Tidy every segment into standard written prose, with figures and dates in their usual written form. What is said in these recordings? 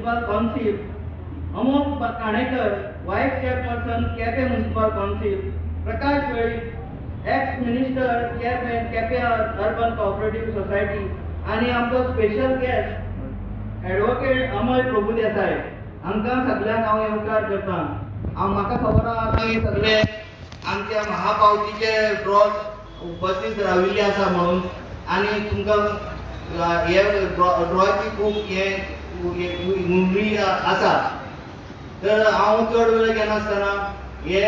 Municipal Council, Amol Kanekar, vice chairperson, Quepem Municipal Council, Prakash Velip, ex minister, chairman, Quepem Urban Cooperative Society आनी आमचो special guest advocate Amay Prabhudesai हांकां सगळ्यांक हांव येवकार करता. हांव म्हाका खबर आहा की सगळे आमच्या महापावतीचे ड्रॉ उपस्थित राविल्ले आसा म्हणून आनी तुमकां हे ड्रॉची खूब हे उमळी आसा. तर हांव चड वेळ घेनासतना हे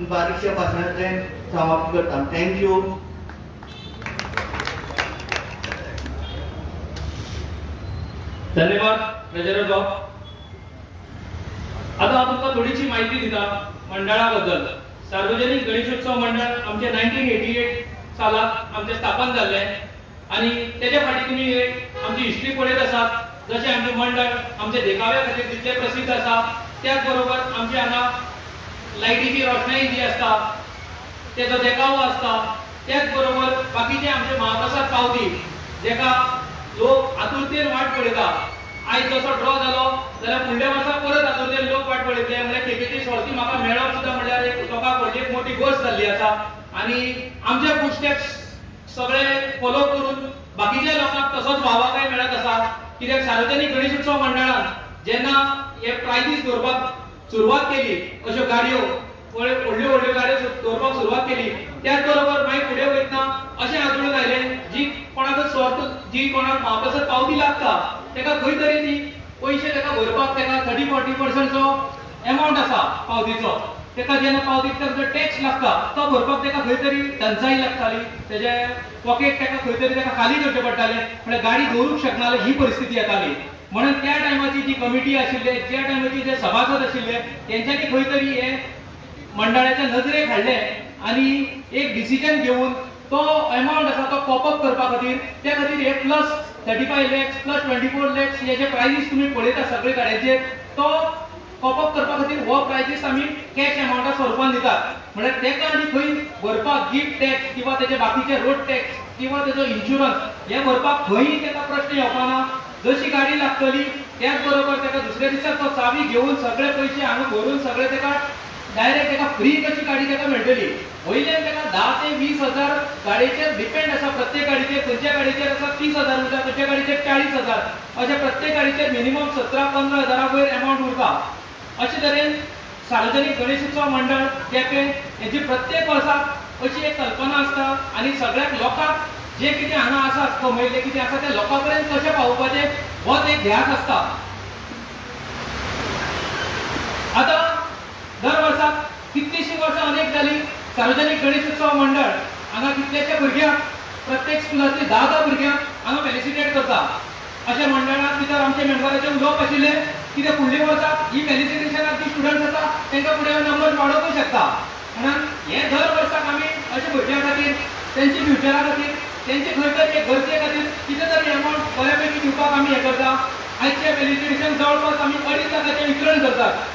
बारीकशे भाशणाचें समाप्त करता. Thank you. धन्यवाद ट्रेजरर बाब. आता हांव तुमकां थोडीशी म्हायती दिता मंडळा बद्दल. सार्वजनिक गणेशोत्सव मंडळ आमचे 1988 सालात आमचें स्थापन जाल्लें आनी तेच्या फाटीं तुमी आमची हिस्ट्री पळयत आसात. जशें आमचें मंडळ आमच्या देखाव्या खातीर जितलें प्रसिद्ध आसा, त्याच बरोबर आमच्या हांगा लायटीची रोशणाई जी आसता तेजो देखावो आसता, त्याच बरोबर बाकीचे आमचे महाप्रसाद पावती जेका लोक आतुरतेन वाट पळयता. आयज जसो ड्रॉ जालो जाल्यार फुडल्या वर्सा परत आतुरतेन लोक वाट पळयतले. म्हणल्यार खेपेची सर्ती म्हाका मेळप सुद्दां म्हणल्यार एक लोकांक व्हडली एक मोठी गोश्ट जाल्ली आसा आनी आमचे फुटस्टेप्स सगळे फॉलो करून बाकीच्या लोकांक तसोच वावाकाय मेळत आसा. कित्याक सार्वजनिक गणेशोत्सव मंडळान जेन्ना हे प्रायजीस दवरपाक सुरवात केली, अश्यो गाडयो व्हडल्यो व्हडल्यो गाडयो दवरपाक सुरवात केली, त्याच बरोबर मागीर फुडें वयतना अशें आदळून आयलें जी कोणाक सर्त जी कोणाक महाप्रसाद पावती लागता तेका खंय तरी ती पयशे तेका भरपाक तेका 30-40%चो एमावंट आसा पावतीचो, तेका जेन्ना पावतीक ताजो टॅक्स लागता तो भरपाक तेका खंय तरी टंचाई लागताली, तेजे पॉकेट तेका खंय तरी तेका खाली करचें पडटालें, म्हणल्यार गाडी दवरूंक शकनासले ही परिस्थिती येताली. म्हणून त्या टायमाची जी कमिटी आशिल्ले, ज्या टायमाची जे सभासद आशिल्ले तेंच्यांनी खंय तरी हे मंडळाच्या नजरेक हाडलें आनी एक डिसिजन घेवन तो एमावंट आसा तो कॉपअप करपा खातीर त्या खातीर हे प्लस 35 lakhs plus 24 lakhs हे जे प्रायजीस तुमी पळयता सगळे गाडयांचेर तो कॉपअप करपा खातीर हो प्रायजीस आमी कॅश एमावंटा स्वरुपान दितात. म्हणल्यार तेका आनी खंय भरपाक गिफ्ट टॅक्स किंवा तेजे बाकीचे रोड टॅक्स किंवा तेजो इन्शुरन्स हे भरपाक खंयी तेका प्रश्न येवपाना. जशी गाडी लागतली त्याच बरोबर तेका दुसऱ्या दिसा तो चावी घेवन सगळे पयशे हांगा भरून सगळे तेका डायरेक्ट तेका फ्री कशी गाडी तेका मेळटली. वयल्यान तेका 10 ते 20 हजार गाडयेचेर डिपेंड आसा. प्रत्येक गाडयेचेर खंयच्या गाडयेचेर आसा 30,000 उरता, खंयच्या गाडयेचेर 40,000, अशें प्रत्येक गाडयेचेर मिनिमम 17-15 हजारा वयर एमावंट उरता. अशे तरेन सार्वजनिक गणेशोत्सव मंडळ केपें हेची प्रत्येक वर्साक अशी एक कल्पना आसता आनी सगळ्याक लोकांक जे कितें हांगा आसा कमयल्लें कितें आसा तें लोकां पर्यंत कशें पावोवपाचें होच एक ध्यास आसता. आतां दर वर्साक कितलींशीं वर्सां अनेक जालीं सार्वजनिक गणेशोत्सव मंडळ हांगा कितल्याशा भुरग्यांक प्रत्येक स्कुलांतली 10-10 भुरग्यांक हांगा फेलिसिटेट करता. अशें मंडळांत भितर आमच्या मेंबराचें उलोवप आशिल्लें कित्याक फुडल्या वर्साक ही फेलिसिटेशनाक जी स्टुडंट्स आसा तांकां फुडें नंबर वाडोवंकूय शकता. म्हणून हें दर वर्साक आमी अशे भुरग्यां खातीर तेंच्या फ्युचरा खातीर तेंचे खंय तरी एक गरजे खातीर कितें तरी एमावंट बऱ्या पैकी दिवपाक आमी हें करता. आयचें फेलिसिटेशन जवळपास आमी 2.5 लाखाचें वितरण करतात.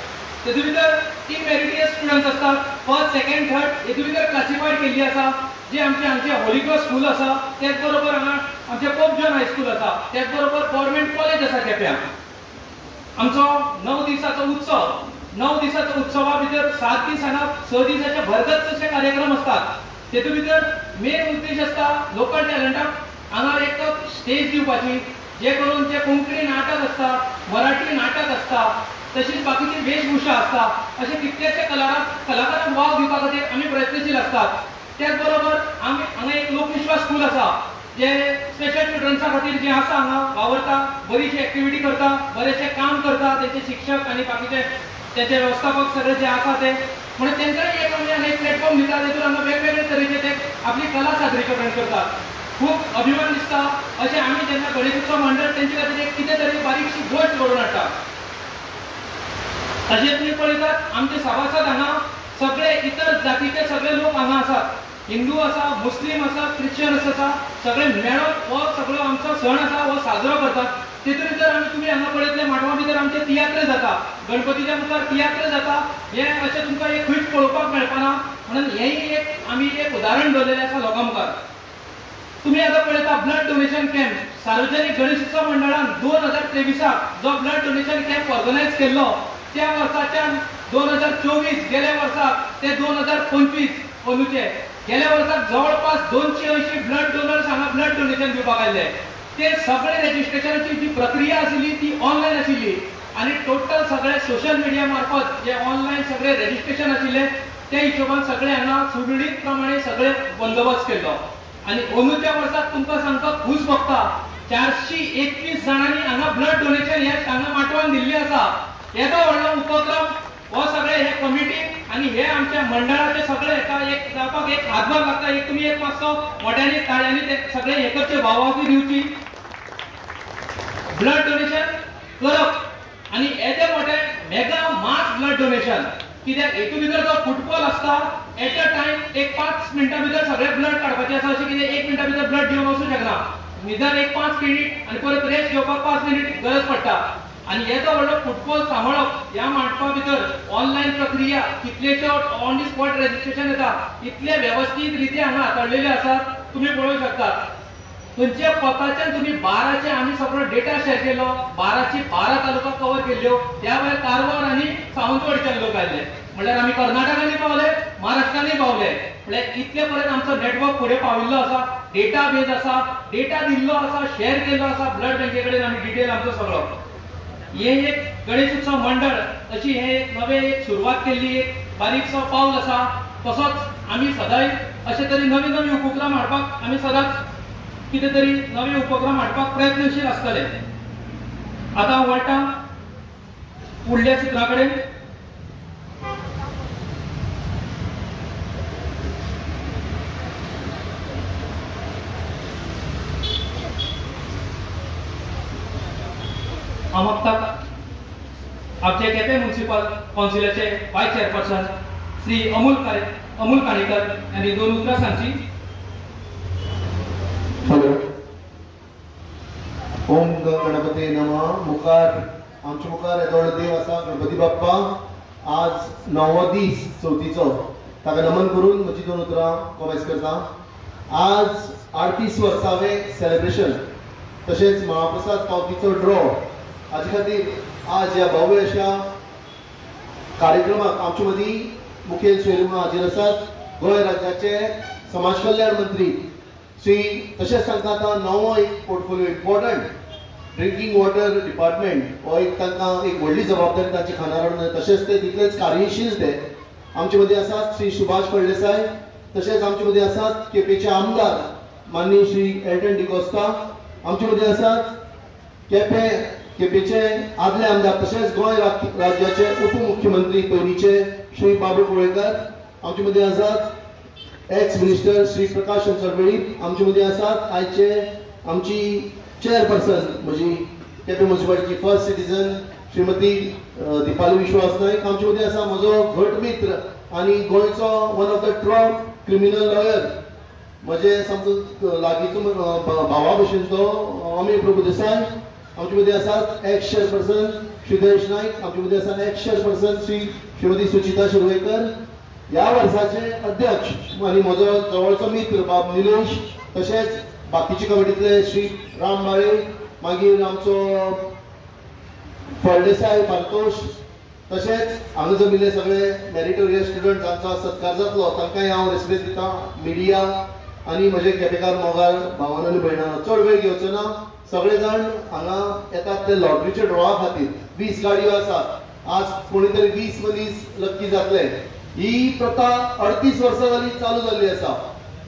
तेतूंत भितर 3 मेरिटियस स्टुडंट्स आसतात, फर्स्ट सेकंड थर्ड हेतूंत भितर क्लासिफायड केल्ली आसा. जे आमचे हांगचे होली क्रॉस स्कूल आसा, त्याच बरोबर हांगा आमचे पोप जॉन हायस्कूल आसा, त्याच बरोबर गव्हर्मेंट कॉलेज आसा केप्यां. आमचो 9 दिसाचो उत्सव, 9 दिसाचो उत्सवा भितर 7 दीस हांगा 6 दिसाचे भरगच्च अशे कार्यक्रम आसतात. तेतूंत भितर मेन उद्देश आसता लोकल टॅलंटाक हांगा एक स्टेज दिवपाची, जे करून जे कोंकणी नाटक आसता, मराठी नाटक आसता, तशीच बाकीची वेशभूषा आसता, अशे कितलेशे कलाकारांक वाव दिवपा खातीर आमी प्रयत्नशील आसतात. त्याच बरोबर आमी हांगा एक लोकविश्वास स्कूल आसा जे स्पेशल चिल्ड्रन्सा खातीर जे आसा हांगा वावरता, बरीचशी एक्टिविटी करता, बरेचशें काम करता, तेंचे शिक्षक आनी बाकीचे तेंचे वेवस्थापक सगळे जे आसा ते, म्हणून तेंकांय एक आमी हांगा एक प्लॅटफॉर्म दिता तेतून हांगा वेगवेगळे तरेचे ते आपली कला सादरीकरण करतात. खूब अभिमान दिसता अशें आमी जेन्ना गणेशोत्सव मंडळ तेंचे खातीर एक कितें तरी बारीकशी गोश्ट घडोवन हाडटा. तशेंच तुमी पळयतात आमचे सभासद हांगा सगळे इतर जातीचे सगळे लोक हांगा आसात, हिंदू आसा, मुस्लीम आसा, क्रिश्चन आसा, सगळे मेळोन हो सगळो आमचो सण आसा हो साजरो करतात. तितून भितर आमी तुमी हांगा पळयतले माटवा भितर आमचे तियात्र जाता, गणपतीच्या मुखार तियात्र जाता, हें अशें तुमकां एक खंयच पळोवपाक मेळपाना. म्हणून हेंय एक आमी एक उदाहरण दवरलेलें आसा लोकां मुखार. तुमी आतां पळयता ब्लड डोनेशन कॅम्प सार्वजनिक गणेशोत्सव मंडळान 2023 जो ब्लड डोनेशन कॅम्प ऑर्गनायज केल्लो त्या वर्साच्यान 2024 गेल्या वर्साक ते 2025 अंदूचे गेल्या वर्साक जवळपास 280 ब्लड डोनर्स हांगा ब्लड डोनेशन दिवपाक आयिल्ले. ते सगळे रजिस्ट्रेशनाची जी प्रक्रिया आशिल्ली ती ऑनलायन आशिल्ली आनी टोटल सगळे सोशल मिडिया मार्फत जे ऑनलायन सगळे रजिस्ट्रेशन आशिल्ले त्या हिशोबान सगळे हांगा सुरळीत प्रमाणे सगळे बंदोबस्त केल्लो. आनी अंदूच्या वर्साक तुमकां सांगता खूश भोगता 421 जाणांनी हांगा ब्लड डोनेशन हे हांगा माटवान दिल्लें आसा. येदो व्हडलो उपक्रम हो सगळे हे कमिटी आनी हे आमच्या मंडळाचे सगळे हेका एक जावपाक एक हातभार लागता. एक तुमी एक मातसो मोठ्यांनी ताळ्यांनी ते सगळे हे करचे वावावती दिवची. ब्लड डोनेशन करप आनी येदे मोठे मेगा मास ब्लड डोनेशन कित्याक हेतून भितर जो फुटबॉल आसता एट अ टायम एक 5 मिनटां भितर सगळे ब्लड काडपाचें आसा अशें कितें 1 मिनटा भितर ब्लड दिवन वचूंक शकना. निदान एक 5 मिनीट आनी परत रेस्ट घेवपाक 5 मिनीट गरज पडटा. आनी येदो व्हडलो फुटबॉल सांबाळप ह्या मांडपा भितर ऑनलायन प्रक्रिया कितलेश्यो ऑन the spot registration येता इतले वेवस्थीत रिती हांगा हाताळलेले आसात तुमी पळोवंक शकतात. तुमच्या पताच्यान तुमी 12चे आमी सगळो डेटा शेअर केलो 12ची 12 तालुका कवर केल्ल्यो. त्या भायर कारवार आनी सावंतवाडीच्यान लोक आयले म्हणल्यार आमी कर्नाटकांनी पावले महाराष्ट्रांनी पावले म्हणल्यार इतले पर्यंत आमचो नेटवर्क फुडें पाविल्लो आसा. डेटा बेज आसा, डेटा दिल्लो आसा, शेअर केल्लो आसा ब्लड बँके कडेन आमी डिटेल आमचो सगळो. हे एक गणेशोत्सव मंडळ अशी हे एक नवे एक सुरवात केल्ली एक बारीकसो पावल आसा. तसोच आमी सदांय अशे तरेन नवे नवे उपक्रम हाडपाक आमी सदांच कितें तरी नवे उपक्रम हाडपाक प्रयत्नशील आसतले. आतां हांव वळटा फुडल्या सुत्रा कडेन. हांव मागता आमचे केपें म्युनिसिपल कावन्सिलाचे वायस चेअरपर्सन श्री अमोल काणेकर यांनी 2 उतरां सांगची. हॅलो, ओम गणपती नमः. मुखार आमच्या मुखार येदो देव आसा गणपती बाप्पा. आज 9वो दीस चवथीचो, ताका नमन करून म्हजी 2 उतरां कॉमेस करता. आज 38 वर्सावें सेलिब्रेशन तशेंच महाप्रसाद पावतीचो ड्रॉ हाजे खातीर आज ह्या भव्य अशा कार्यक्रमाक आमचे मदीं मुखेल सोयरे म्हणून हाजीर आसात गोंय राज्याचे समाज कल्याण मंत्री श्री तशेंच तांकां आतां नवो एक portfolio important drinking water department हो एक तांकां एक व्हडली जबाबदारी तांची खांदार हाडून तशेंच ते तितलेच कार्यशील ते आमचे मदीं आसात श्री सुभाष फळदेसाय. तशेंच आमचे मदीं आसात केपेंचे आमदार माननीय श्री एल्टन डिकोस्ता. आमचे मदीं आसात केपेंचे आदले आमदार तशेंच गोंय राज्याचे उपमुख्यमंत्री पयलींचे श्री बाबू कुळेकर. आमचे मदीं आसात एक्स मिनिस्टर श्री प्रकाश शंकर वेळीप. आमचे मदीं आसात आयचे आमची चेअरपर्सन म्हजी केपें म्युनिसिपालिटीची फर्स्ट सिटीजन श्रीमती दीपाली विश्वास नायक. आमचे मदीं आसा म्हजो घट मित्र आनी गोंयचो one of the top criminal lawyer म्हजे समजो लागींचो भावा भशेन तो अमीर प्रभुदेसाय. आमचे मदीं आसात एक्स चेअरपर्सन श्री देश नायक. आमचे मदीं आसात एक्स चेअरपर्सन श्रीमती सुचिता शिरवयकर. ह्या वर्साचे अध्यक्ष आनी म्हजो जवळचो मित्र बाब निलेश, तशेंच बाकीचे कमिटींतले श्री राम बाळे, मागीर आमचो फळदेसाय पारतोष, तशेंच हांगा जमिल्ले सगळे मेरिटोरियस स्टुडंट जांचो सत्कार जातलो तांकांय हांव रेस्पेद दिता. मिडिया आनी म्हजे केपेकार मोगाळ भावान आनी भयणां, चड वेळ घेवचो ना. सगळे जाण हांगा येतात ते लॉटरीच्या ड्रॉवा खातीर. 20 गाडयो आसात, आज कोणी तरी 20 मनीस लक्की जातले. ही प्रथा 38 वर्सां जाली चालू जाल्ली आसा.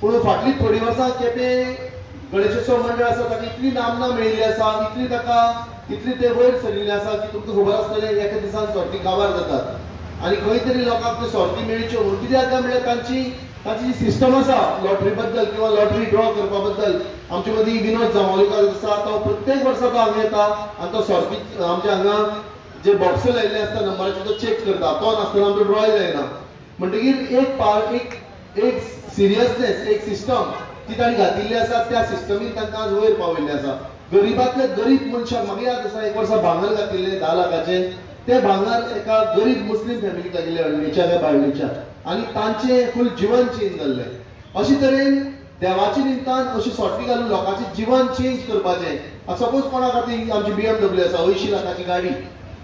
पूण फाटलीं थोडीं वर्सां केपें गणेशोत्सव मंडळ आसा ताका इतली नामना मेळिल्ली आसा, इतली ताका इतली ते वयर सरिल्ले आसा की तुमकां खबर आसतलें एका दिसान सोर्ती काबार जातात आनी खंय तरी लोकांक त्यो सोर्ती मेळच्यो म्हणून. कित्याक काय म्हणल्यार तांची तांची जी सिस्टम आसा लॉटरी बद्दल किंवा लॉटरी ड्रॉ करपा बद्दल आमचे मदीं विनोद जांवोलीकर आसा, तो प्रत्येक वर्सा तो हांगा येता आनी तो सोर्ती आमच्या हांगा जे बॉक्स लायिल्ले आसता नंबराचे तो चॅक करता, तो नासतना आमचो ड्रॉय जायना. म्हणटकीर एक पार्ट एक सिरियसनेस एक सिस्टम ती तांणी घातिल्ली आसा, त्या सिस्टमीन तांकां आज वयर पावयल्लें आसा. गरीबांतल्या गरीब मनशाक म्हाका याद आसा एक वर्सा भांगर घातिल्लें 10 लाखाचें, तें भांगर एका गरीब मुस्लीम फॅमिलीक लागिल्लें अळणेच्या काय बाळणेच्या, आनी तांचें फूल जिवन चेंज जाल्लें. अशे तरेन देवाचे निमतान अशी सोटी घालून लोकांचें जिवन चेंज करपाचें. सपोज कोणाक आतां आमची BMW आसा 80 लाखाची गाडी,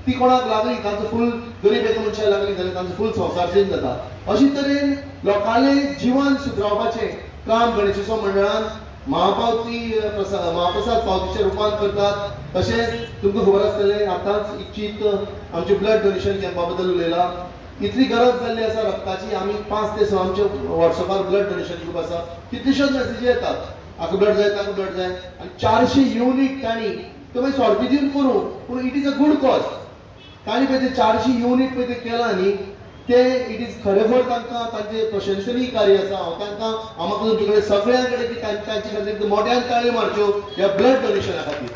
ती कोणाक लागली तांचो फूल गरीब एका मनशाक लागली जाल्यार तांचो फूल संवसार चेंज जाता. अशे तरेन लोकांलें जिवन सुदरावपाचें काम गणेशोत्सव मंडळान महापावती महाप्रसाद पावतीच्या रुपान करतात. तशेंच तुमकां खबर आसतलें आतांच इच्छीत आमचे ब्लड डोनेशन कॅम्पा बद्दल उलयला. इतली गरज जाल्ली आसा रक्ताची, आमी 5 ते 6 आमच्या वॉट्सएपार ब्लड डोनेशन ग्रूप आसा, कितलेश्योच मेसेजी येतात हाका ब्लड जाय ताका ब्लड जाय. आनी 400 युनीट तांणी ते मागीर सोरपी दिवन करूं, पूण it is a good cause. तांणी पळय ते 400 युनीट पळय ते केलां न्ही, ते it is खरेखर तांकां तांचें प्रशंसनीय कार्य आसा. हांव तांकां हांव म्हाका तुमचे कडेन सगळ्यां कडेन की तांचे खातीर मोट्यान ताळयो मारच्यो ह्या ब्लड डोनेशना खातीर.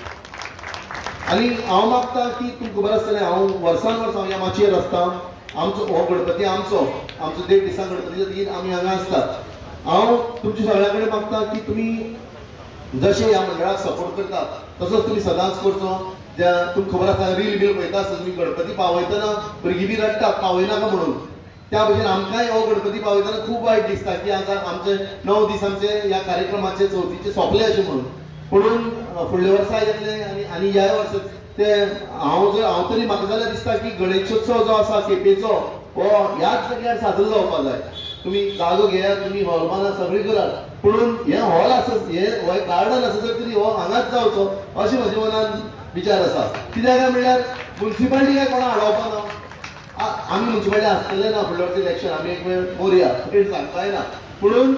आनी हांव मागता की तुमकां खबर आसतलें हांव वर्सान वर्स हांव ह्या माचयेर आसता. आमचो हो गणपती आमचो आमचो 1.5 दिसां गणपती जातकीर आमी हांगा आसतात. हांव तुमच्या सगळ्यां कडेन मागता की तुमी जशें ह्या मंडळाक सपोर्ट करतात तसोच तुमी सदांच करचो. ज्या तुमकां खबर आसा रील बील पळयता आसतना तुमी गणपती पावयतना भुरगीं बी रडटात पावयनाका म्हणून, त्या भशेन आमकांय हो गणपती पावयतना खूब वायट दिसता की आज आमचे 9 दीस आमचे ह्या कार्यक्रमाचे चवथीचे सोंपले अशें म्हणून. पुणून फुडल्या वर्सा येतले आनी आनी ह्या वर्सा ते हांव जर हांव तरी म्हाका जाल्यार दिसता की गणेशोत्सव जो आसा केपेचो हो ह्याच जाग्यार सादर जावपा जाय. तुमी जागो घेयात, तुमी हॉल बांदात, सगळीं करात, पुणून हें हॉल आसा हे गार्डन आसा जर तरी हो हांगाच जावचो अशें म्हज्या मनान विचार आसा. कित्याक काय म्हणल्यार मुन्सिपालिटी काय कोणा आडावपा ना, आमी मुन्सिपालिटी आसतले ना फुडल्या वर्सा इलेक्शन आमी एक वेळ मोरया सांगता येना, पुणून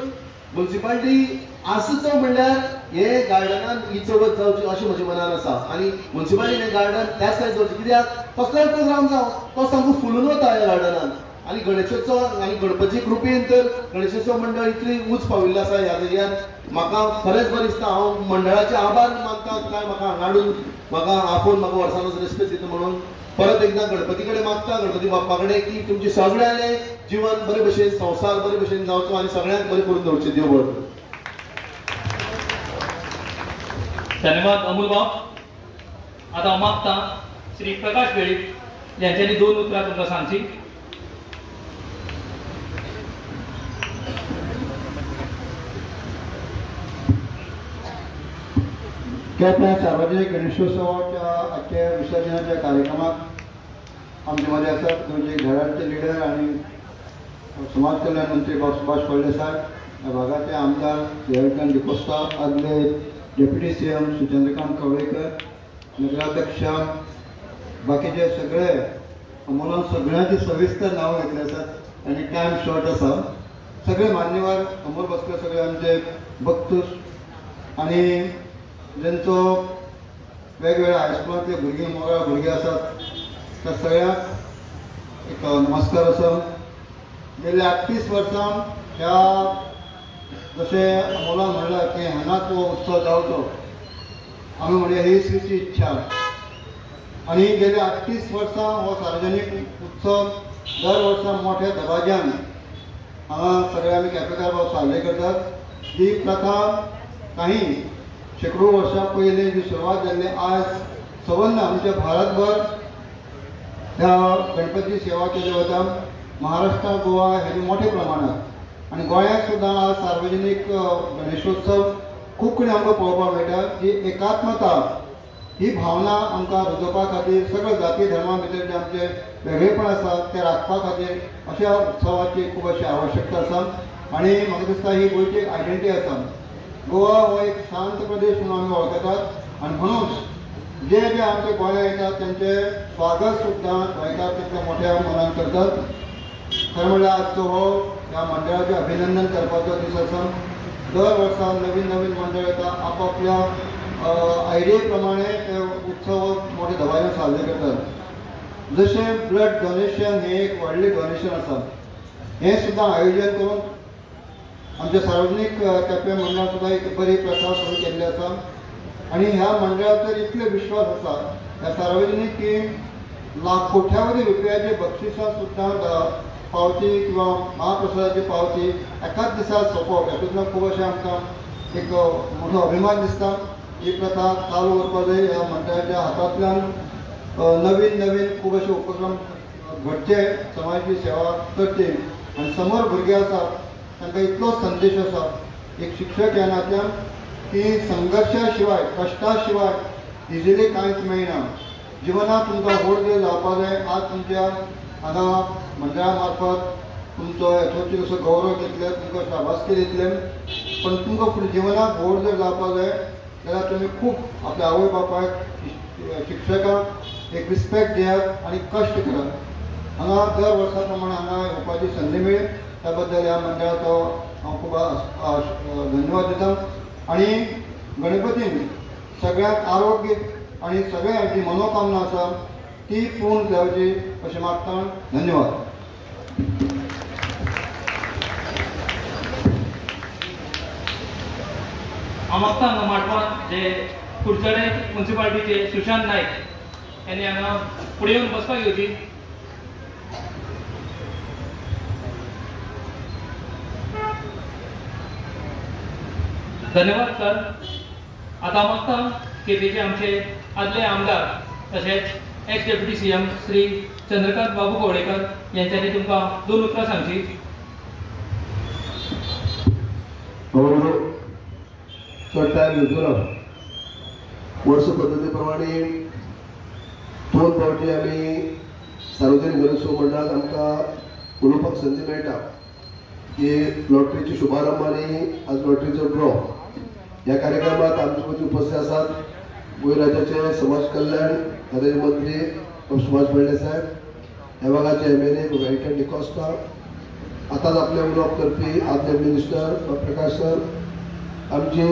मुन्सिपालिटी आसचो म्हणल्यार हे गार्डनान ही चवथ जावची अशें म्हज्या मनान आसा. आनी मुन्सिपालिटीन हें गार्डन त्याच सायड दवरचें, कित्याक कसलोय प्रोग्राम जावं तो सामको फुलून वता ह्या गार्डनान. आनी गणेशोत्सव आनी गणपती कृपेन तर गणेशोत्सव मंडळ इतली उंच पाविल्लें आसा ह्या जाग्यार म्हाका खरेंच बरें दिसता. हांव मंडळाचे आभार मानता काय म्हाका हांगा हाडून म्हाका आपोवन म्हाका वर्सान वर्स रेस्पेद दिता म्हणून. परत एकदां गणपती कडेन मागता, गणपती बाप्पा कडेन की तुमचे सगळ्यांले जिवन बरे भशेन संवसार बरे भशेन जावचो आनी सगळ्यांक बरें करून दवरचें. देव बरें करूं. धन्यवाद अमोल बाब. आतां हांव मागता श्री प्रकाश वेळीप यांच्यांनी 2 उतरां तुमकां सांगची. केपें सार्वजनीक गणेशोत्सवाच्या आजच्या विसर्जनाच्या कार्यक्रमाक आमचे मदें आसात गोंयचे घराचे लिडर आनी समाज कल्याण मंत्री बाब सुभाष फळदेसाय, ह्या भागाचे आमदार देवकांत डिकोस्ता, आदले deputy CM Shri Chandrakant Kavlekar, नगराध्यक्ष, बाकीचे सगळे अमोलान सगळ्यांची सविस्तर नांवां घेतली आसात आनी टायम शॉर्ट आसा. सगळे मान्यवर अमोल बसकर, सगळे आमचे भक्त आनी जेंचो वेगवेगळ्या हायस्कुलांतले भुरगीं मोगाळ भुरगीं आसात त्या सगळ्यांक एक नमस्कार आसा. गेल्या 38 वर्सां ह्या जशें अमोलान म्हणलां की हांगाच हो उत्सव जावचो, आमी म्हणया ही श्रीची इच्छा. आनी गेल्या 38 वर्सां हो सार्वजनीक उत्सव दर वर्सा मोठ्या दबाज्यान हांगा सगळे आमी केपेकार बाब साजरे करतात. ही प्रथा काही शेकडो वर्सां पयलीं जी सुरवात जाल्ली आज सबंद आमच्या भारतभर ह्या गणपती सेवा केली वता. महाराष्ट्र, गोवा हेजे मोठ्या प्रमाणात आनी गोंयांत सुद्दां आज सार्वजनीक गणेशोत्सव खूब कडेन आमकां पळोवपाक मेळटा. ही एकात्मता ही भावना आमकां रुजोवपा खातीर सगळे जाती धर्मा भितर जे आमचे वेगळेपण आसा ते राखपा खातीर अशा उत्सवाची खूब अशी आवश्यकता आसा. आनी म्हाका दिसता ही गोंयची एक आयडेंटिटी आसा. गोवा हो एक शांत प्रदेश म्हणून आमी वळखतात आनी म्हणून जे जे आमचे गोंयांत येतात तेंचें स्वागत सुद्दां गोंयकार तितल्या मोठ्या मनान करतात. खरें म्हणल्यार आजचो हो ह्या मंडळाचें अभिनंदन करपाचो दीस आसा. दर वर्सा नवीन नवीन मंडळ येता, आपापल्या आयडिये प्रमाणे ते उत्सव मोठ्या दबाज्यान साजरे करतात. जशें ब्लड डोनेशन हें एक व्हडलें डोनेशन आसा, हें सुद्दां आयोजन करून आमच्या सार्वजनीक केपें मंडळान सुद्दां एक बरी प्रथा सुरू केल्ली आसा. आनी ह्या मंडळाचेर इतले विश्वास आसा ह्या सार्वजनीक की लाख कोट्यावधी रुपयाचे बक्षिसां सुद्दां पावती किंवा महाप्रसादाची पावती एकाच दिसा सोंपोवप हातूंतल्यान खूब अशें आमकां एक मोठो अभिमान दिसता. ही प्रथा चालू उरपाक जाय. ह्या मंडळाच्या हातांतल्यान नवीन नवीन खूब अशे उपक्रम घडचे, समाजाची सेवा करची आनी समोर भुरगे आसात तांकां इतलो संदेश आसा एक शिक्षक ह्या नात्यान की संघर्शा शिवाय कश्टा शिवाय इजिली कांयच मेळना. जिवनात तुमकां व्हड जर जावपा जाय, आज तुमच्या हांगा मंडळा मार्फत तुमचो यथोचित असो गौरव घेतले, तुमकां शाबासकी दितले, पण तुमकां फुडें जिवनात व्हड जर जावपा जाय जाल्यार तुमी खूब आपल्या आवय बापायक शिक्षकांक एक रिस्पेक्ट दियात आनी कश्ट करात. हांगा दर वर्सा प्रमाणे हांगा येवपाची संदी मेळ्ळी त्या बद्दल ह्या मंडळाचो हांव खूब धन्यवाद दिता. आनी गणपतीन सगळ्यांक आरोग्य आनी सगळ्यांची जी मनोकामना आसा ती पूर्ण जावची अशें मागता. धन्यवाद. हांव मागता हांगा माटवान जे कुडचडे मुन्सिपालिटीचे सुशांत नायक यांनी हांगा फुडें येवन बसपाक घेवची. धन्यवाद सर. आतां मागता केपेंचे आमचे आदले आमदार तशेंच ex deputy CM Shri Chandrakant Babu Kavlekar यांच्यानी तुमकां दोन उतरां सांगची. चड टायम घेवचो ना. वर्स पद्दती प्रमाणे दोन फावटी आमी सार्वजनीक गणेशोत्सव मंडळाक आमकां उलोवपाक संदी मेळटा की लॉटरीची शुभारंभ आनी आज लॉटरीचो ड्रॉ ह्या कार्यक्रमात आमचे मदीं उपस्थित आसात गोंय राज्याचे समाज कल्याण खात्याचे मंत्री सुभाष फळदेसाय, ह्या भागाचे MLA Wellington D'Costa, आतांच आपलें उलोवप करपी आदले मिनिस्टर प्रकाश सर, आमची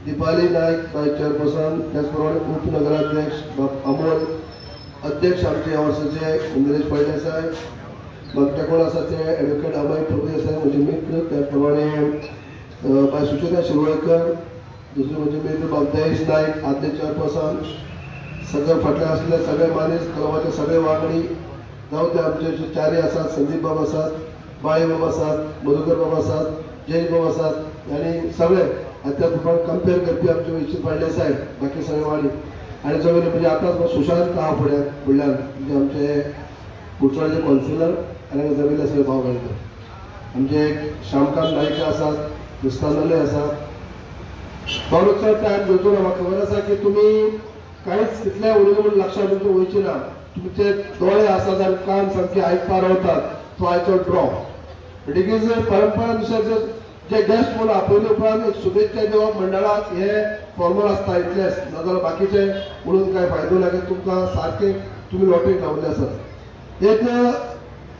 दीपाली नायक बाय चेअरपर्सन, त्याच प्रमाणे उपनगराध्यक्ष बाब अमोल, अध्यक्ष आमचे ह्या वर्साचे इंद्रेश फळदेसाय, मागीर कोण आसा ते एडवोकेट अमय प्रभुदेसाय म्हजे मित्र, त्याच प्रमाणे बाय सुचेता शिरवळकर, दुसरे म्हजे मित्र बाब दयेश नायक आदले चेअरपर्सन, सगळे फाटल्यान आसले सगळे मानेस क्लबाचे सगळे वांगडी, जावं ते आमचे चारी आसात, संदीप बाब आसात, बाळे बाब आसात, मधुकर बाब आसात, जयेश बाब आसात आनी सगळे आनी त्या प्रमाणे कंपेर करपी आमचे इच्छित फळदेसाय, बाकी सगळे वांगडी आनी जो म्हणजे आतांच सुशांत आहा फुड्यान फुडल्यान म्हणजे आमचे कुडचड्याचे कॉन्सिलर आनी जमिल्ले सगळे भाव घालता. आमचे श्यामकांत नायक आसात, क्रिस्तानले आसात. भाऊ चड टायम घेवचो ना. म्हाका खबर आसा की तुमी कांयच तितलें उलयलें म्हूण लक्षांत तुमचें वयचें ना. तुमचे दोळे आसात आनी कान सामके आयकपा रावतात तो आयचो ड्रॉ. म्हणटकीच परंपरा नुसार जे गेस्ट म्हणून आपयले उपरांत एक शुभेच्छा दिवप मंडळाक हे फॉर्मल आसता इतलेंच, नाजाल्यार बाकीचे उलोवन कांय फायदो ना. तुमकां सारके तुमी लॉटरीक लावल्ले आसात. एक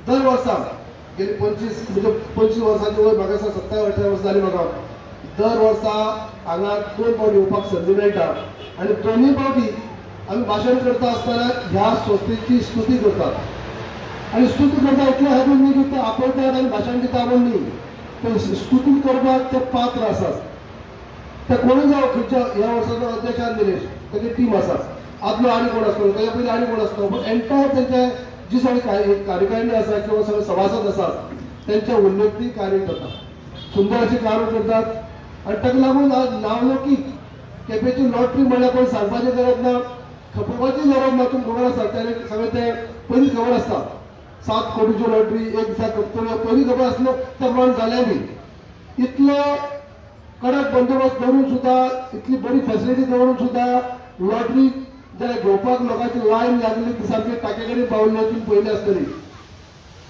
दर वर्सा गेली 25 म्हणजे 25 वर्सांची वय म्हाका दिसता 27-28 वर्सां जाली म्हाका. दर वर्सा हांगा दोन फावटी येवपाक संदी मेळटा आनी दोनूय फावटी आमी भाशण करता आसतना ह्या संस्थेची स्तुती करतात आनी स्तुती करता इतले खातीर न्ही की ते आपयतात आनी भाशण दिता म्हूण न्ही, पण स्तुती करपाक ते पात्र आसात. ते कोणूय जावं खंयच्या ह्या वर्साचो अध्यक्षान निलेश ताची टीम आसा, आदलो आनी कोण आसतलो, ताच्या पयलीं आनी कोण आसतलो, पूण एंटायर तेंचे जी सगळी कार्यकारिणी आसा किंवा सगळे सभासद आसात तेंच्या उल्लेखनीय कार्य करतात, सुंदर अशें कार्य करतात आनी ताका लागून आज नांवलौकीक केपेंची लॉटरी म्हणल्यार कोण सांगपाची गरज ना, खपोवपाची गरज ना. तुमकां खबर आसा ते सगळें ते पयलीं खबर आसता. 7 कोटीच्यो लॉटरी एक दिसा खपतल्यो पयलीं खबर आसल्यो त्या प्रमाणे जालें बी. इतलो कडक बंदोबस्त दवरून सुद्दां, इतली बरी फेसिलिटी दवरून सुद्दां लॉटरी जाल्यार घेवपाक लोकांची लायन लागली ती सामकी टाके कडेन पावल्ली तुमी पयली आसतली.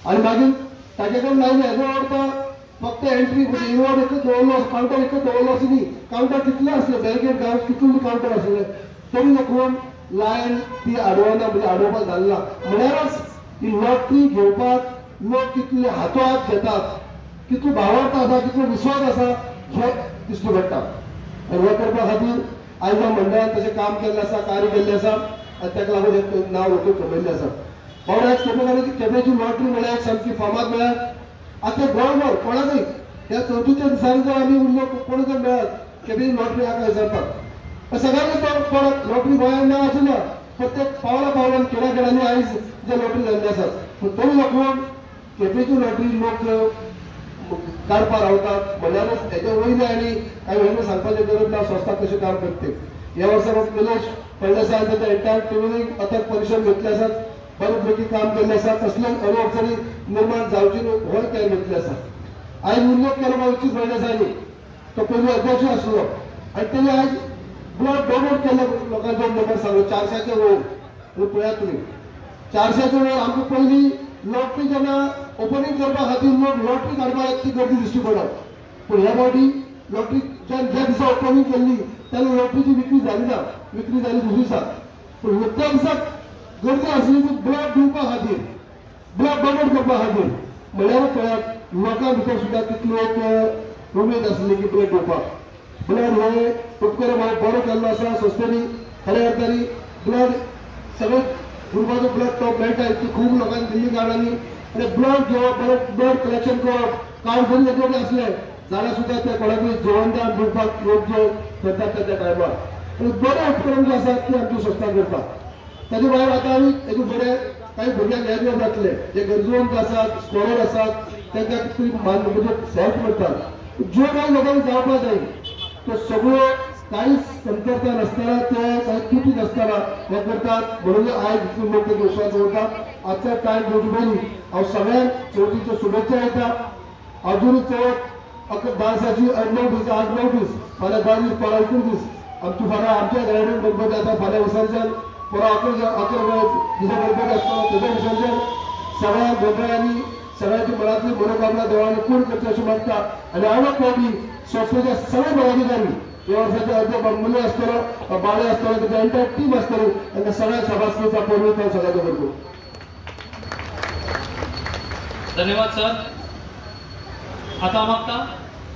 आनी मागीर टाके कडेन लायन हेजो अर्थ फक्त एंट्री म्हणजे इनवर्ड एकच दवरलो, कावंटर एकच दवरलो असो न्ही, कावंटर कितले आसले बॅरिकेड गांव कितले कावंटर आसले तरी लोक लायन ती आडवना, म्हणजे आडोवपाक जालें ना. म्हळ्यारच ही लॉटरी घेवपाक लोक कितले हातो हात घेतात, कितलो भावार्थ आसा, कितलो विस्वास आसा हें दिश्टी पडटा. आनी हें करपा खातीर आयज ह्या मंडळान तशें काम केल्लें आसा, कार्य केल्लें आसा आनी ताका लागून हें नांव लोक कमयल्लें आसा. बाबा आयज केपेंची लॉटरी म्हळ्यार सामकी फामाद म्हळ्यार आतां गोंयभर कोणाकूय ह्या चवथीच्या दिसांनी जर आमी उरलो कोण जर मेळत केपेंची लॉटरी आहा काय विचारतात. सगळ्यांनी लॉटरी गोंयांत ना अशें ना, प्रत्येक पावला पावलान खेड्या खेड्यांनी आयज जे लॉटरी जाल्ले आसात, पूण तरी लोक केपेंची लॉटरी लोक काडपाक रावतात. म्हणल्यारच हेच्या वयले आनी कांय वेगळें सांगपाचें गरज ना संस्था कशें काम करते. ह्या वर्सा निलेश फळदेसाय ताच्या एंटायर टिमीन अथक परिश्रम घेतले आसात, बरे पैकी काम केल्लें आसा, कसलेच अडचणी निर्माण जावची न्हय होय केर घेतले आसा. आयज उल्लेख केलो उचित फळदेसायांनी तो पयलीं अध्यक्ष आसलो आनी तेणी आयज ब्लड डोनेट केल्ले लोकांचो नंबर सांगलो 400 वयर. पळयात तुमी 400 वयर. आमकां पयलीं लॉटरी जेन्ना ओपनींग करपा खातीर लोक लॉटरी काडपाक ती गर्दी दिश्टी पडप, पूण ह्या फावटी लॉटरी ज्या दिसा ओपनींग केल्ली तेन्ना लॉटरीची विक्री जाली ना, विक्री जाली दुसरे दिसा. पूण त्या दिसा गर्दी आसली ती ब्लड दिवपा खातीर, ब्लड डोनेट करपा खातीर. म्हणल्यार पळयात लोकां भितर सुद्दां तितली एक उमेद आसली की ब्लड दिवपाक. ब्लड हे उपक्रम हो बरो केल्लो आसा संस्थेनी. खऱ्या अर्थानी ब्लड सगळे ग्रुपाचो ब्लड तो मेळटा इतकी खूब लोकांनी दिल्ली कार्डांनी आनी ब्लड घेवप, बरें ब्लड कलेक्शन करप, कार्ड जरी येतले आसले जाल्यार सुद्दां ते कोणाकूय जिवनदान दिवपाक योग्य करतात त्या टायमार. पूण बरे उपक्रम जे आसात ते आमची संस्था करता. ताजे भायर आतां आमी एक बरे काही भुरग्यांक हे दिवप जातले जे गरजवंत आसात, स्कॉलर आसात, तांकां कितें म्हणजे हेल्प करतात. ज्यो कांय लोकांक जावपाक जाय तो सगळ्यो कांयच कमतरता नासतना, ते कांय त्रुटी नासतना हे करतात. म्हणून आयज इतले लोक ते विश्वास दवरतात. आजचा टायम घेवचे पयलीं हांव सगळ्यांक चवथीच्यो शुभेच्छा दिता. अजूनय चवथ 10 दिसाची 9 दीस, 8 9 दीस, फाल्यां 10 दीस, परवां 21 दीस आमची फाल्यां आमच्या घरा गणपती जाता, फाल्यां विसर्जन, परवां 11 दिसा गणपती आसता तेजें विसर्जन. सगळ्या गोंधळांनी सगळ्यांची मनातली मनोकामना देवाने पूर्ण करची अशें मागता. आनी हांव फावटी संस्थेच्या सगळे पदाधिकारी ह्या वर्साचे अर्द बांबुले आसतलो, बाळे आसतलो, तेजे एंटायर टीम आसतली, तांकां सगळ्यांक शाबासकीचा पळोवन हांव सगळ्यांचो करतो. धन्यवाद सर. आतां मागता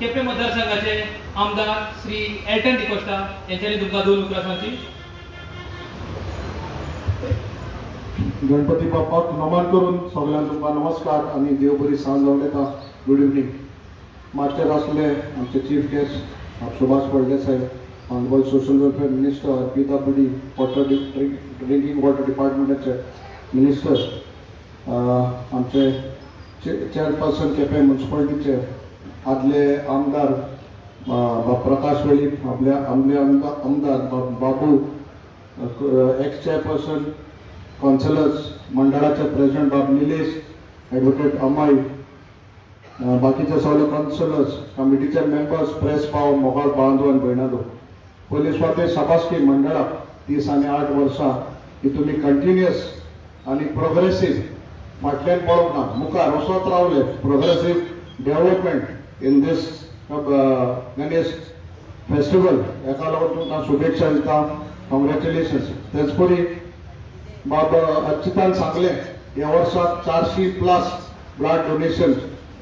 केपें मतदारसंघाचे आमदार श्री एल्टन डिकोस्टा यांच्यानी तुमकां 2 उतरां सांगची. गणपती बाप्पाक नमन करून सगळ्यांक तुमकां नमस्कार आनी देव बरी सांज उलयता. Good evening. माचयेर आसले आमचे chief guest Subhash Phaldesai, honourable social welfare minister, PWD water drinking water डिपार्टमेंटाचे minister, आमचे चेअरपर्सन केपें म्युनिसिपालिटीचे आदले आमदार प्रकाश वेळीप, आपल्या आमले आमदार बाबू, एक्स चेअरपर्सन कावन्सिलर्स, मंडळाचे प्रेसिडेंट बाब निलेश, एडवोकेट अमय, बाकीचे सगळे कावन्सिलर्स, कमिटीचे मेंबर्स, प्रेस पाव, मोगाळ बांधव आनी भयणांनो, पयली सुवातेर शाबासकी मंडळाक 30 आनी 8 वर्सां ही तुमी कंटिन्युअस आनी प्रोग्रेसीव फाटल्यान पळोवंक ना, मुखार वचत रावले. Progressive development in this Ganesh festival हेका लागून तुमकां शुभेच्छा दिता, कॉंग्रॅच्युलेशन्स. तेच परी बाब अच्युतान सांगलें ह्या वर्साक 400+ ब्लड डोनेशन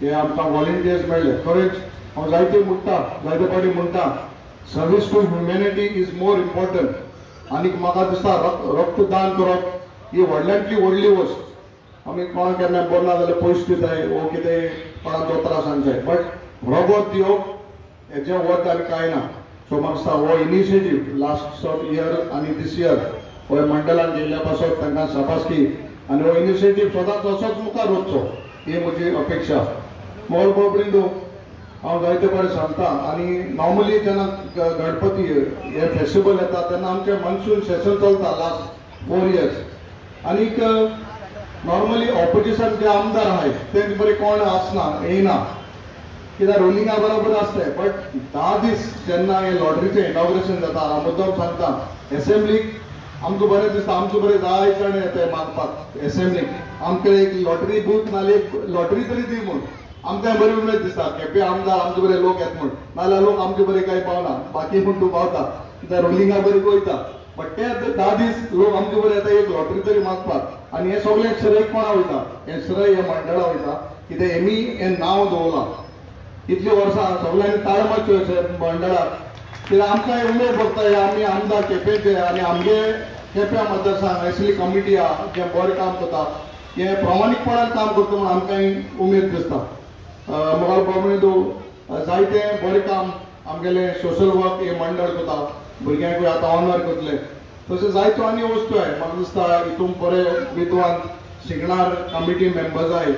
हे आमकां वॉलंटियर्स मेळ्ळे. खरेंच हांव जायते म्हणटा, जायते फावटी म्हणटा, service to humanity is more important. आनी म्हाका दिसता रक्तदान करप ही व्हडल्यांतली व्हडली वस्त. आमी कोणाक केन्ना बरो ना जाल्यार पयशे दिताय वो कितें कोणाक दोतोरा सांगताय, बट रगत दिवप हेजें वत आनी कांय ना. सो म्हाका दिसता हो इनिशिएटीव लास्ट इयर आनी दीस इयर हो मंडळान घेयल्ल्या पासत तांकां शाबासकी आनी हो इनिशिएटीव सदांच असोच मुखार वचचो ही म्हजी अपेक्षा. मोल बाबरिंदो हांव जायते बरें सांगता. आनी नॉर्मली जेन्ना गणपती हे फेस्टिवल येता तेन्ना आमचें मॉन्सून सेशन चलता लास्ट 4 इयर्स. आनीक नॉर्मली ऑपोजिशन जे आमदार आहाय ते बरें कोण आसना, येयना, कित्याक रुलिंगा बरोबर आसता. बट 10 दीस जेन्ना हे लॉटरीचें इनॉग्रेशन जाता, हांव मुद्दम सांगता एसेंब्लीक आमकां बरें दिसता, आमचें बरें जाय जाण येता मागपाक एसेंब्लीक, आमकां एक लॉटरी बूथ नाल्यार एक लॉटरी तरी दी म्हूण आमकां बरी उमेद दिसता. केपें आमदार आमचे बरे लोक येता म्हूण, नाल्यार लोक आमचे बरे कांय पावना, बाकी म्हूण तूं पावता कित्याक रुलिंगा बरी वयता. बट ते 10 दीस लोक आमचे बरे येता एक लॉटरी तरी मागपाक. आनी हें सगळें श्रेय कोणा वयता, हें श्रेय ह्या मंडळा वयता, कित्याक हेमी हें नांव दवरलां इतलीं वर्सां सगळ्यांनी ताळ मारच्यो मंडळाक, कित्याक आमकां उमेद भोगता हे आमी आमदार केपेंचे आनी आमगे केप्यां मतदारसंघ असली कमिटी आहा जें बरें काम करता, हें प्रामाणीकपणान काम करता म्हूण आमकां उमेद दिसता. मोगाळ बाबू जायतें बरें काम आमगेलें सोशल वर्क हें मंडळ करता, भुरग्यांकूय आतां ऑनर करतले, तशें जायत्यो आनी वस्तू आहाय. म्हाका दिसता हितून बरे विद्वान शिकणार कमिटी मेंबर्स आहाय,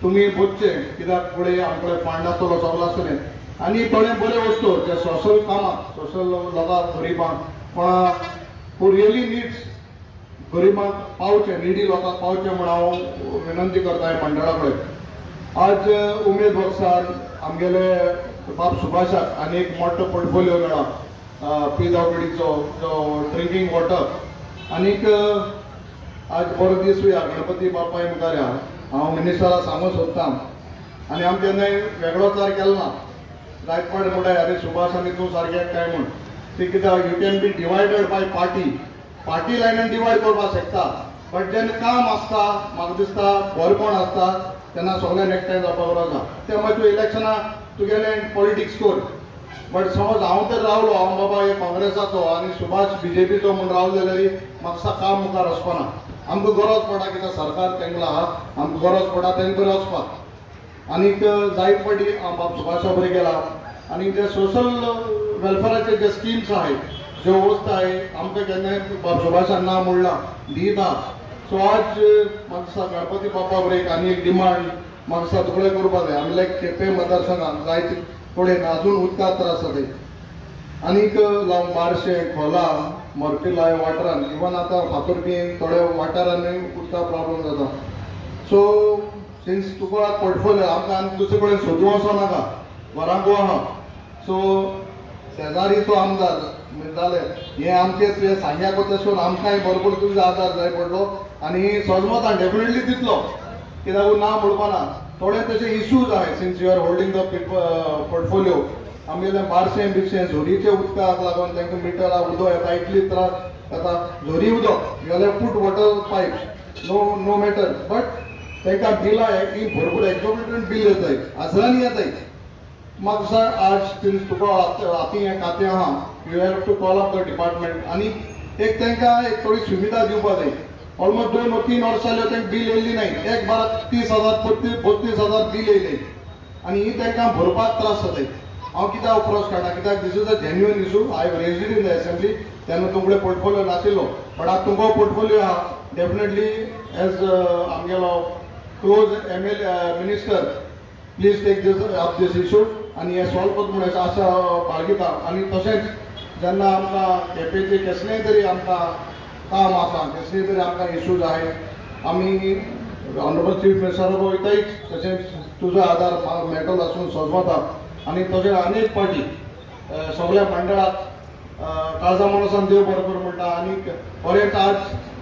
तुमी बसचें कित्याक फुडें आमकां फंड आसतलो सगळो आसतलें. आनी थोडे बरे वस्तू जे सोशल कामाक, सोशल लोकांक, गरिबांक, कोणा who really needs, गरिबांक पावचें, निडी लोकांक पावचें म्हूण हांव विनंती करता ह्या मंडळा कडेन. आज उमेद वर्सान आमगेले बाब सुभाषाक आनी एक मोठो पोर्टफोलियो मेळ्ळा पीडब्ल्यूडीचो जो ड्रिंकींग वॉटर. आनीक आज बरो दीस गणपती बाप्पा मुखार हांव मिनिस्टराक सांगूंक सोदता आनी आमी केन्नाय वेगळो चार केलो ना. जायत पाट म्हणटाय अरे सुभाष आनी तूं सारकें काय म्हूण. ती कित्याक you can be divided by party, party लायनान divide करपाक शकता, बट जेन्ना काम आसता म्हाका दिसता बरेपण आसता तेन्ना सगळ्यांक एकठांय जावपाक गरज आसा. ते मागीर तूं इलेक्शनाक तुगेलें पॉलिटिक्स कर, बट समज हांव तर रावलो हांव बाबा हे काँग्रेसाचो आनी सुभाष बीजेपीचो म्हूण रावलो जाल्यार म्हाका दिसता काम मुखार वचपाना. आमकां गरज पडटा कित्याक सरकार तेंगला आहा, आमकां गरज पडटा तेंक बरें वचपाक. आनीक जायत फावटी हांव बाब सुभाषा बरें गेला आनी जे सोशल वेलफेराचे जे स्किम्स आहाय ज्यो वस्त आहाय आमकां केन्नाय बाब सुभाषान ना म्हणलां दिता. सो आज म्हाका दिसता गणपती बाप्पा बरें आनी एक डिमांड म्हाका दिसता तुकडे करपाक जाय. आमल्या केपें मतदारसंघात जायते कडेन अजून उदका त्रास जाता. आनीक लावूं बारशें खोला मर्पिला ह्या वाठारान इवन आतां फातुर्पी थोड्या वाठारांनी उदका प्रॉब्लम जाता. सो सिन्स तुका पोर्टफोलियो आमकां आनी दुसरे कडेन सोदूं वचो नाका, घरांक आहा. सो शेजारीचो आमदार जालें हें आमचें तुवें सांग्याक तशें करून आमकांय भरपूर तुजो आदार जाय पडलो आनी सजमतान डेफिनेटली दितलो, कित्याक ना म्हणपा ना. थोडे तशे इश्यूज आहाय since you are holding the portfolio. आमगेलें बारशें बिरशें झोरीच्या उदकाक लागून तांकां मिटरा उदक येता इतली त्रास जाता. झोरी उदक you have put water pipes no no matter, but तांकां बिलां ही भरपूर एक्सॉर्बिटंट बील येताय हजारांनी येताय. म्हाका दिसता आज सिन्स तुका हातीं हें खातें आहा you have to call up the department आनी एक तांकां एक थोडी सुविधा दिवपाक जाय. ऑलमोस्ट 2 or 3 वर्सां जाल्यो तांकां बील येयल्ली नाय, एक बारा 30,000 32,000 बील येयलें आनी ही तांकां भरपाक त्रास जाताय. हांव कित्याक उप्रोच काडटा कित्याक this is a genuine issue. I have raised in the assembly तेन्ना तुमकडे पोर्टफोलियो नाशिल्लो, बट आतां तुमकां पोर्टफोलियो आहा. डेफिनेटली एज आमगेलो close M L minister please take this up this issue आनी हें सॉल्व करता म्हूण आशा बाळगिता. आनी तशेंच जेन्ना आमकां केपेंचें कसलेंय तरी आमकां काम आसा, कसलेय तरी आमकां इशूज आहाय, आमी ऑनरेबल चीफ मिनिस्टरा वयतायच, तशेंच तुजो आदार म्हाका मेळटलो आसून सजमता. आनी तशेंच अनेक पार्टी सगळ्या मंडळाक काळजा मनसान देव बरो करूं म्हणटा. आनी बरेंच आज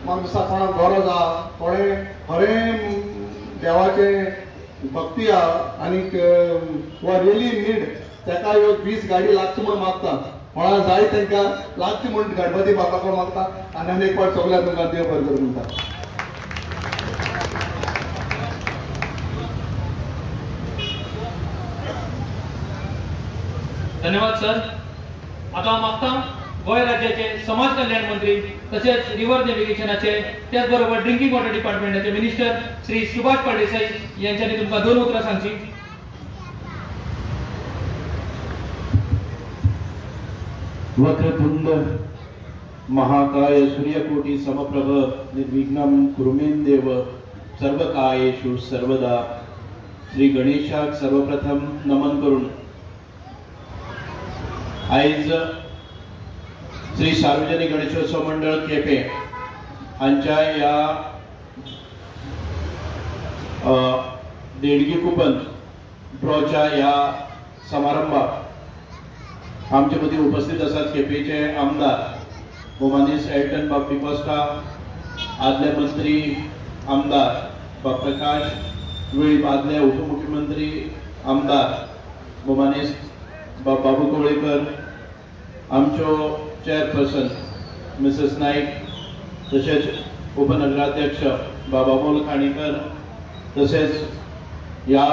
म्हाका दिसता कोणाक गरज आहा, थोडे खरें देवाचें भक्ती आहा आनीक वा रियली नीड ताका ह्यो 20 गाडी लागची म्हूण मागता, कोणा जाय तांकां लागची म्हूण गणपती बाप्पा कडेन मागता. आनी आनी एक फावट सगळ्यांक तुमकां देव बरें करूं म्हणटा. धन्यवाद सर. आता हांव मागता गोंय राज्याचे समाज कल्याण मंत्री तसेच रिव्हर नेव्हिगेशनाचे त्याचबरोबर ड्रिंकिंग वॉटर डिपार्टमेंटाचे मिनिस्टर श्री सुभाष फळदेसाई यांच्यानी तुमकां 2 उतरां सांगची. वक्रतुंड महाकाय सूर्यकोटि समप्रभ निर्विघ्नं कुरु मे देव सर्वकायेषु सर्वदा. श्री गणेशाक सर्वप्रथम नमन करून आयज श्री सार्वजनिक गणेशोत्सव मंडळ केपें हांच्या ह्या देणगी कुपन ड्रॉच्या ह्या समारंभाक आमचे मदीं उपस्थित आसात केपेंचे आमदार भोमानीस एल्टन बाब डिकोस्टा, आदले मंत्री आमदार बाब प्रकाश वेळीप, आदले उपमुख्यमंत्री आमदार भोमानीस बाब बाबू कवळेकर, आमच्यो चेअरपर्सन मिसेस नाईक, तशेंच उपनगराध्यक्ष बाबा अमोल खाणीकर, तशेंच ह्या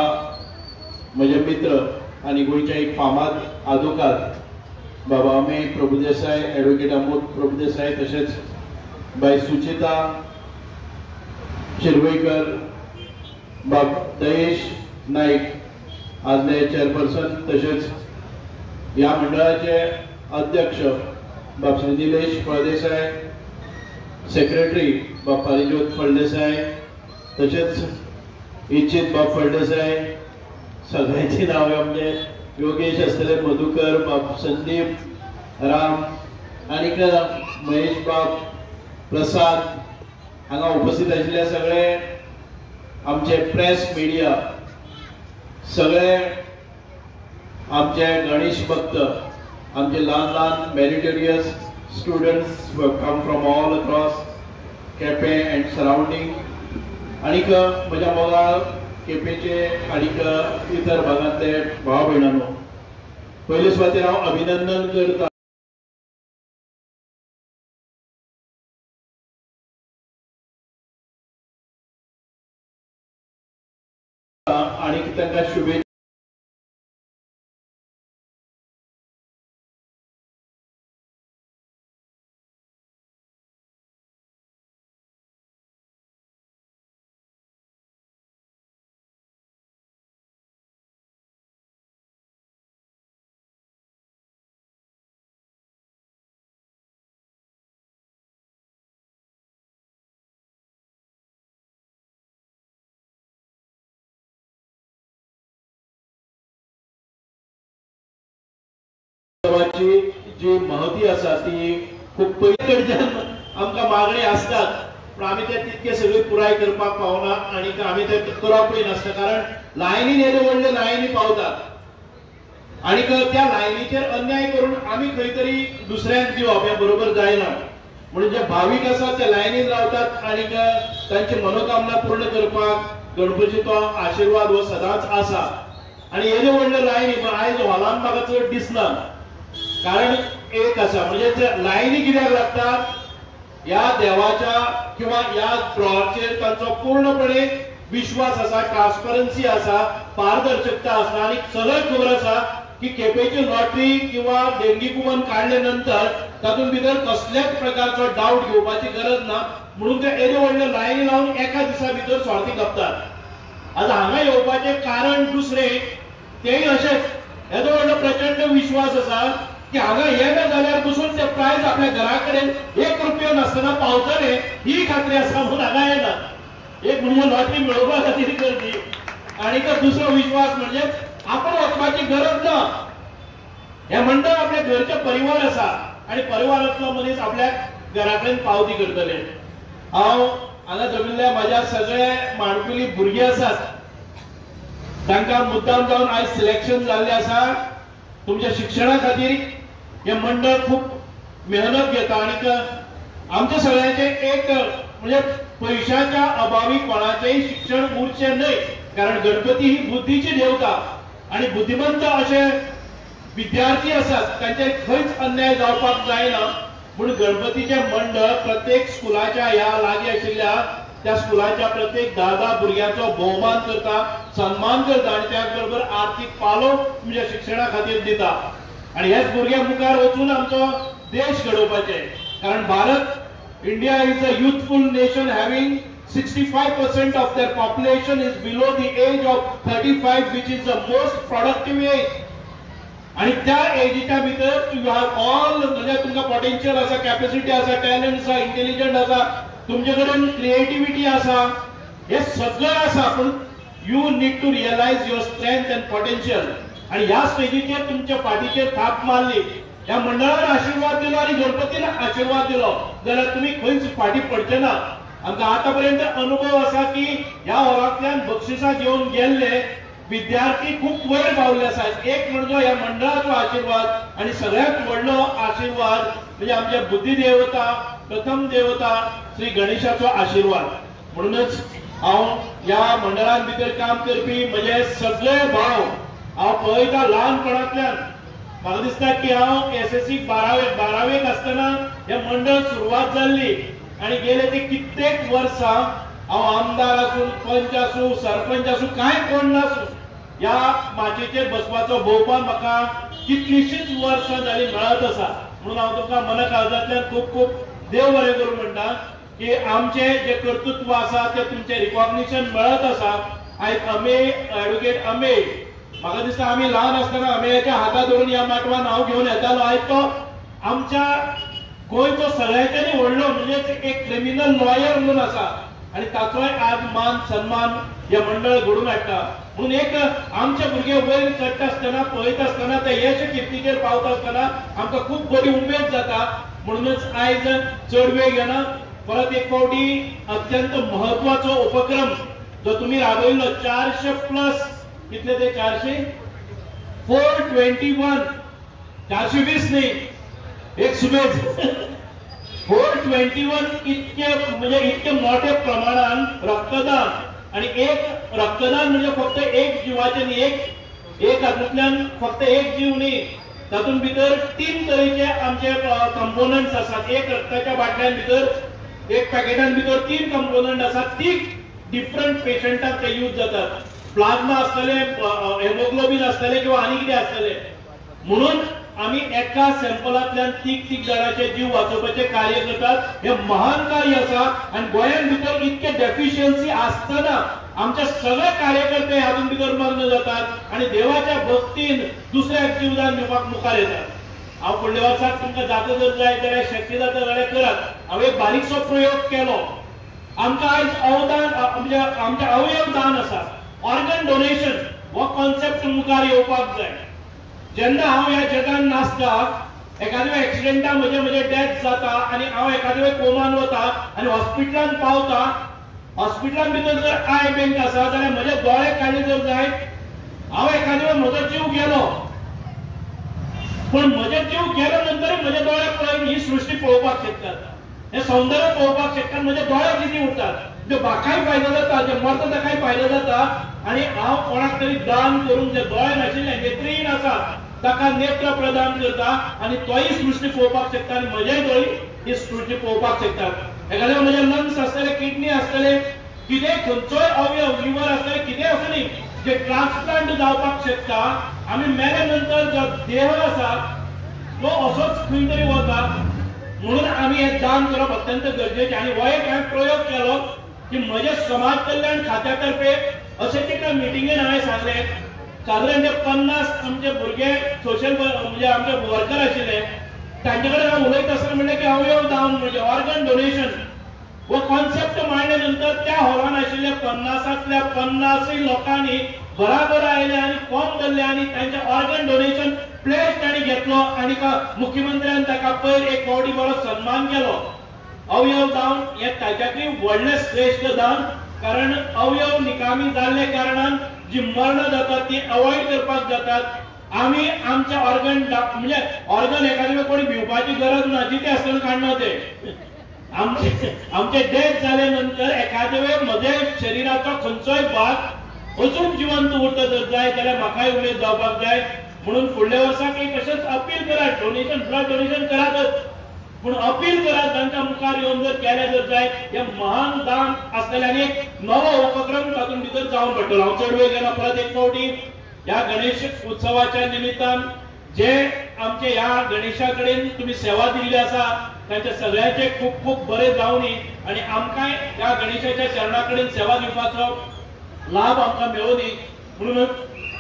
म्हजे मित्र आनी गोंयचे एक फामाद आदवोगाद बाबा अमे प्रभुदेसाय, एडवोकेट अमोद प्रभुदेसाय, तशेंच बाय सुचिता शिरवयकर, बाब दयेश नाईक आदले चेअरपर्सन, तशेंच ह्या मंडळाचे अध्यक्ष बाब श्री निलेश फळदेसाय, सेक्रेटरी बाब पारिज्योत फळदेसाय, तशेंच इच्छित बाब फळदेसाय, सगळ्यांची नांवां म्हणजे योगेश आसतले, मधुकर बाब, संदीप राम आनीक महेश बाब, प्रसाद, हांगा उपस्थित आशिल्ले सगळे आमचे प्रेस मिडिया, सगळे आमचे गणेश भक्त, आमचे ल्हान ल्हान meritorious students who have come from all across Quepem and surrounding, आनीक म्हज्या मोगाळ केपेंचे आनीक इतर भागांतले भाव भयणांनो, पयले सुवातेर हांव अभिनंदन करता आनीक तांकां शुभेच्छा जी महती आसा ती खूब पयलीं आमकां मागणी आसतात, पूण आमी ते तितके सगळे पुराय करपाक पावना आनी आमी ते करपूय नासता, कारण लायनीन येदे व्हडले लायनी पावतात आनी त्या लायनीचेर अन्याय करून आमी खंय तरी दुसऱ्यांक दिवप हें बरोबर जायना. म्हणून जे भावीक आसात ते लायनीन रावतात आनी तांची मनोकामना पूर्ण करपाक गणपतीचो आशिर्वाद हो सदांच आसा. आनी येदे व्हडले लायनी पण आयज हॉलान म्हाका चड दिसना, कारण एक आसा म्हणजे ते लायनी कित्याक लागतात, ह्या देवाच्या किंवा ह्या ड्रॉचेर तांचो पूर्णपणे विश्वास आसा, ट्रान्सपरन्सी आसा, पारदर्शकता आसा आनी सगळें खबर आसा की केपेंची लॉटरी किंवा डेंगी कुपन काडले नंतर तातूंत भितर कसल्याच प्रकारचो डावट घेवपाची गरज ना, म्हणून ते येदे व्हडले लायनी लावन एका दिसा भितर स्वार्थी खपतात. आज हांगा येवपाचें कारण दुसरें, तेय अशेंच येदो व्हडलो प्रचंड विश्वास आसा की हांगा येना जाल्यार बसून ते प्रायज आपल्या घरा कडेन एक रुपयो नासतना पावतले ही खात्री आसा, म्हणून हांगा येना. एक म्हणजे लॉटरी मेळोवपा खातीर गर्दी आनी दुसरो विश्वास म्हणजे आपण वचपाची गरज ना. हे मंडळ आपल्या घरचे परिवार आसा आनी परिवारांतलो मनीस आपल्या घरा कडेन पावती करतले. हांव हांगा जमिल्ल्या म्हाज्या सगळे माणकुली भुरगीं आसात तांकां मुद्दाम जावन आयज सिलेक्शन जाल्लें आसा. तुमच्या शिक्षणा खातीर हे मंडळ खूब मेहनत घेता आनी आमच्या सगळ्यांचे एक म्हणजे पयशाच्या अभावी कोणाचेय शिक्षण उरचें न्हय, कारण गणपती ही बुद्धीची देवता आनी बुद्धिमंत अशे विद्यार्थी आसात तांचेर खंयच अन्याय जावपाक जायना. म्हूण गणपतीचें मंडळ प्रत्येक स्कुलाच्या ह्या लागीं आशिल्ल्या त्या स्कुलाच्या प्रत्येक 10-10 भुरग्यांचो भोवमान करता, सन्मान करता आनी त्याच बरोबर आर्थीक पालव तुमच्या शिक्षणा खातीर दिता. आनी हेच भुरगे मुखार वचून आमचो देश घडोवपाचे, कारण Bharat, India is a youthful nation having 65% of their population is below the age of 35, which is the most productive age. आणि त्या एजीच्या भितर you have all, म्हणजे तुमकां पोटेन्शियल आसा, कॅपॅसिटी आसा, टॅलंट आसा, इंटेलिजंट आसा, तुमचे कडेन क्रिएटिविटी आसा, हे सगळें आसा, पूण you need to realise your strength and potential. आणि ह्या स्टेजीचेर तुमच्या फाटीचेर थाप मारली, ह्या मंडळान आशिर्वाद दिलो आनी गणपतीन आशिर्वाद दिलो जाल्यार तुमी खंयच फाटी पडचे ना. आमकां आतां पर्यंत अनुभव आसा की ह्या हॉलांतल्यान बक्षिसां घेवन गेल्ले विद्यार्थी खूब वयर पावल्ले आसात. एक म्हणजे ह्या मंडळाचो आशिर्वाद आनी सगळ्यांत व्हडलो आशिर्वाद म्हणजे आमच्या बुद्धिदेवता, प्रथम देवता श्री गणेशाचो आशिर्वाद. म्हणूनच हांव ह्या मंडळान भितर काम करपी म्हजे सगळे भाव हांव पळयता ल्हानपणांतल्यान. म्हाका दिसता की हांव एसएससी बारावेक आसतना हें मंडळ सुरवात जाल्ली आनी गेले ते कित्येक वर्सां हांव आमदार आसूं, पंच आसूं, सरपंच आसूं, कांय कोण नासूं, ह्या माचयेचेर बसपाचो भोवमान म्हाका कितलींशींच वर्सां जालीं मेळत आसा. म्हणून हांव तुमकां मना काळजांतल्यान खूब खूब देव बरें करूं म्हणटा की आमचें जें कर्तृत्व आसा तें तुमचें रिकॉग्निशन मेळत आसा. आयज अमेय, एडवोकेट अमेय, म्हाका दिसता आमी ल्हान आसतना अमेयाच्या हाता धरून ह्या माटवान हांव घेवन येतालो. आयज तो आमच्या गोंयचो सगळ्यांच्यानी व्हडलो म्हणजे एक क्रिमिनल लॉयर म्हणून आसा आनी ताचोय आज मान सन्मान हे मंडळ घडोवन हाडटा. म्हणून एक आमचे भुरगे वयर चडटा आसतना, पळयता आसतना, ते यश किर्तीचेर पावता आसतना आमकां खूब बरी उमेद जाता. म्हणूनच आयज चड वेळ घेना, परत एक फावटी अत्यंत म्हत्वाचो उपक्रम जो तुमी राबयल्लो 400 प्लस, कितले ते 421, 420 न्ही, एक सुबेज 421 इतके म्हणजे इतके मोठ्या प्रमाणान रक्तदान. आणि एक रक्तदान म्हणजे फक्त एक जिवाचे न्ही, एक हातूंतल्यान फक्त एक जीव न्ही, तातूंत भितर 3 तरेचे आमचे कंपोनंट्स आसात. एक रक्ताच्या बाटल्यान भितर, एक पॅकेटान भितर 3 कंपोनंट आसात, 3 डिफरंट पेशंटाक ते यूज जातात. प्लाझ्मा आसतले, हेमोग्लोबीन आसतले किंवा आनी कितें आसतले. म्हणून आमी एका सॅम्पलांतल्यान तीग जाणांचे जीव वाचोवपाचें कार्य करतात. हे महान कार्य आसा आनी गोंयांत भितर इतके डेफिशियन्सी आसतना आमचे सगळे कार्यकर्ते हातूंत भितर मग्न जातात आनी देवाच्या भक्तीन दुसऱ्याक जीवदान दिवपाक मुखार येतात. हांव फुडल्या वर्साक तुमकां जाता जर जाय जाल्यार, शक्य जाता जाल्यार करात. हांव एक बारीकसो प्रयोग केलो. आमकां आयज अवदान म्हणजे आमचें अवयव दान आसा, ऑर्गन डोनेशन हो कॉन्सेप्ट मुखार येवपाक जाय. जेन्ना हांव ह्या जगान नासता, एखाद्या एक्सिडेंटान म्हजे म्हजे डेथ जाता आनी हांव एखाद्या कोमान वता आनी हॉस्पिटलान पावता, हॉस्पिटलान भितर जर I bank आसा जाल्यार म्हजे दोळे काडले जर जायत, हांव एखाद्या वेळ म्हजो जीव गेलो, पूण म्हजे जीव गेल्या नंतर म्हजे दोळे पळय ही सृश्टी पळोवपाक शकतात, हे सौंदर्य पळोवपाक शकतात, म्हजे दोळे कितें उरतात, जे म्हाकाय फायदो जाता, जे मरता ताकाय फायदो जाता. आनी हांव कोणाक तरी दान करून जे दोळे नाशिल्ले, नेत्रहीन आसा ताका नेत्र प्रदान करता आनी तोय सृश्टी पळोवपाक शकता आनी म्हजेय दोळे ही सृश्टी पळोवपाक शकतात. एखाद्या म्हजे लंग्स आसतले, किडनी आसतले, कितें खंयचोय अवयव, लिवर आसतले, कितें आसूं न्ही, जे ट्रान्सप्लांट जावपाक शकता. आमी मेल्या नंतर जो देह आसा तो असोच खंय तरी वता. म्हणून आमी हें दान करप अत्यंत गरजेचें. आनी हो एक हांवें प्रयोग केलो की म्हजे समाज कल्याण खात्या तर्फे अशें एका मिटिंगेन हांवें सांगलें, सादारण जे 50 आमचे भुरगे सोशल म्हणजे आमचे वर्कर आशिल्ले तांचे कडेन हांव उलयत आसतना म्हणलें की अवयव दान म्हणजे ऑर्गन डोनेशन हो कॉन्सेप्ट मांडले नंतर त्या हॉलान आशिल्ल्या 50तल्या 50 लोकांनी बराबर आयले आनी फॉर्म भरले आनी तांचे ऑर्गन डोनेशन प्लेज तांणी घेतलो आनी मुख्यमंत्र्यान ताका पयर एक फावटी बरो सन्मान केलो. अवयव दान हें ताच्याकूय व्हडलें श्रेश्ठ दान, कारण अवयव निकामी जाल्ले कारणान जी मरणां जातात ती अवॉयड करपाक जातात. आमी आमचे ऑर्गन म्हणजे ऑर्गन एखाद्या वेळ कोणी भिवपाची गरज ना, जिते आसतना काडना ते. आमचे डेथ जाले नंतर एखाद्या वेळ म्हज्या शरिराचो खंयचोय भाग अजून जिवंत उरता जर जाय जाल्यार म्हाकाय उमेद जावपाक जाय. म्हणून फुडल्या वर्साक एक अशेंच अपील करात, डोनेशन, ब्लड डोनेशन करातच, पूण अपील करात तांच्या मुखार येवन जर केलें जर जाय, हें महान दान आसतलें आनी एक नवो उपक्रम तातूंत भितर जावन पडटलो. हांव चड वेळ घेना. परत एक फावटी ह्या गणेश उत्सवाच्या निमित्तान जे आमचे ह्या गणेशा कडेन तुमी सेवा दिल्ली आसा तांच्या सगळ्यांचे खूब खूब बरें जावनी आनी आमकांय ह्या गणेशाच्या चरणा कडेन सेवा दिवपाचो लाभ आमकां मेळोनी. म्हणून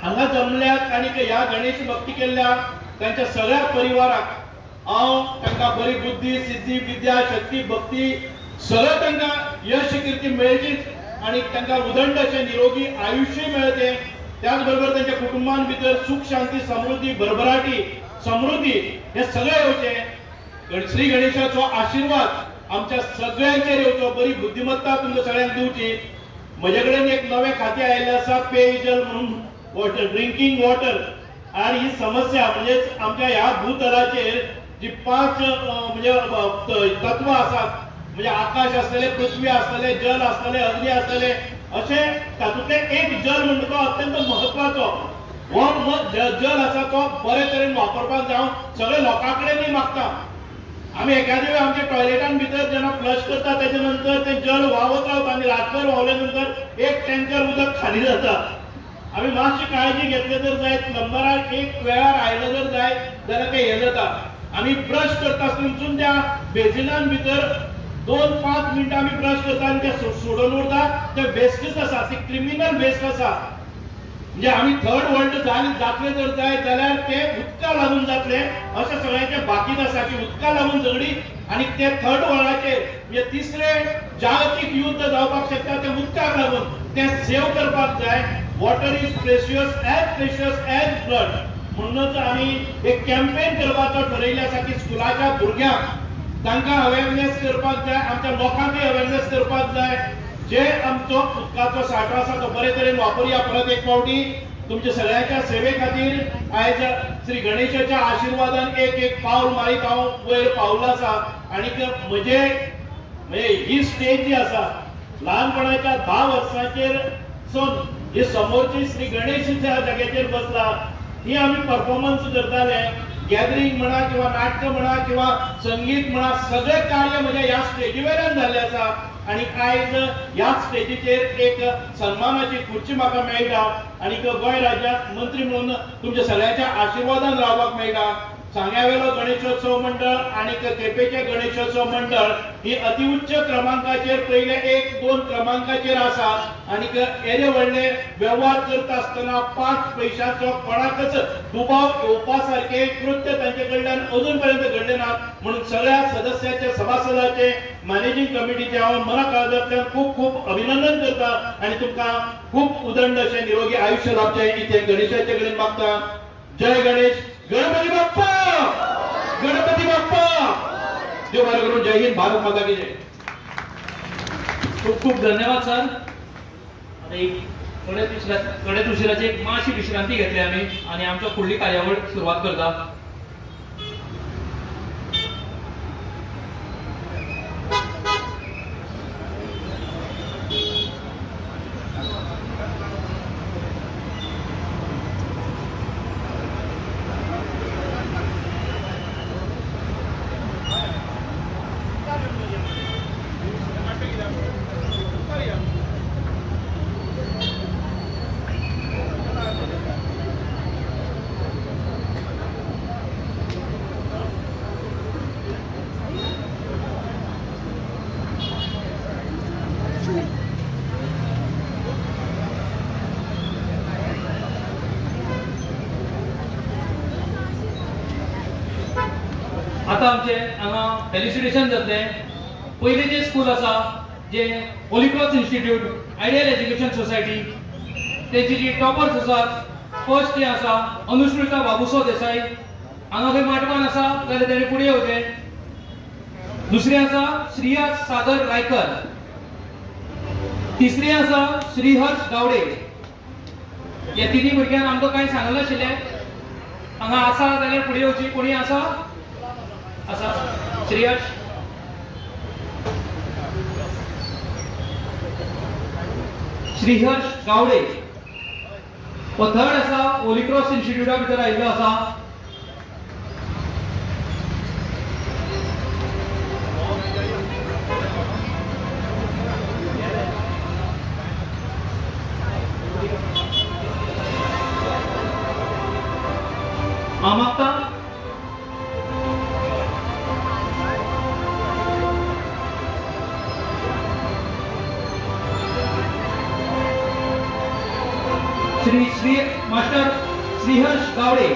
हांगा जमल्यात आनी ह्या गणेश भक्ती केल्ल्या तांच्या सगळ्या परिवाराक हांव तांकां बरी बुद्धी, सिद्धी, विद्या, शक्ती, भक्ती सगळें तांकां यश कीर्ती मेळचीच आनी तांकां उदंड अशें निरोगी आयुश्य मेळचें. त्याच बरोबर तांच्या कुटुंबान भितर सुख, शांती, समृद्धी, भरभराटी, समृद्धी हे सगळें येवचें. श्री गणेशाचो आशिर्वाद आमच्या सगळ्यांचेर येवचो, बरी बुद्धिमत्ता तुमकां सगळ्यांक दिवची. म्हजे कडेन एक नवें खातें आयिल्लें आसा, पेयजल म्हणून, वॉटर, ड्रिंकींग वॉटर. आनी ही समस्या म्हणजेच आमच्या ह्या भूतलाचेर जी 5 म्हणजे तत्वां आसात, म्हणजे आकाश आसतलें, पृथ्वी आसतलें, जल आसतलें, अग्नी आसतलें, अशें तातूंतलें एक जल म्हणटा तो अत्यंत म्हत्वाचो. हो जल आसा तो बरे तरेन वापरपाक जावं सगळे लोकां कडेनूय मागता. आमी एखाद्या वेळ आमच्या टॉयलेटान भितर जेन्ना फ्लश करता तेजे नंतर तें जल व्हांवत रावता आनी रातभर व्हांवले नंतर एक टँकर उदक खाली जाता. आमी मातशी काळजी घेतली जर जायत, प्लंबराक एक वेळार आयलो जर जायत जाल्यार तें हें जाता. आमी ब्रश करता आसतना त्या बेजिनान भितर 2-5 मिनटां आमी ब्रश करता आनी तें सोडून उरता, तें वेस्टच आसा, ती क्रिमिनल वेस्ट आसा. म्हणजे आमी थर्ड वर्ल्ड जातले जर जायत जाल्यार तें उदका लागून जातलें अशें सगळ्यांचें बाकीत आसा की उदका लागून झगडी आनी ते थर्ड वर्ल्डाचेर म्हणजे तिसरें जागतीक युद्ध जावपाक शकता तें उदकाक लागून, तें सेव करपाक जाय. Water is precious as precious as blood. म्हणूनच आमी एक कॅम्पेन करपाचो ठरयलें आसा की स्कुलाच्या भुरग्यांक तांकां अवेरनेस करपाक जाय, आमच्या लोकांकय अवेरनेस करपाक जाय. जे आमचो उदकाचो सांठो आसा तो बरे तरेन वापरुया. परत एक फावटी तुमच्या सगळ्यांच्या सेवे खातीर आयज श्री गणेशाच्या आशिर्वादान एक एक पावल मारीत हांव वयर पावलो आसा. आनीक म्हजे म्हणजे ही स्टेज जी आसा ल्हानपणाच्या 10 वर्सांचेर सून ही समोरची श्री गणेशाच्या जाग्याचेर बसला ही आमी परफॉर्मन्स करताले. गॅदरींग म्हणा किंवा नाटकां म्हणा किंवा संगीत म्हणा सगळे कार्य म्हज्या ह्या स्टेजी वयल्यान जाल्लें आसा. आनी आयज ह्या स्टेजीचेर एक सन्मानाची खुर्ची म्हाका मेळटा आनी गोंय राज्यात मंत्री म्हणून तुमच्या सगळ्यांच्या आशिर्वादान रावपाक मेळटा. सांग्यावेलो गणेशोत्सव मंडळ आनी केपेंचें गणेशोत्सव मंडळ ही अतिउच्च क्रमांकाचेर पयले 1-2 क्रमांकाचेर आसा. आनी येदे व्हडले वेव्हार करता आसतना 5 पयशांचो कोणाकच दुबाव येवपा सारकें कृत्य तांचे कडल्यान अजून पर्यंत घडलें ना. म्हणून सगळ्या सदस्याचे सभासदाचे मॅनेजींग कमिटीचे हांव मना काळजांतल्यान खूब खूब अभिनंदन करता आनी तुमकां खूब उदंड अशें निरोगी आयुश्य लाभचें इतलें गणेशाचे कडेन मागता. जय गणेश, गणपती बाप्पा, गणपती बाप्पा. देव बरें करूं. जय हिंद, भारत माता की जय. खूब खूब धन्यवाद सर. आता एक थोड्याच उशिराची एक मातशी विश्रांती घेतली आमी आनी आमचो फुडली कार्यावळ सुरवात करता. आतां आमचे हांगा फेलिसिटेशन जातलें. पयलीं जे स्कूल आसा जे Holy Cross Institute Ideal Education Society तेची जी टॉपर्स आसात फर्स्ट जे आसा अनुश्रुता बाबुसो देसाई हांगा खंय माटवान आसा जाल्यार तेणें फुडें येवचें. दुसरें आसा श्रिया सागर रायकर, तिसरें आसा श्रीहर्ष गावडे. ह्या तिनूय भुरग्यांक आमकां कांय सांगनाशिल्लें. हांगा आसा जाल्यार फुडें येवची. कोणी आसा? आसा श्रीहर्ष. श्रीहर्ष गावडे हो थर्ड आसा होलीक्रॉस इन्स्टिट्यूटा भितर आयिल्लो आसा. हांव मागता श्री श्री मास्टर श्रीहर्ष गावडे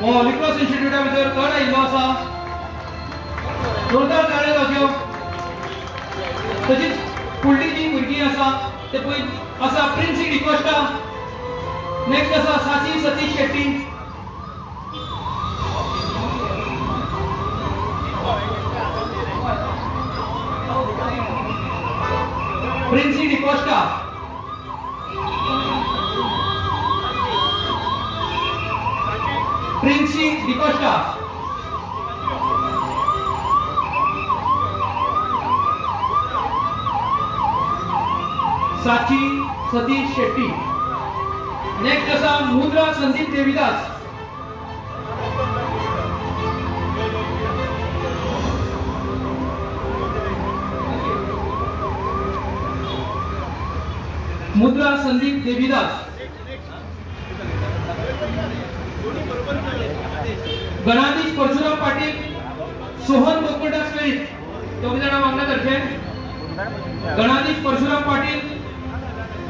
हो होलीक्रॉस इन्स्टिट्यूटा भितर थर्ड आयिल्लो आसा. जोरदार ताळयो जावच्यो. तशीच फुडली जी भुरगीं आसा ते पळय आसा प्रिन्सी डिकोस्टा, नेक्स्ट आसा साची सतीश शेट्टी, प्रिन्सी डिकोस्टा, प्रिन्सी डिकोस्टा, साची सतीश शेट्टी. नेक्स्ट आसा मुद्रा संदीप देवीदास, मुद्रा संदीप देवीदास, गणाधीश परशुराम पाटील, सोहन गोकुळदास वेळीप. दोग जाणां वांगडा धरचे. गणाधीश परशुराम पाटील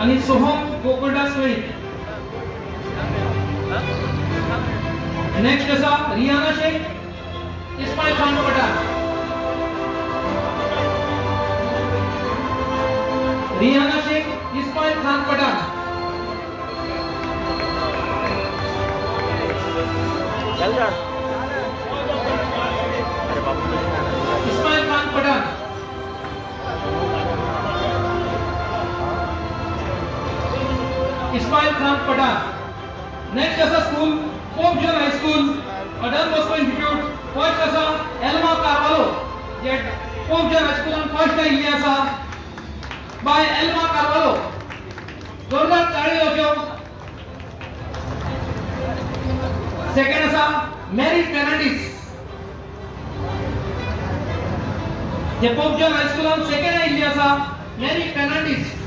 आनी सोहन गोकुळदास वेळीप. नेक्स्ट आसा रियाना शेख, इस्मायल खान पठाण. रियाना शेख, इस्मायल खान पठाण. इस्मायल खान पठाण. इस्माईल खान पठाण. नेक्स्ट आसा school Pope John high school Don Bosco institute. First आसा एल्मा कार्वालो जे पोप जॉन हायस्कुलान फर्स्ट आयिल्ली आसा बाय एल्मा कार्वालो. जोरदार ताळी जावच्यो. सेकंड आसा मॅरी फेर्नांडीस जे पोप जॉन हायस्कुलान सेकंड आयिल्ली आसा मॅरी फेर्नांडीस.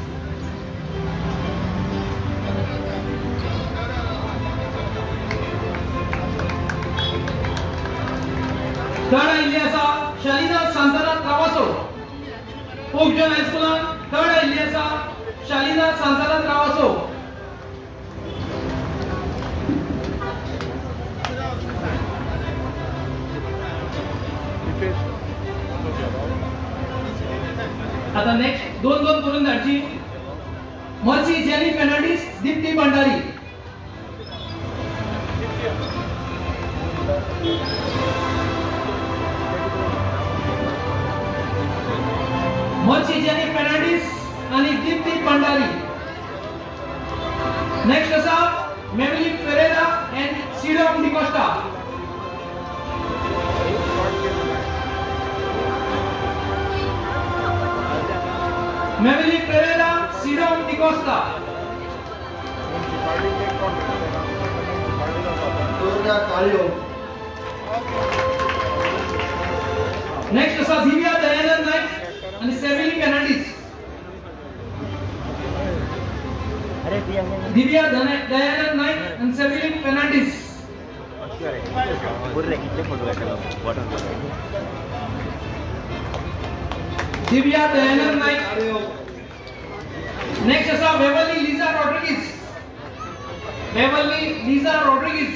थर्ड आयिल्ली आसा शालिना सांताना त्रावासो. पोप जॉन हायस्कुलान थर्ड आयिल्ली आसा शालिना सांताना त्रावासो. आता नेक्स्ट दोन दोन करून धाडची. मर्सी जेनी फेर्नांडीस, दीप्ती भंडारी. मर्सी जेनी फेर्नांडीस आणि दीप्ती भंडारी. नेक्स्ट आसा मेवली फेरेरा एंड सिडोम डिकोस्टा. मेवली फेरेरा, सिडोम डिकोस्टा. नेक्स्ट आसा दिव्या दयानंद नाईक आणि सेमिली फेर्नांडीस. दिव्या दयानंद नाईक आणि सेमिली फेर्नांडीस. दिव्या दयानंद नाईक. नेक्स्ट आसा वेवली Liza Rodrigues. वेवली Liza Rodrigues.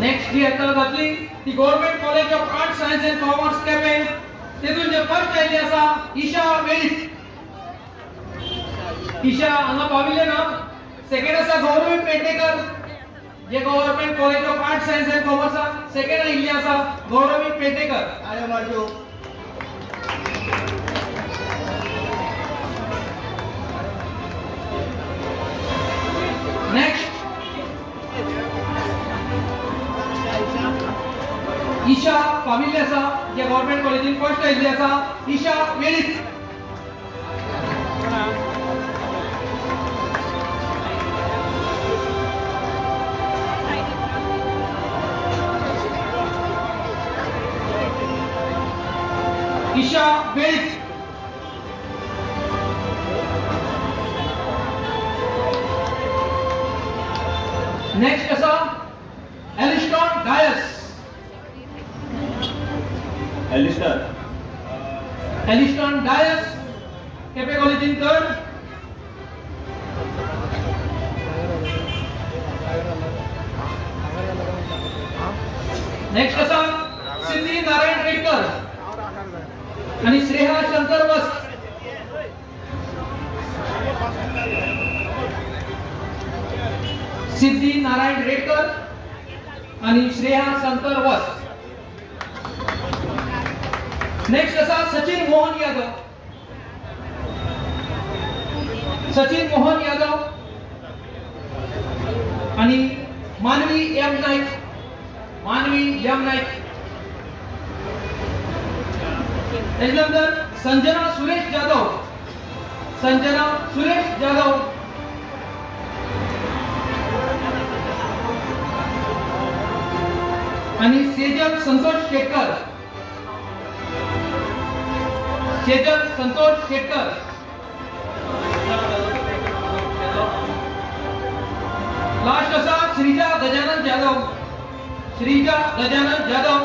Next जी आता जातली ती government college of art science and commerce Quepem तेतून जे फर्स्ट आयिल्ली आसा ईशा वेळीप. ईशा हांगा पाविल्ले ना. सेकंड आसा गौरवी पेडणेकर जे government college of art science and कॉमर्सान second आयिल्ली आसा गौरवी पेडणेकर. नेक्स्ट ईशा पाविल्ली आसा जे गव्हर्नमेंट कॉलेजीन फर्स्ट आयिल्ली आसा ईशा वेळीप. ईशा वेळीप. नेक्स्ट आसा एलिस्टॉन डायस. एलिस्टॉन डायस केपे कॉलेजीन थर्ड. नेक्स्ट आसा सिद्धी नारायण रेडकर आणि श्रेया शंकर वस्त. सिद्धी नारायण रेडकर आणि श्रेया शंकर वस्त. नेक्स्ट आसा सचिन मोहन यादव. सचिन मोहन यादव आणि मानवी एम नाईक. मानवी एम नाईक. त्याच्यानंतर संजना सुरेश जाधव. संजना सुरेश जाधव. आणि सेजल संतोष शेटकर. सेजल संतोष शेटकर. लास्ट असा श्रीजा गजानन जाधव. श्रीजा गजानन जाधव.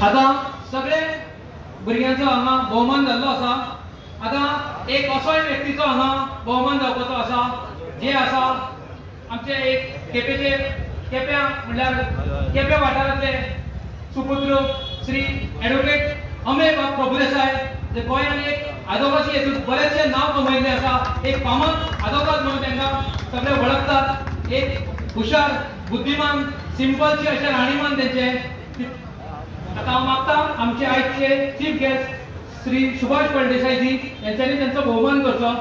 आता सगळे भुरग्यांचो हांगा भोवमान जाल्लो आसा. आतां एक असोय व्यक्तीचो हांगा भोवमान जावपाचो आसा जे आसा आमचे एक केपेचे केप्या म्हणल्यार केप्या वाठारांतले सुपुत्र श्री एडवोकेट अमेय बाब प्रभुदेसाय जे गोंयान एक आदोगासी हेतून बरेचशें नांव कमयल्लें आसा. एक फामाद आदोगाद म्हणून तांकां सगळे वळखतात. एक हुशार बुद्धिमान सिंपलशी अशें राहणीमान तेंचें. आतां हांव मागता आमचे आयचे चीफ गेस्ट श्री सुभाष फळदेसायजी यांच्यांनी त्यांचो भोवमान करचो.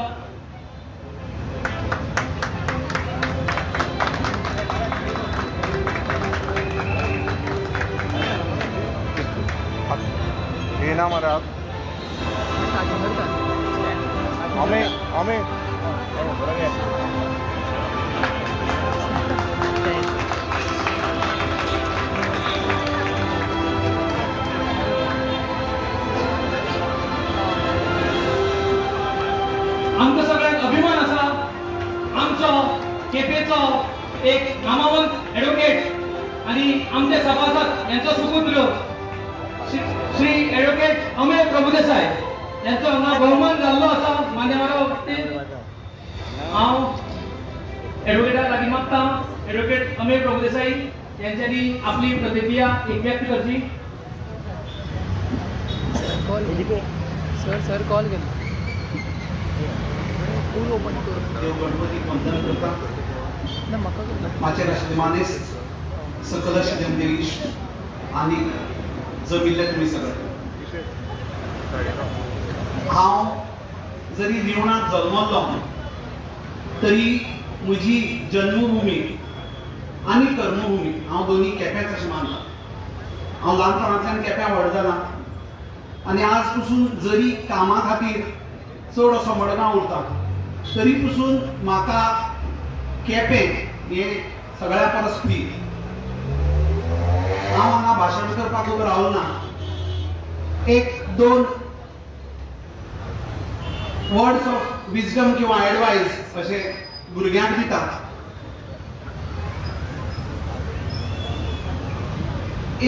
आमकां सगळ्यांक अभिमान आसा आमचो केपेचो एक नामावंत एडवोकेट आनी आमचे सभासद यांचो सुपुत्र श्री एडवोकेट अमेय प्रभुदेसाय यांचो हांगा भोवमान जाल्लो आसा. मान्यवरा वतीन हांव एडवोकेटा लागीं मागता एडवोकेट अमेय प्रभुदेसाई यांच्यांनी आपली प्रतिक्रिया एक व्यक्त करची. सर सर कॉल केलो फूल ओपन करून देव गणपतीक वंदन करता. माचेर आशिल्ले मानेस्त, सकल आशिल्ले आमचे इश्ट आनी जमिल्ले तुमी सगळे. हांव जरी रिवणांत जल्मल्लो तरी म्हजी जन्मभूमी आनी कर्मभूमी हांव दोनी केप्यांच अशें मानता. हांव ल्हानपणांतल्यान केप्यां व्हड जाला आनी आज पसून जरी कामा खातीर चड असो मडगांव उरता तरी पसून म्हाका केपें हें सगळ्या परस प्रिय. हांव हांगा भाशण करपाक उबो रावलो ना. एक दोन वर्ड्स ऑफ विजडम किंवा एडवायस अशें भुरग्यांक दिता.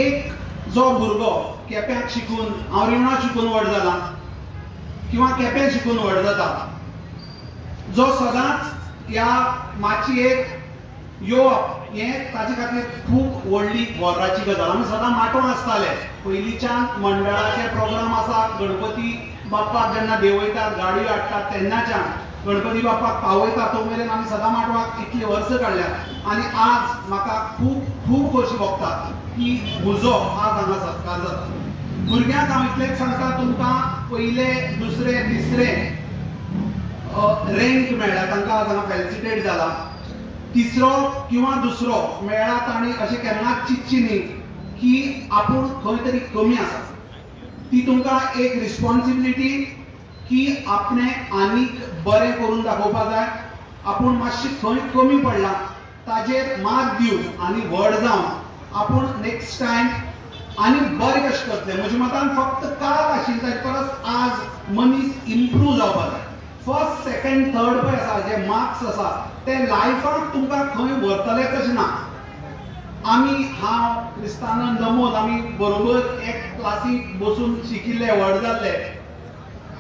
एक जो भुरगो केप्यांक शिकून, हांव रिवणा शिकून व्हड जाला किंवा केप्यां शिकून व्हड जाता, जो सदांच ह्या माचयेर येवप हें ताजे खातीर खूब व्हडली गर्वाची गजाल. आमी सदां माटोवन आसताले. पयलींच्यान मंडळाचे प्रोग्राम आसा, गणपती बाप्पाक जेन्ना देंवयतात, गाडयो हाडटात तेन्नाच्यान गणपती बाप्पाक पावयता तो मेरेन आमी सदां माटवाक इतली वर्सां काडल्यात. आनी आज म्हाका खूब खूब खोशी भोगता की म्हजो आज हांगा सत्कार जाता. भुरग्यांक हांव इतलेंच सांगता, तुमकां पयले दुसरे तिसरे रँक मेळ्ळा, तांकां आज हांगा फेलिसिटेट जाला. तिसरो किंवा दुसरो मेळ्ळा तांणी अशें केन्नाच चिंतची न्ही की आपूण खंय तरी कमी आसा. ती तुमकां एक रिस्पॉन्सिबिलिटी की आपणें आनीक बरें करून दाखोवपा जाय. आपूण मातशी खंय कमी पडला ताजेर मात दिवन आनी व्हड जावन आपूण नेक्स्ट टायम आनी बरें कशें करतलें. म्हज्या मतान फक्त काल आशिल्ले ताजे परस आज मनीस इम्प्रूव जावपा जाय. फर्स्ट सेकंड थर्ड पळय आसा जे मार्क्स आसा ते लायफाक तुमकां खंय व्हरतलेच अशें ना. आमी, हांव, क्रिस्तानंद, नमोद आमी बरोबर एक क्लासीक बसून शिकिल्ले, व्हड जाल्ले.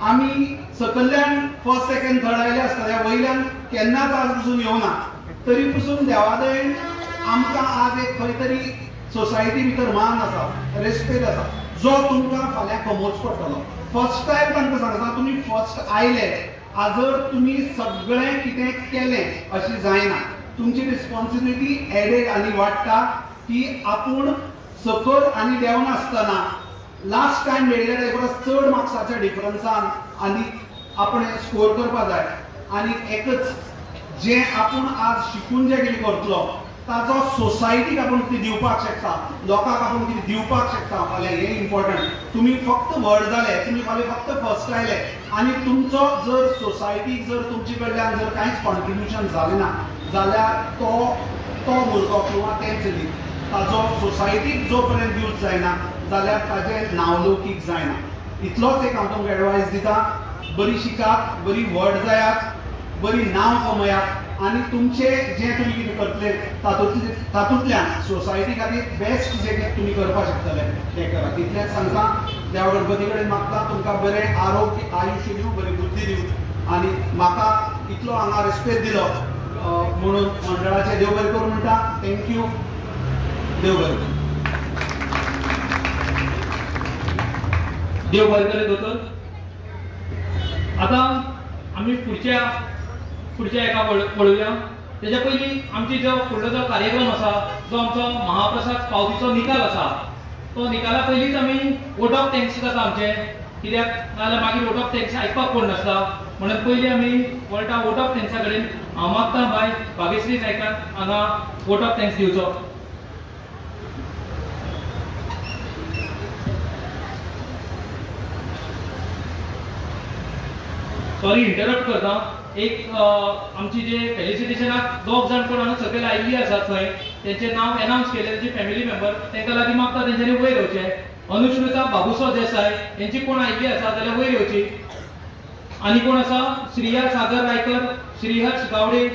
आमी सकयल्यान फर्स्ट सेकंड थर्ड आयले आसतले, वयल्यान केन्नाच आज पसून येवना. तरी पसून देवादयेन आमकां आज एक खंय तरी सोसायटी भितर मान आसा, रेस्पेद आसा, जो तुमकां फाल्यां कमोवचो पडटलो. फर्स्ट टायम तांकां सांगता, तुमी फर्स्ट आयले आज जर तुमी सगळें कितें केलें अशें जायना. तुमची रिस्पॉन्सिबिलिटी एडेड आनी वाडटा की आपूण सकयल आनी देंवनासतना लास्ट टायम मेळिल्ल्या ताजे परस चड मार्क्साच्या डिफरन्सान आनी आपणें स्कोर करपा जाय. आनी एकच जें आपूण आज शिकून जें कितें करतलो ताचो सोसायटीक आपूण कितें दिवपाक शकता, लोकांक आपूण कितें दिवपाक शकता फाल्यां, हें इम्पॉर्टंट. तुमी फक्त व्हड जाले, तुमी फाल्यां फक्त फर्स्ट आयले आनी तुमचो जर सोसायटीक जर तुमचे कडल्यान जर कांयच कॉन्ट्रिब्युशन जालें ना जाल्यार तो तो भुरगो किंवा तें चली ताजो सोसायटीक जो पर्यंत यूज जायना जाल्यार ताजें नांवलौकीक जायना. इतलोच एक हांव तुमकां एडवायस दिता, बरी शिकात, बरी व्हड जायात, बरी नांव कमयात आनी तुमचे जें तुमी कितें करतले तातूंतल्यान सोसायटी खातीर बेस्ट जें कितें तुमी करपाक शकतले तें करात. इतलेंच सांगता, देवा गणपती कडेन मागता तुमकां बरें आरोग्य, आयुश्य दिवं, बरी बुद्धी दिवं आनी म्हाका इतलो हांगा रेस्पेद दिलो म्हणून मंडळाचें देव बरें करूं म्हणटा. Thank you, देव बरें करूं. देव बरें करूं दोतोर. आतां आमी पुढच्या एका पळोवया. तेज्या पयलीं आमची जो फुडलो जो कार्यक्रम आसा जो आमचो महाप्रसाद पावतीचो निकाल आसा तो निकाला पयलींच आमी वोट ऑफ thanks जाता आमचें, कित्याक नाजाल्यार मागीर वोट ऑफ thanks आयकपाक कोण नासता. म्हणून पयलीं आमी वळटा वोट ऑफ थँक्सा कडेन. हांव मागता बाय भाग्यश्री नायकान हांगा वोट ऑफ thanks दिवचो. सॉरी इंटरप्ट करता. एक आमची जे फेलिसिटेशनाक दोग जाण कोण हांगा सकयल आयिल्ली आसात थंय तेंचें नांव एनावन्स केलें, तेंचे फॅमिली मेंबर, तांकां लागीं मागता तेंच्यांनी वयर येवचें. अनुश्रुता बाबुसो देसाय हेंची कोण आयिल्ली आसा जाल्यार वयर येवची. आनी कोण आसा? श्रिया सागर रायकर, श्रीहर्ष गावडे,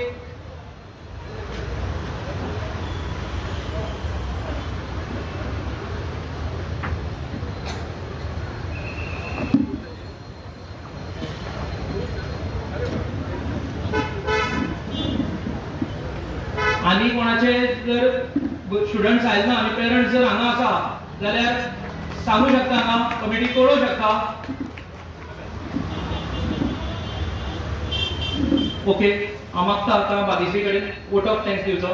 आनी कोणाचे जर स्टुडंट्स आयले ना आनी पेरंट्स जर हांगा आसा जाल्यार सांगू शकता, हांगा कमिटी कळोवंक शकता. ओके, हांव मागता आतां भाग्यश्री कडेन वोट ऑफ thanks दिवचो.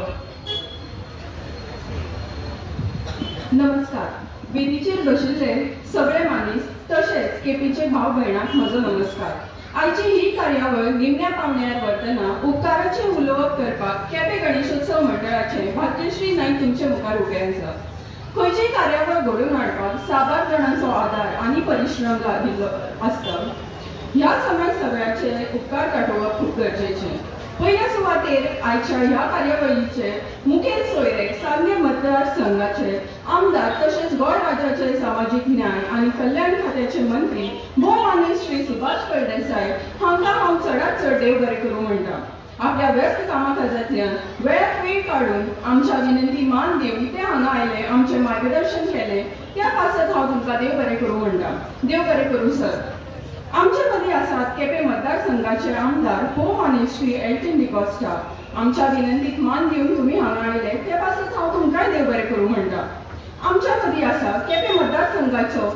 नमस्कार. वेदीचेर बशिल्ले सगळे मानीस तशेंच केपेंचे भाव भयणांक म्हजो नमस्कार. आयची ही कार्यावळ निमण्या पावंड्यार व्हरतना उपकाराचें उलोवप करपाक केपें गणेशोत्सव मंडळाचे भाग्यश्री नायक तुमचे मुखार उबे आसा. खंयचीय कार्यावळ घडोवन हाडपाक साबार जाणांचो आदार आनी परिश्रम लागिल्लो आसता. ह्या समय सगळ्याचे उपकार काडोवप खूब गरजेचें. पयल्या सुवातेर आयच्या ह्या कार्यावळीचे मुखेल सोयरे सांगें मतदारसंघाचे आमदार तशेंच गोंय राज्याचे सामाजीक न्याय आनी कल्याण खात्याचे मंत्री भोवमानी श्री सुभाष फळदेसाय हांकां हांव चडात चड देव बरें करूं म्हणटा. आपल्या व्यस्त कामाकाजांतल्यान वेळाक वेळ काडून आमच्या विनंती मान दिवन ते हांगा आयले, आमचें मार्गदर्शन केलें, त्या पासत हांव तुमकां देव बरें करूं म्हणटा. देव बरें करूं सर. आमचे मदीं आसात केपें मतदारसंघाचे आमदार भोवमानी श्री एल्टन डिकॉस्टा. आमच्या विनंतीक मान दिवन तुमी हांगा आयले ते पासत हांव तुमकांय देव बरें करूं म्हणटा. आमच्या मदीं आसा केपें मतदारसंघाचो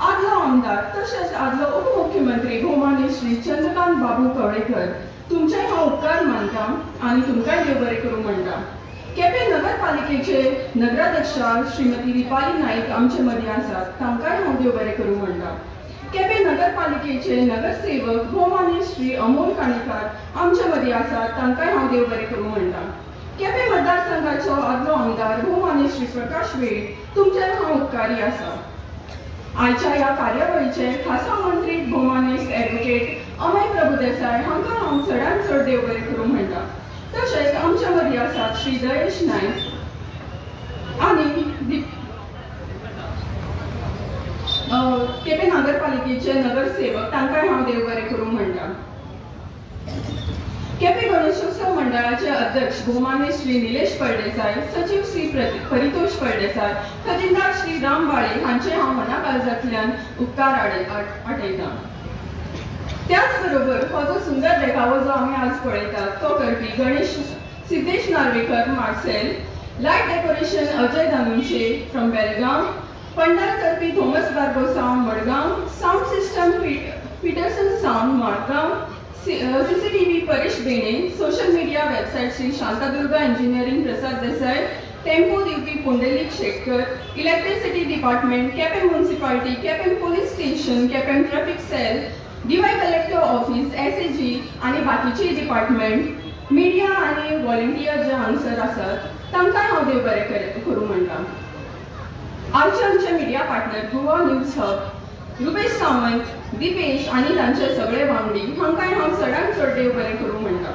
आदलो आमदार तशेंच आदलो उपमुख्यमंत्री भोवमानी श्री चंद्रकांत बाबू कवळेकर. तुमचेय हांव उपकार मानता आनी तुमकांय देव बरें करूं म्हणटा. केपें नगरपालिकेचे नगराध्यक्षा श्रीमती दीपाली नाईक आमचे मदीं आसात, तांकांय हांव देव बरें करूं म्हणटा. केपें नगरपालिकेचे नगरसेवक भोवमानी श्री अमोल काणेकार आमचे मदीं आसात, तांकांय हांव देव बरें करूं म्हणटा. केपें मतदारसंघाचो आदलो आमदार भोवमानी श्री प्रकाश वेळीप तुमचेर हांव उपकारी आसा. आयच्या ह्या कार्यावळीचे खासा मंत्री भोवमानेस्त एडवोकेट अमय प्रभुदेसाय हांकां हांव चडांत चड देव बरें करूं म्हणटा. तशेंच आमच्या मदीं आसात श्री दयेश नायक आनी केपें नगरपालिकेचे नगरसेवक, तांकांय हांव देव बरें करूं म्हणटा. केपें गणेशोत्सव मंडळाचे अध्यक्ष भोवमानी श्री निलेश फळदेसाय, सचीव श्री परितोष फळदेसाय, खजिनदार श्री राम बाळे हांचे हांव मना काळजांतल्यान उपकार आटयतां. त्याच बरोबर हो जो सुंदर देखावो जो आमी आज पळयतात तो करपी Ganesh Siddhesh Narvekar Marcel, light decoration Ajay Dhanunshe from Belgaum, pandal करपी Thomas Barbosa Madgaon, sound system Peterson sound Margao, CCTV Paresh Bene, social media website Shri Shantadurga engineering Prasad Desai, tempo दिवपी Pundalik Shetkar, electricity department, Quepem municipality, Quepem police station, Quepem traffic cell, Dy collector office, SAG आनी बाकीचे department, media आनी volunteer जे हांगसर आसात तांकांय हांव देव बरें करूं म्हणटा. आयचे आमचे media partner Goa news hub, Rupesh Sawant, Dipesh आनी तांचे सगळे वांगडी हांकांय हांव चडांत चड देव बरें करूं म्हणटा.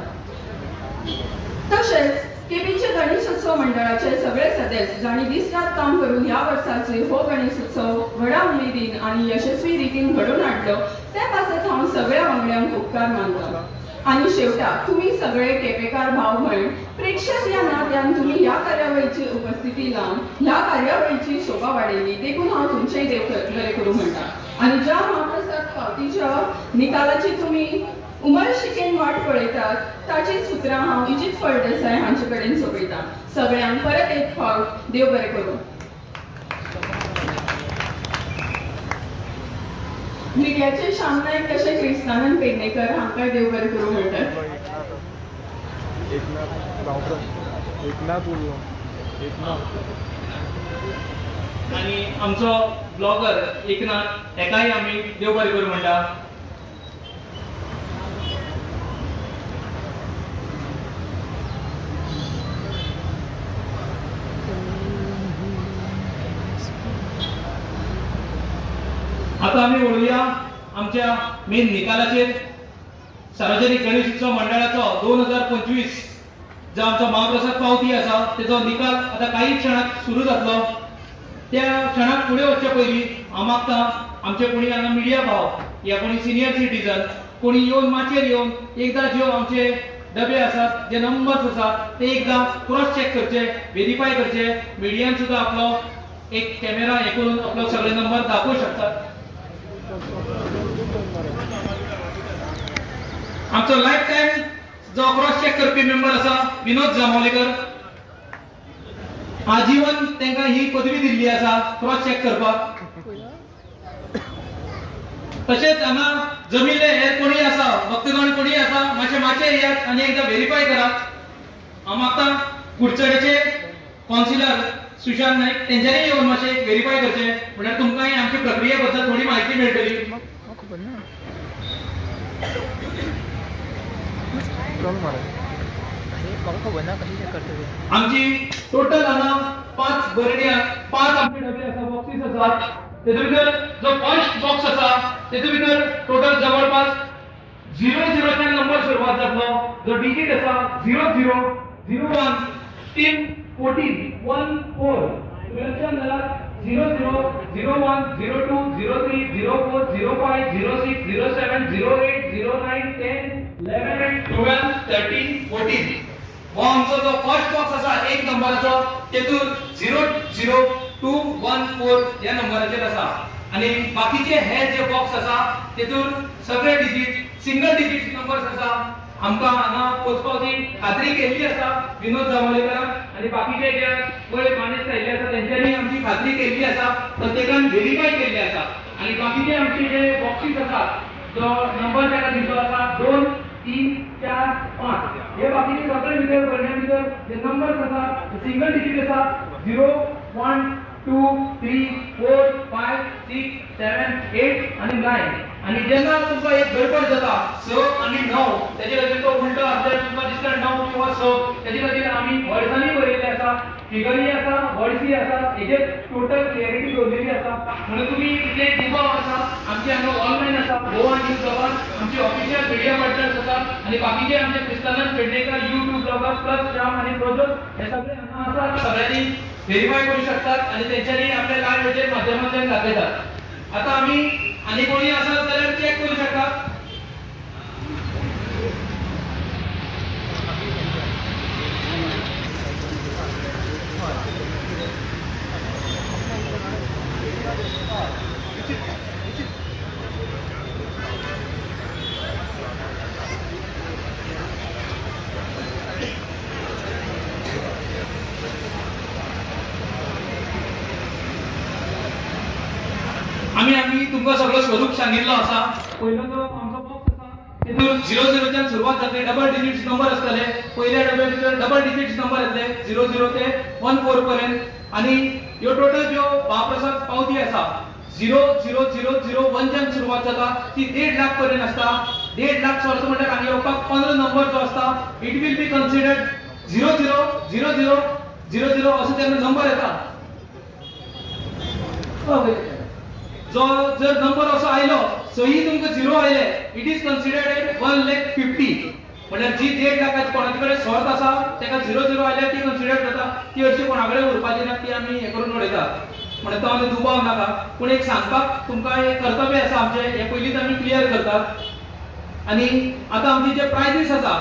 तशेंच केपेंचे गणेशोत्सव मंडळाचे सगळे सदस्य जांणी दीस रात काम करून ह्या वर्साचे हो गणेशोत्सव व्हडा उमेदीन आनी यशस्वी रितीन घडोवन हाडलो त्या पासत हांव सगळ्या वांगड्यांक उपकार मानता. आनी शेवटाक तुमी सगळे केपेकार भाव भयण प्रेक्षक ह्या नात्यान तुमी ह्या कार्यावळीची उपस्थिती लावन ह्या कार्यावळीची शोभा वाडयली देखून हांव तुमचेय देव बरें करूं म्हणटा. आनी ज्या महाप्रसाद पावतीच्या निकालाची तुमी उमळशिकेन वाट पळयतात ताची सुत्रां हांव इजीत फळदेसाय हांचे कडेन सोंपयतां. सगळ्यांक परत एक फावट देव बरें करूं. मिडियाचे श्याम नायक तशें क्रिस्तानंद पेडणेकर हांकां देव बरें करूं म्हणटात. एकनाथ गांवकर, एकनाथ उरलो, एकनाथ आनी आमचो ब्लॉगर एकनाथ हेकाय आमी देव बरें करूं म्हणटा. आता आमी वळुया आमच्या मेन निकालाचेर. सार्वजनिक गणेशोत्सव मंडळाचो 2025 जो आमचो महाप्रसाद पावती आसा तेजो निकाल आतां काही क्षणाक सुरू जातलो. त्या क्षणाक फुडें वचचे पयलीं हांव मागता आमचे कोणी हांगा मिडिया भाव या कोणी सिनियर सिटीजन कोणी येवन माचयेर येवन एकदां ज्यो आमचे डबे आसात, जे नंबर्स आसात ते एकदां क्रॉस चॅक करचे, व्हेरीफाय करचे. मिडियान सुद्दां आपलो एक कॅमेरा हे करून आपलो सगळे नंबर दाखोवंक शकतात. आमचो लायफ टायम जो क्रॉस चॅक करपी मेंबर आसा विनोद जांभोलीकर, आजीवन तांकां ही पदवी दिल्ली आसा क्रॉस चॅक करपाक. तशेंच हांगा जमिल्ले हेर कोणी आसा, भक्तगण कोणी आसा, मातशे माचयेर येयात आनी एकदां व्हेरीफाय करात. हांव मागता कुडचडेचे कौन्सिलर सुशांत नायक तेंच्यांनी येवन मातशें व्हेरीफाय करचें, म्हणल्यार तुमकांय आमचे प्रक्रिये बद्दल थोडी म्हायती मेळटली. आमची टोटल हांगा 5 बरण्या, 5 आमचे डबे आसा, बॉक्सीस आसात. तेतून भितर जो फर्स्ट बॉक्स आसा तेतून भितर टोटल जवळपास 00 नंबर सुरवात जातलो. जो डिजीट आसा 00, 01, 3, 14, 1, 4. लक्षात धरात 00, 01, 02, 03, 04, 05, 06, 07, 08, 09, 10, 11, 12, 13, 14. हो आमचो जो फर्स्ट बॉक्स आसा 1 नंबराचो तेतून 0, 0, 2, 1, 4 ह्या नंबराचेर आसा. आनी बाकीचे हे जे बॉक्स आसा तेतून सगळे डिजीट सिंगल डिजीट नंबर्स आसा. आमकां हांगा पोचपाची खात्री केल्ली आसा विनोद जांभोलीकरान आनी बाकीचे जे वयर मानेस्त आयिल्ले आसा तेंच्यांनी आमची खात्री केल्ली आसा, प्रत्येकान व्हेरीफाय केल्ली आसा. आनी बाकीचे आमचे जे बॉक्सीस आसात जो नंबर ताका दिल्लो आसा 2, 3, 4, 5 हे बाकीचे सगळे भितर बरण्या भितर जे नंबर्स आसा सिंगल डिजीट आसा 0, 1, 2, 3, 4, 5, 6, 7, 8 आनी 9. आनी जेन्ना तुमकां एक गडबड जाता 6 आनी 9 तेजे खातीर तो उल्टो आसल्यार तुमकां दिसता 9 किंवा 6, तेजे खातीर आमी वर्सांनी बरयल्ले आसा, फिगरी आसा, वर्सी आसा, हेजेर टोटल क्लॅरिटी दवरलेली आसा. म्हणून तुमी इतले दुबाव आसा आमचे हांगा ऑनलायन आसा गोवा न्यूज ब्लॉगर, आमचे ऑफिशियल मिडिया पार्टनर्स आसा आनी बाकीचे आमचे Kristanand Pednekar, YouTube blogger plus Shyam आनी प्रोजोत हे सगळे हांगा आसा. सगळ्यांनी व्हेरीफाय करू शकतात आनी तेंच्यांनी आपल्या लायव्ह माध्यमांतल्यान दाखयतात. आतां आमी आनी कोणी आसा जाल्यार चॅक करू शकतात. आमी आमी तुमकां सगळो स्वरूप सांगिल्लो आसा. पयलो जो आमचो बॉक्स आसा तेतून 00च्यान सुरवात जातली, डबल डिजिट्स नंबर आसतले. पयल्या डब्या भितर डबल डिजिट्स नंबर येतले 00 ते 14 पर्यंत. आनी ह्यो टोटल ज्यो महाप्रसाद पावती आसा 0, 0, 0, 0, 1च्यान सुरवात जाता ती 1.5 लाख पर्यंत आसता. 1.5 लाख अर्थ म्हणल्यार हांगा येवपाक 15 नंबर जो आसता it will be considered 0, 0, 0, 0, 0, 0 असो तेन्ना नंबर येता. जो जर नंबर असो आयलो सही तुमकां 0 आयले it is considered at 1,50,000. म्हणल्यार जी 1.5 लाखाची कोणाचे कडेन शॉर्ट आसा ताका 0, 0 आयल्यार ती कन्सिडर्ड जाता, ती अशी कोणा कडेन उरपाची ना, ती आमी हें करून उडयतात. म्हणून तो आमी दुबाव नाका. पूण एक सांगपाक तुमकां एक कर्तव्य आसा आमचें, हें पयलींच आमी क्लियर करतात. आनी आतां आमची जे प्रायजीस आसा,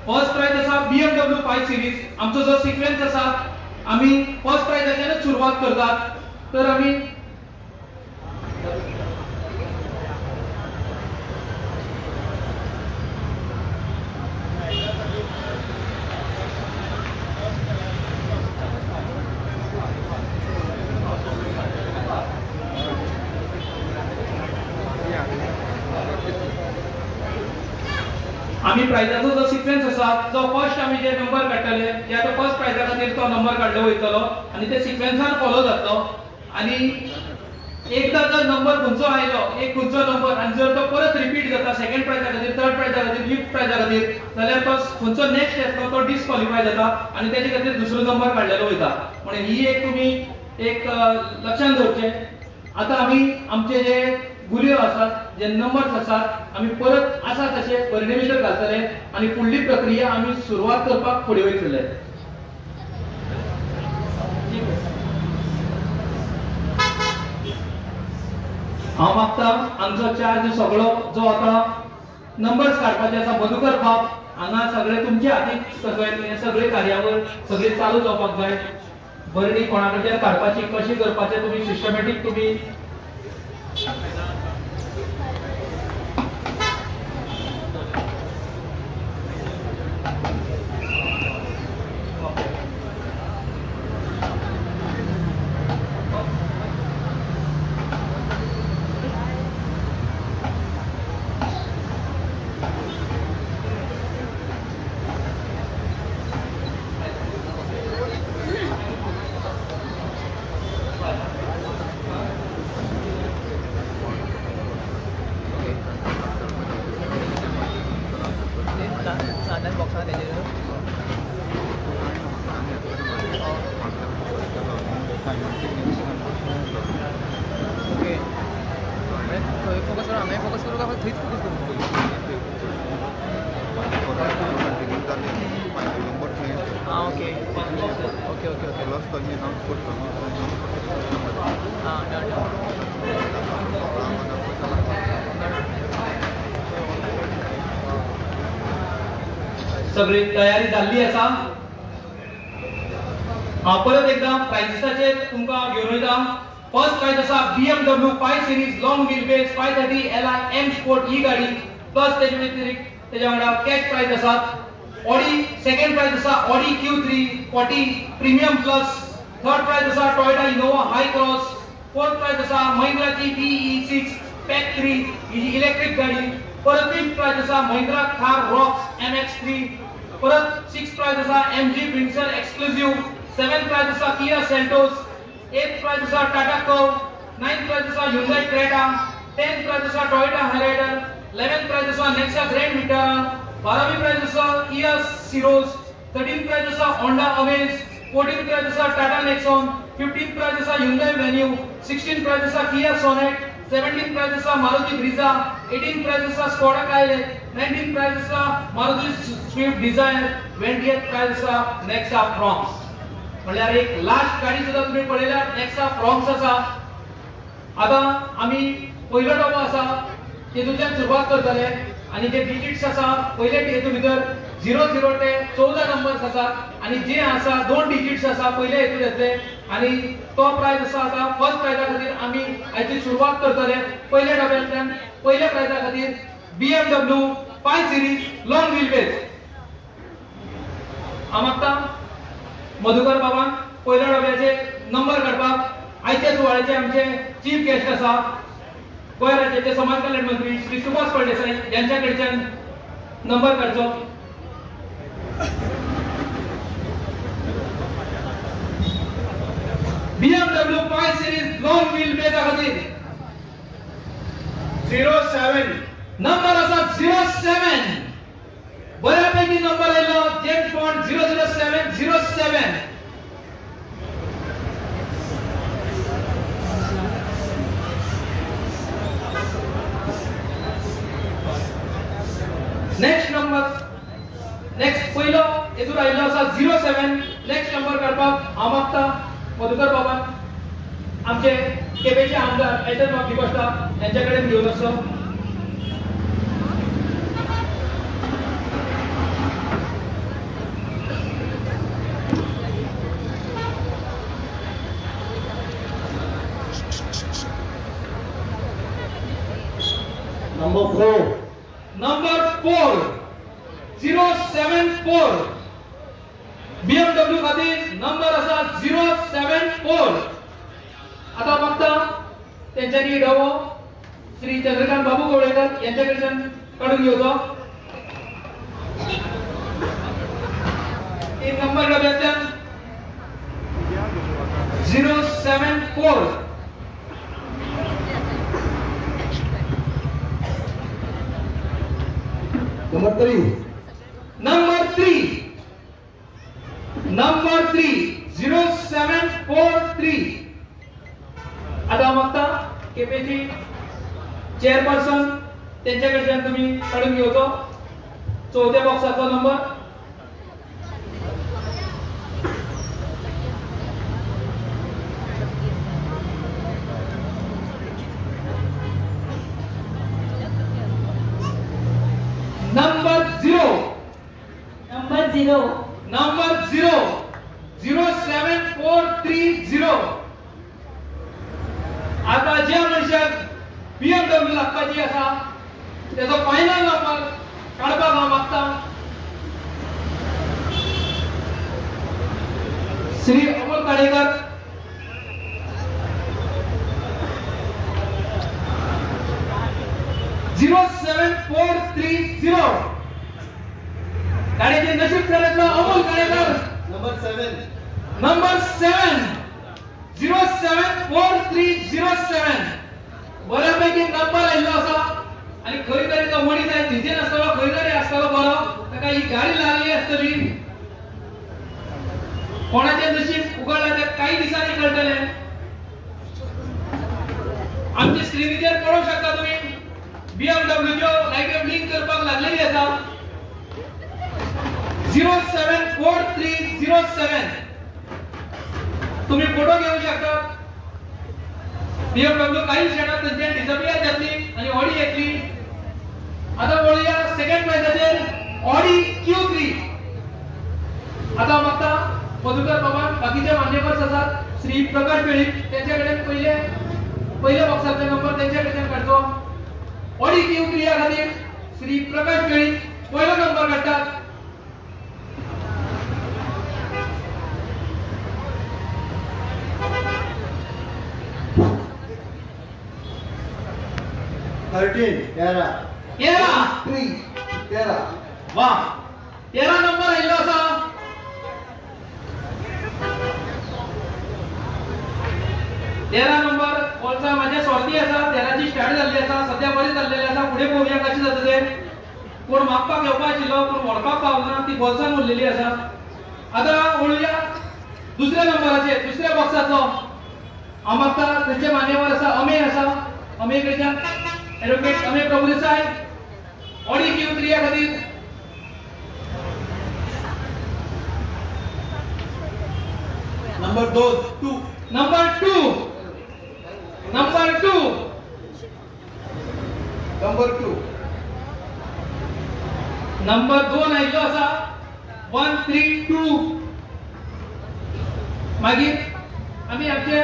फर्स्ट प्रायज आसा BMW 5 series. आमचो जो सिक्वेन्स आसा आमी फर्स्ट प्रायजाच्यानच सुरवात करतात. तर आमी आमी प्रायजाचो जो सिक्वेन्स आसा जो फर्स्ट आमी जे नंबर काडटले जे आतां फर्स्ट प्रायजा खातीर तो नंबर काडलो वयतलो आनी ते सिक्वेन्सान फॉलो जातलो. आनी एकदा जर नंबर खंयचो आयलो एक खंयचो नंबर आनी जर तो परत रिपीट जाता सेकंड प्रायजा खातीर, थर्ड प्रायजा खातीर, फिफ्थ प्रायजा खातीर, जाल्यार तो खंयचो नेक्स्ट येतलो तो डिस्क्वॉलिफाय जाता आनी तेजे खातीर दुसरो नंबर काडलेलो वयता. म्हणून ही एक तुमी एक लक्षांत दवरचें. आतां आमी आमचे जे गुलयो आसात, जे नंबर्स आसात, आमी परत आसा तशे बरणे भितर घालतले आनी फुडली प्रक्रिया आमी सुरवात करपाक फुडें वयतले. हांव मागता आमचो चार्ज सगळो जो आतां नंबर्स काडपाचे आसा मधुकर बाब हांगा सगळे तुमच्या हातीक सगळे सगळे कार्यावळ सगळी चालू जावपाक जाय. बरणी कोणा कडच्यान काडपाची कशी करपाचें तुमी सिस्टमॅटीक तुमी सगळी तयारी जाल्ली आसा. हांव परत एकदां प्रायजीसाचेर तुमकां घेवन वयता. फर्स्ट प्रायज आसा BMW 5 series long wheel base 530 Li M sport ही गाडी, प्लस तेजे व्यतिरिक्त तेज्या वांगडा कॅश प्रायज आसात. ऑडी सेकंड प्रायज आसा Audi Q3 40 premium plus. Third prize आसा Toyota Innova Hycross. Fourth prize आसा महिंद्राची BE6 pack 3 ही जी इलेक्ट्रीक गाडी. परत फिफ्थ प्रायज आसा महिंद्रा थार रॉक्स MX3. परत सिक्स प्रायज आसा MG Windsor exclusive. Seventh prize आसा किया सेल्टोस. एथ प्रायज आसा टाटा कर्व. नाइन्थ प्रायज आसा Hyundai Creta. Tenth prize आसा टोयोटा हायराइडर. 11th prize आसा नेक्सा ग्रँड विटारा. 12वी प्रायज आसा किया सिरोज. 13th prize आसा होंडा अमेज. 14th prize आसा टाटा नेक्सॉन. 15th prize आसा Hyundai Venue. 16th prize आसा किया सोनेट. 17th prize आसा मारुती ब्रिजा. 18th prize आसा स्कोडा कायलेक. 19th prize आसा Maruti Swift Dzire. 20th prize आसा नेक्सा फ्रॉन्क्स. म्हणल्यार एक लास्ट गाडी सुद्धा तुम्ही पळयल्यार नेक्सा फ्रॉन्क्स आसा. आतां आमी पयलो डबो आसा तेतूंतल्यान सुरवात करतले आनी जे डिजिट्स आसा पयले हेतू भितर 00 ते 14 नंबर्स आसात आनी जे आसा 2 डिजिट्स आसा पयले हेतून येतले आनी तो प्रायज आसा. आतां फर्स्ट प्रायजा खातीर आमी आयची सुरवात करतले पयल्या डब्यांतल्यान. पयल्या प्रायजा खातीर BMW 5 series long wheel base. हांव मागता मधुकर बाबान पयल्या डब्याचे नंबर काडपाक. आयच्या सुवाळ्याचे आमचे चीफ गेस्ट आसा गोंय राज्याचे समाज कल्याण मंत्री श्री सुभाष फळदेसाय यांच्या कडच्यान नंबर काडचो. BMW 5 series long wheel बेसा खातीर 07 नंबर आसा 07. बऱ्यापैकी नंबर आयलो James bond 007 07. Next number, next पयलो हेतूर आयिल्लो आसा 07. नेक्स्ट नंबर काडपाक हांव मागता मधुकर बाबान आमचे केपेंचे आमदार एल्टन बाब डिकोस्टा यांच्या कडेन घेवन वचचो. Number 4. Number 4 074. BMW खातीर नंबर आसा 074. आतां मागता तेंच्यांनी डबो श्री चंद्रकांत बाबू गोवळेकर यांच्या कडच्यान काडून घेवचो. 3 नंबर डब्यांतल्यान 074. Number 3. Number 3. Number 3 0743. आता मागता केपेची चेअरपर्सन त्यांच्या कडच्यान तुम्ही काढून घेवचो चौथ्या बॉक्साचो number. Number 0. Number 0. Number 0 07430. आता ज्या मनशाक BMW लागपाची आसा त्याचो फायनल नंबर काडपाक हांव मागता. Shri Amol Kadekar. 07430. गाडयेचे नशीब ठरतलो अमोल काडेकर. Number 7. Number 7 074307. बऱ्यापैकी नंबर आयिल्लो आसा आनी खंय तरी तो मनीस आयज धिजे नासतलो, खंय तरी आसतलो बरो, ताका ही गाडी लागली आसतली. कोणाचें नशीब उगडलां तें कांय दिसांनी कळटलें. आमचे स्क्रिनीचेर पळोवंक शकता तुमी BMW लायटी ब्लिंक करपाक लागलेली आसा. 074307. तुम्ही फोटो घेऊ शकता. BMW काही क्षणात थंयच्यान डिसअपियर जातली आनी ऑडी येतली. आता वळुया सेकंड प्रायजाचेर ऑडी Q3. आता मागता मधुकर बाबा, बाकीचे मान्यवर आसात श्री प्रकाश वेळीप त्यांच्या कडेन पयले पयल्या बॉक्साचो नंबर त्यांच्या कडच्यान काडचो. ऑडी Q3 ह्या खातीर श्री प्रकाश वेळीप पयलो नंबर काडटात. 13 13 13. वा 13 नंबर आयिल्लो आसा. 13 नंबर बोल्सा माझ्या स्वाती आसा. 13ची स्टार्ट जाल्ली आसा, सद्या बरी जाल्लेली आसा. फुडें पळोवया कशें जाता तें. कोण मागपाक येवपा आशिल्लो पूण व्हरपाक पावना, ती बोल्सान उरलेली आसा. आतां वळुया दुसऱ्या नंबराचेर, दुसऱ्या बॉक्साचो. हांव मागता थंयचे मान्यवर आसा अमेय आसा. अमेय कडच्यान advocate Amey Prabhudesai Audi Q3 ह्या खातीर. Number 2. Number 2. Number 2. Number 2. Number 2 आयिल्लो आसा 132. मागीर आमी आमचे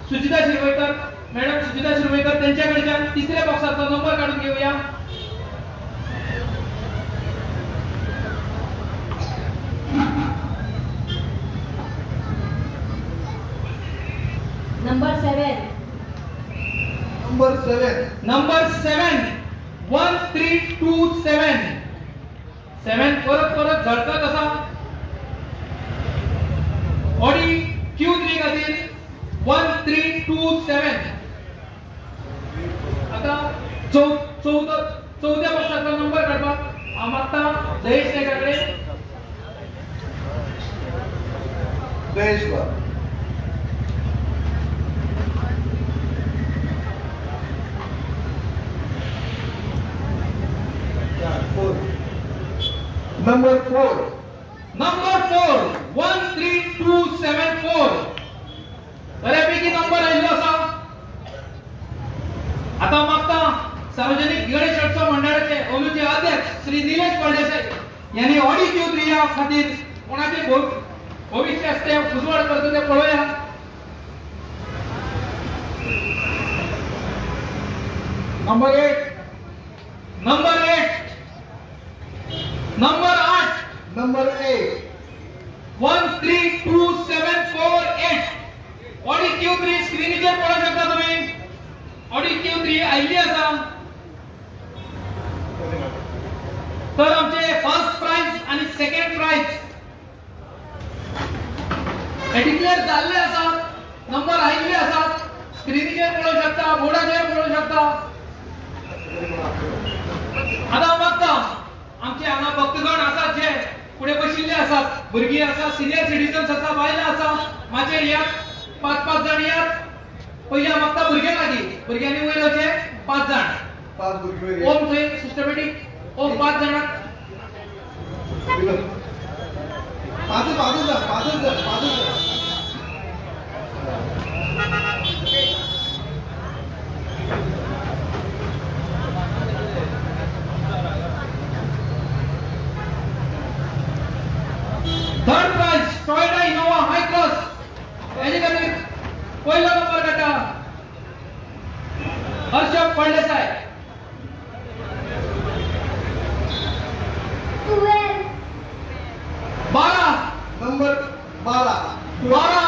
सुचिता शिरवयकर मॅडम, सुचिता शिरवयकर त्यांच्या कडच्यान तिसऱ्या बॉक्साचो नंबर काडून घेवया. Number 7. Number 7. Number 7 1327. 7 परत परत झळकत आसा. ऑडी Q3 खातीर 1327. आता चौथ्या बॉक्साचो नंबर काडपाक हांव मागता जयेश नायका कडेन. जयेश बाब. Number 4. Number 4 13274. बऱ्यापैकी नंबर आयिल्लो आसा. आता मागता सार्वजनिक गणेशोत्सव मंडळाचे अंदूचे अध्यक्ष श्री निलेश फळदेसाई यांनी ऑडी Q3 ह्या खातीर कोणाचे भविष्य आसता तें उजवाड करता तें पळोवया. Number 8. Number 8. Number 8. Number 8 132748. Audi Q3 स्क्रीनीचेर पळोवंक शकता तुमी. ऑडी Q3 आयिल्ली आसा. तर आमचे फर्स्ट प्रायज आनी सेकंड प्रायज हे डिक्लेअर जाल्ले आसात, नंबर आयिल्ले आसात, स्क्रिनीचेर पळोवंक शकता, बोर्डाचेर पळोवंक शकता. आतां हांव मागता आमचे हांगा भक्तगण आसात जे फुडें बशिल्ले आसात, भुरगीं आसा, सिनियर सिटीजन्स आसा, बायलां आसा, माचयेर येयात, 5-5 जाण येयात. पयलीं हांव मागता भुरग्यां लागीं, भुरग्यांनी वयर येवचें, 5 जाण. ओम थंय सिस्टमॅटीक ओम 5 जाणांक. 5 जाण 5 जाण 5 जाण. Third prize Toyota Innova Hycross, हेजे खातीर पयलो नंबर काडटा हर्षद फळदेसाय. 12 नंबर 12 12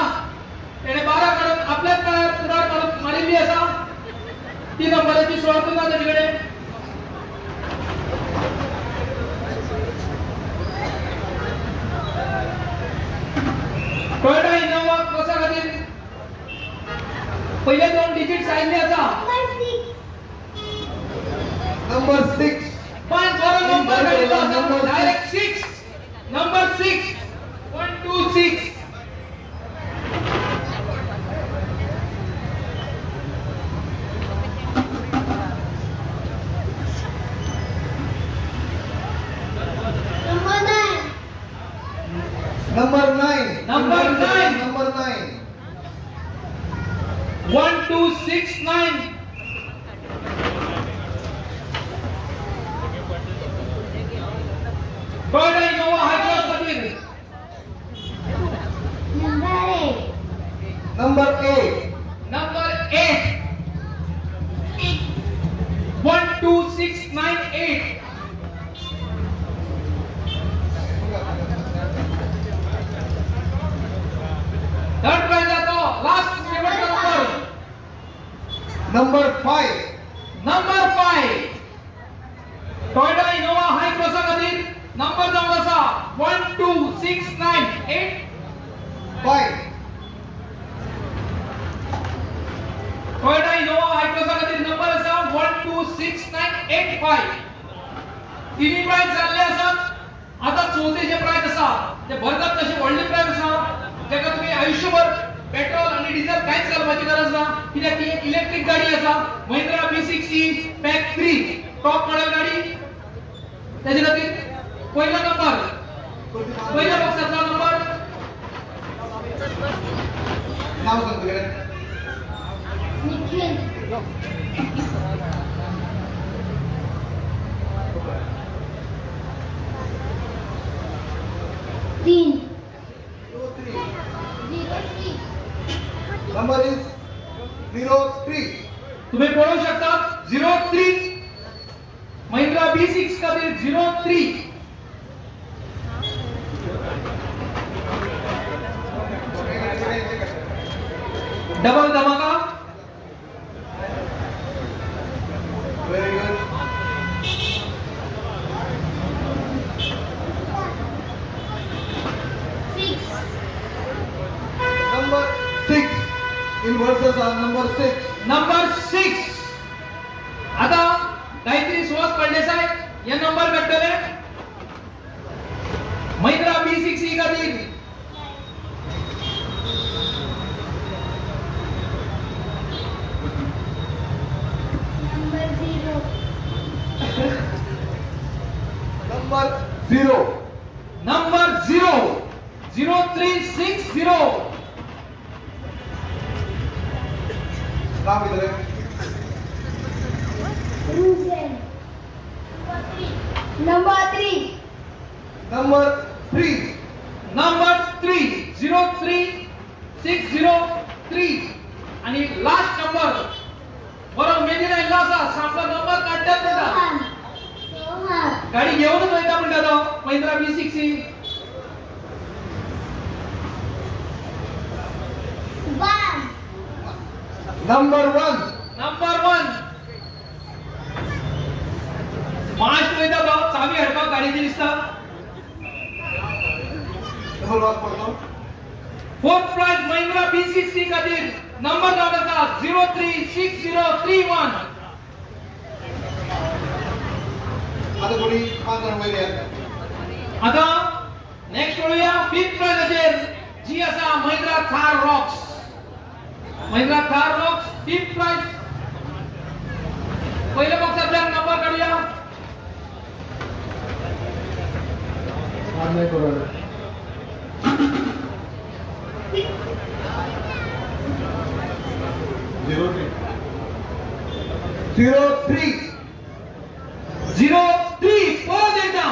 तेणे 12 काडून आपल्याच पांयार कुराड काडून मारिल्ली आसा. 3 नंबराची सुवात ना तेजे कडेन. टोयोटा इनोवा क्रॉसा खातीर पयले 2 डिजिट्स आयिल्ले आसा. नंबर 6 5 बरो नंबर काडिल्लो आसा, direct 6. Number 6 1 2 6. Number 9 number 9 number 9 1 2 6 9. Toyota Innova Hycross खातीर number 8 number 8 number 8 1 2 6 9 8. Third prize जातो लास्ट शेवटचा number number 5 number 5 Toyota Innova हायक्रॉसा खातीर नंबर जावन आसा 1 2 6 9 8 5. टोयोटा इनोवा हायक्रॉसा खातीर नंबर आसा 1 2 6 9 8 5. तिन्ही प्रायज जाल्ले आसात. आतां चवथेचे प्रायज आसा ते भरगत तशें व्हडले प्रायज आसा जाका तुमी आयुष्यभर पेट्रोल आनी डिझेल कांयच घालपाची गरज ना, कित्याक ती एक इलेक्ट्रीक गाडी आसा. Mahindra B6E pack 3 top model गाडी. तेजे खातीर पयलो नंबर, पयल्या बॉक्सांतलो नंबर नाव सांग तुगेलें. निखिल. 3 03. Number is 03. तुम्ही पळोवंक शकता 03 महिंद्रा B6 खातीर 03. डबल धमाका. Very good. 6 number 6 in versus number 6 number 6. आता गायत्री सुहास फळदेसाय हे नंबर काडटले महिंद्रा B6E खातीर. Number 0 number 0 number 0 0 3 6 0. नाव कितें? Ruzen. Number 3 number 3 number 3 0 3 6 0 3. आणि लास्ट नंबर बरो उमेदीन आयिल्लो आसा, सामको नंबर काडटात म्हणटा, गाडी घेवनूच वयता म्हणटा तो महिंद्रा B6E. 1 number 1 number 1. मास्ट वयता तो चावी हाडपाक गाडयेची दिसता. डबल वाज पडलो. फोर्थ प्रायज महिंद्रा B60 खातीर नंबर जावन आसा 036031. आता कोणी 5 जाण वयर येयात. आता नेक्स्ट पळोवया फिफ्थ प्रायजाचेर जी आसा Mahindra Thar Roxx. Mahindra Thar Roxx fifth prize. पयल्या बॉक्सांतल्यान नंबर काडुया. Zero three 0 3 परत एकदा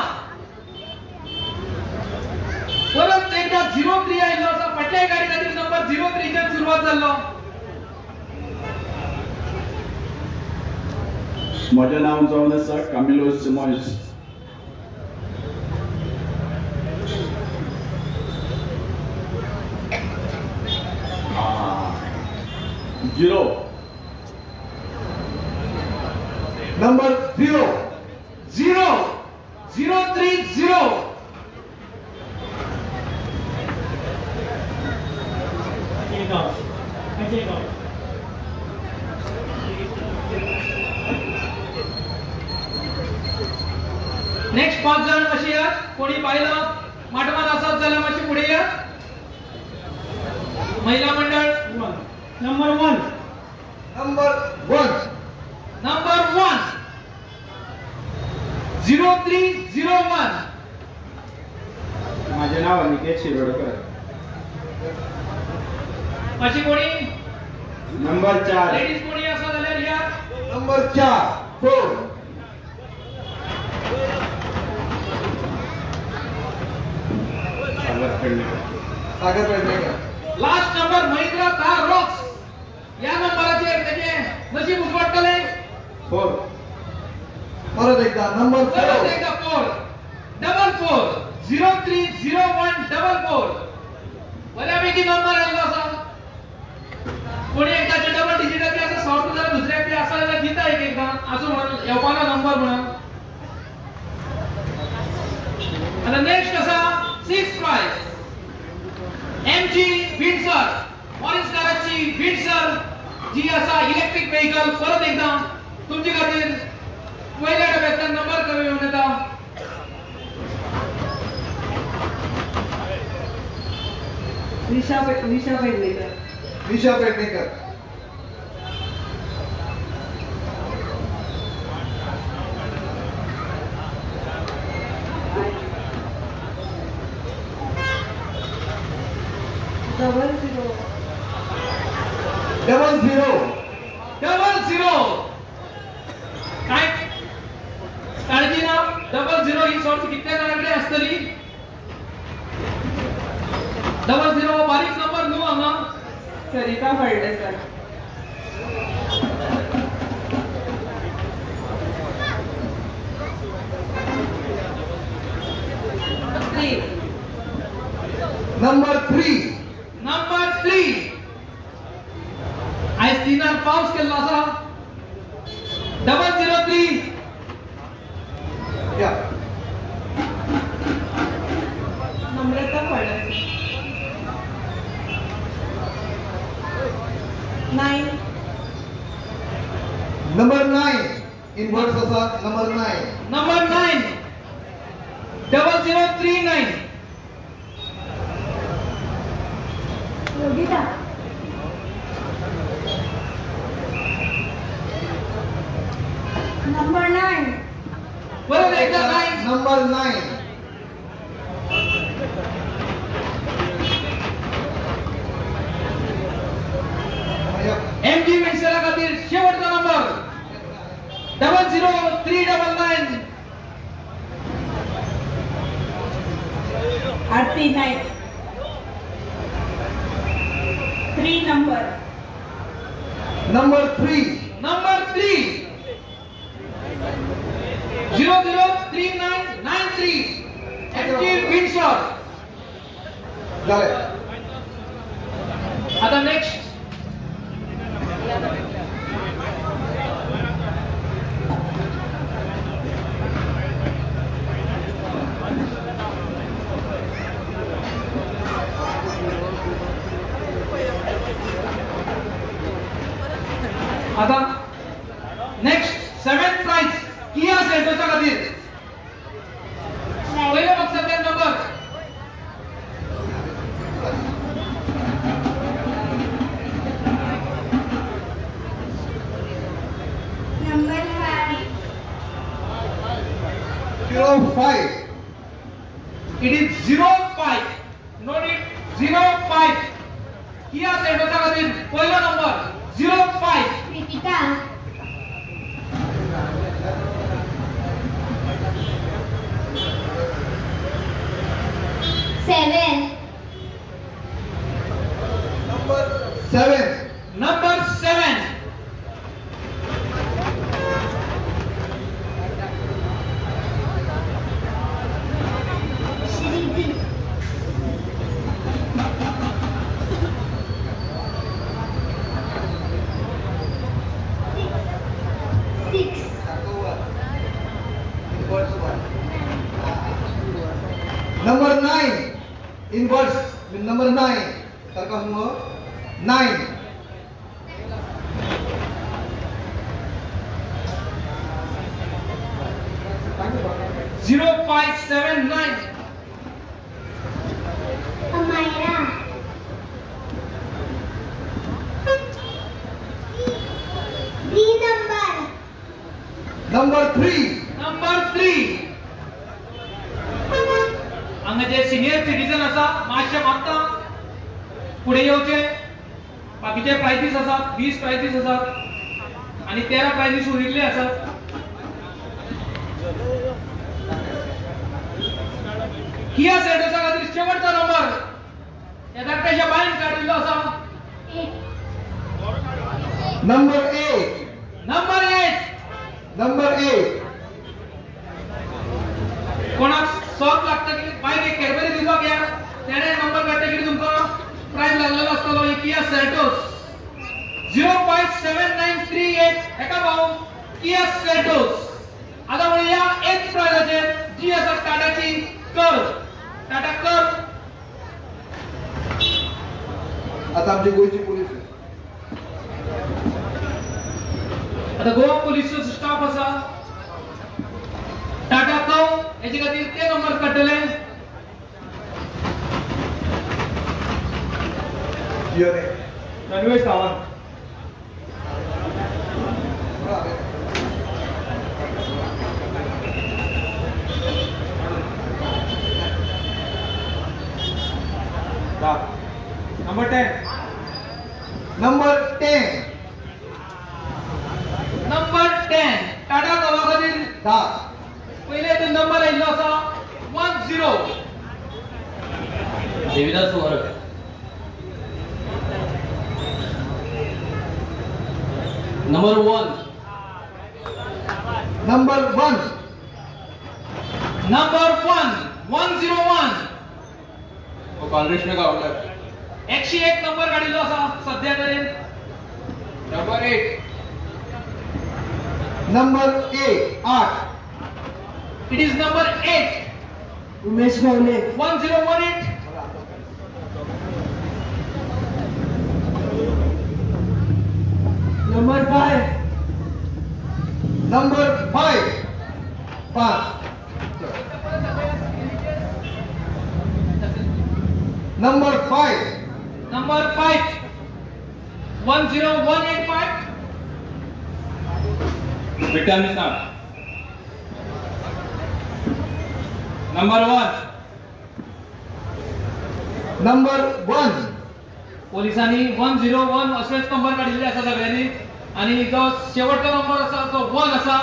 परत एकदा 03 आयिल्लो आसा. फाटल्या गाडी खातीर नंबर 03 च्यान सुरवात जाल्लो. म्हजें नांव जावन आसा Camilo Simoes. Zero number 0 0 0 3 0. Next 5 जाण मातशे यात. कोणी बायलां माटवान आसात जाल्यार मातशे फुडें यात. महिला मंडळ number 1 number 1 number 1 0 3 0 1. माझे नाव अनिकेत शिरोडकर. मातशी कोणी नंबर 4 लेडीज कोणी आसा जाल्यार यात. Number 4 4 Sagar Pednekar. Last number Mahindra Thar Roxx. ह्या नंबराचेर तेजें नशीब उजवाडटलें. 4 परत एकदा नंबर 4 परत एकदा 4 डबल 4 0 3 0 1 डबल 4. बऱ्यापैकी नंबर आयिल्लो आसा. कोणी एकदाचे डबल डिजिटाचे आसा सॉर्ट जाल्यार दुसऱ्याक बी आसा जाल्यार दिता एक एकदां आसूं म्हणून येवपाना नंबर म्हणून. आतां नेक्स्ट आसा 6 प्रायज MG Windsor. Morris काराची विंडसर जी आसा इलेक्ट्रीक व्हेकल. परत एकदां तुमचे खातीर पयल्या डब्यांतल्यान नंबर कमी येवन येता. Nisha Pednekar. Nisha Pednekar. Double 0 double 0 double 0. काय काळजी ना, डबल 0 ही सॉर्ट कितल्या जाणां कडेन आसतली. डबल 0 बारीक नंबर न्हू हांगा. Sarita Phaldesai. 3 number 3 number 3. आयज 3 पावस केल्लो आसा. 003. Namrata Phaldesai. 9 number 9 in words आसा. Number 9 number 9 0039. Yogita. Number 9 परत एकदा 9 नंबर 9. MG विंडसरा खातीर शेवटचा number 00399. Aarti Naik. 3 number number 3 number 3 003993 MG Windsor. जालें. आता नेक्स्ट आता नेक्स्ट 7th price किया सेल्टोसा खातीर पयल्या बॉक्सांतल्यान number number 5 05. It is 05. Note it 05. Kia सेल्टोसा खातीर पयलो number 05. Kritika 7. Number 7. Number 7. Shridhi 6. Number 9. Inverse number 9. सारखा आसूं 9. 0579. Amayra 3 number. Number 3. Number 3. हांगा जे सिनियर सिटीजन आसा मातशे मागता फुडें येवचे. बाकीचे प्रायजीस आसात 20 प्रायजीस आसात आनी 13 प्रायजीस उरिल्ले आसात. किया सेल्टोसा खातीर शेवटचो नंबर ह्या धाकट्याच्या बायन काडिल्लो आसा. Number 8. Number 8. Number 8. कोणाक शॉक लागता की बायक एक कॅडबरी दिवपाक या तेणे नंबर काडटकीर तुमकां प्रायज लागलेलो आसतलो. किया सेल्टोस 057938 एका भाऊ किया सेल्टोस. आतां म्हणया 8th प्रायजाचेर जी आसा टाटाची कर्व. टाटा कर्व. आता आमची गोंयची पोलीस. आतां गोवा पोलिसचो स्टाफ आसा. टाटा कर्व हेजे खातीर ते नंबर काडटले. Tanvesh Sawant. Number 10. Number 10. Number 10. Tata कर्वा खातीर 10. पयले तो नंबर आयिल्लो आसा 10. Devidas Varak. Number 1. Number 1. Number 1. 101. Balkrishna Gaonkar. 101 number काडिल्लो आसा सद्या तरेन. Number 8. Number 8. 8. It is number 8. Umesh Gawle. 1018. Number 5. Number 5. 5. Number 5. Number 5. 10185. Vitthal Misal. Number 1. Number 1. पोलिसांनी 101 अशेच नंबर काडिल्ले आसा सगळ्यांनी आनी जो शेवटचो नंबर आसा तो 1 आसा.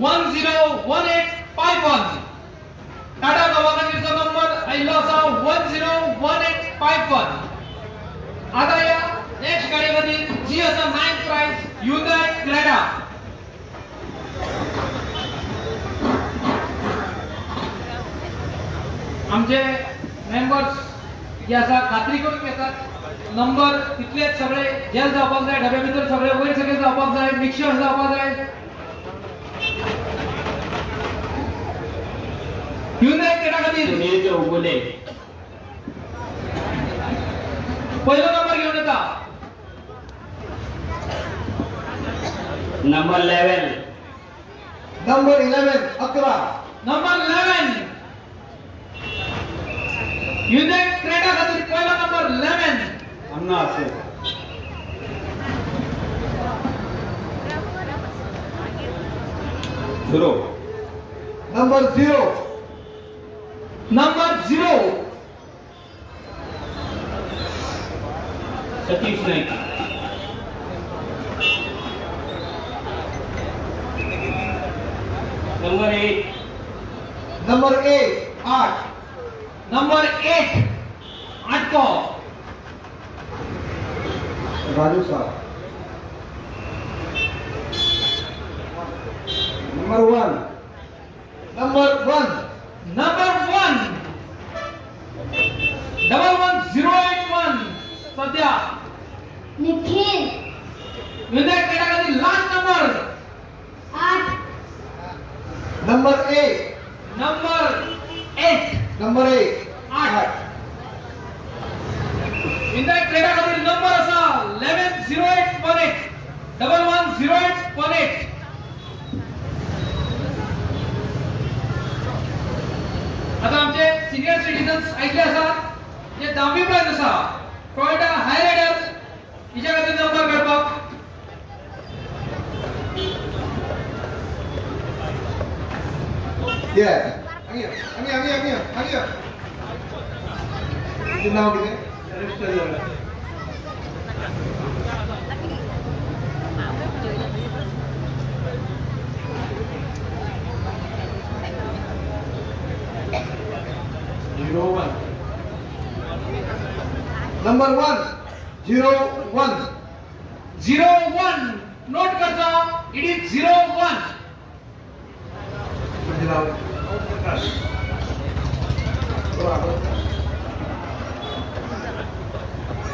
101851. टाटा कर्वा खातीरचो नंबर आयिल्लो आसा 101851. आतां ह्या नेक्स्ट गाडये खातीर जी आसा 9th price Hyundai Creta. आमचे मेंबर्स जे आसा खात्री करून घेतात नंबर तितलेच सगळे जेल जावपाक जाय, डब्या भितर सगळे वयर सगळे जावपाक जाय, मिक्सर जावपाक जाय. Hyundai Creta खातीर सुनील चौगुले पयलो नंबर घेवन येता. Number 11. Number 11 11. Number 11. Hyundai Creta खातीर पयलो नंबर 11. अन्ना असेल. 0. Number 0. Number 0. Satish Naik. Number 8. Number 8 8. Number 8 8 को राजू साहब. Number 1. Number 1. Number 1. 11081 सध्या निखिल. Hyundai Creta खातीर last number 8. Number 8. Number 8. Number 8 8. Hyundai Creta खातीर नंबर आसा 110818. 110818. आता आमचे सिनियर सिटीजन्स आयिल्ले आसात जे धावी प्रायज आसा टोयोटा हायरायडर हिच्या खातीर नंबर काडपाक. Yeah. आमी आमी आमी आमी. तुजें नांव कितें? 01. Number 1. 01. 01 note करचो. It is 01. तुजें नांव?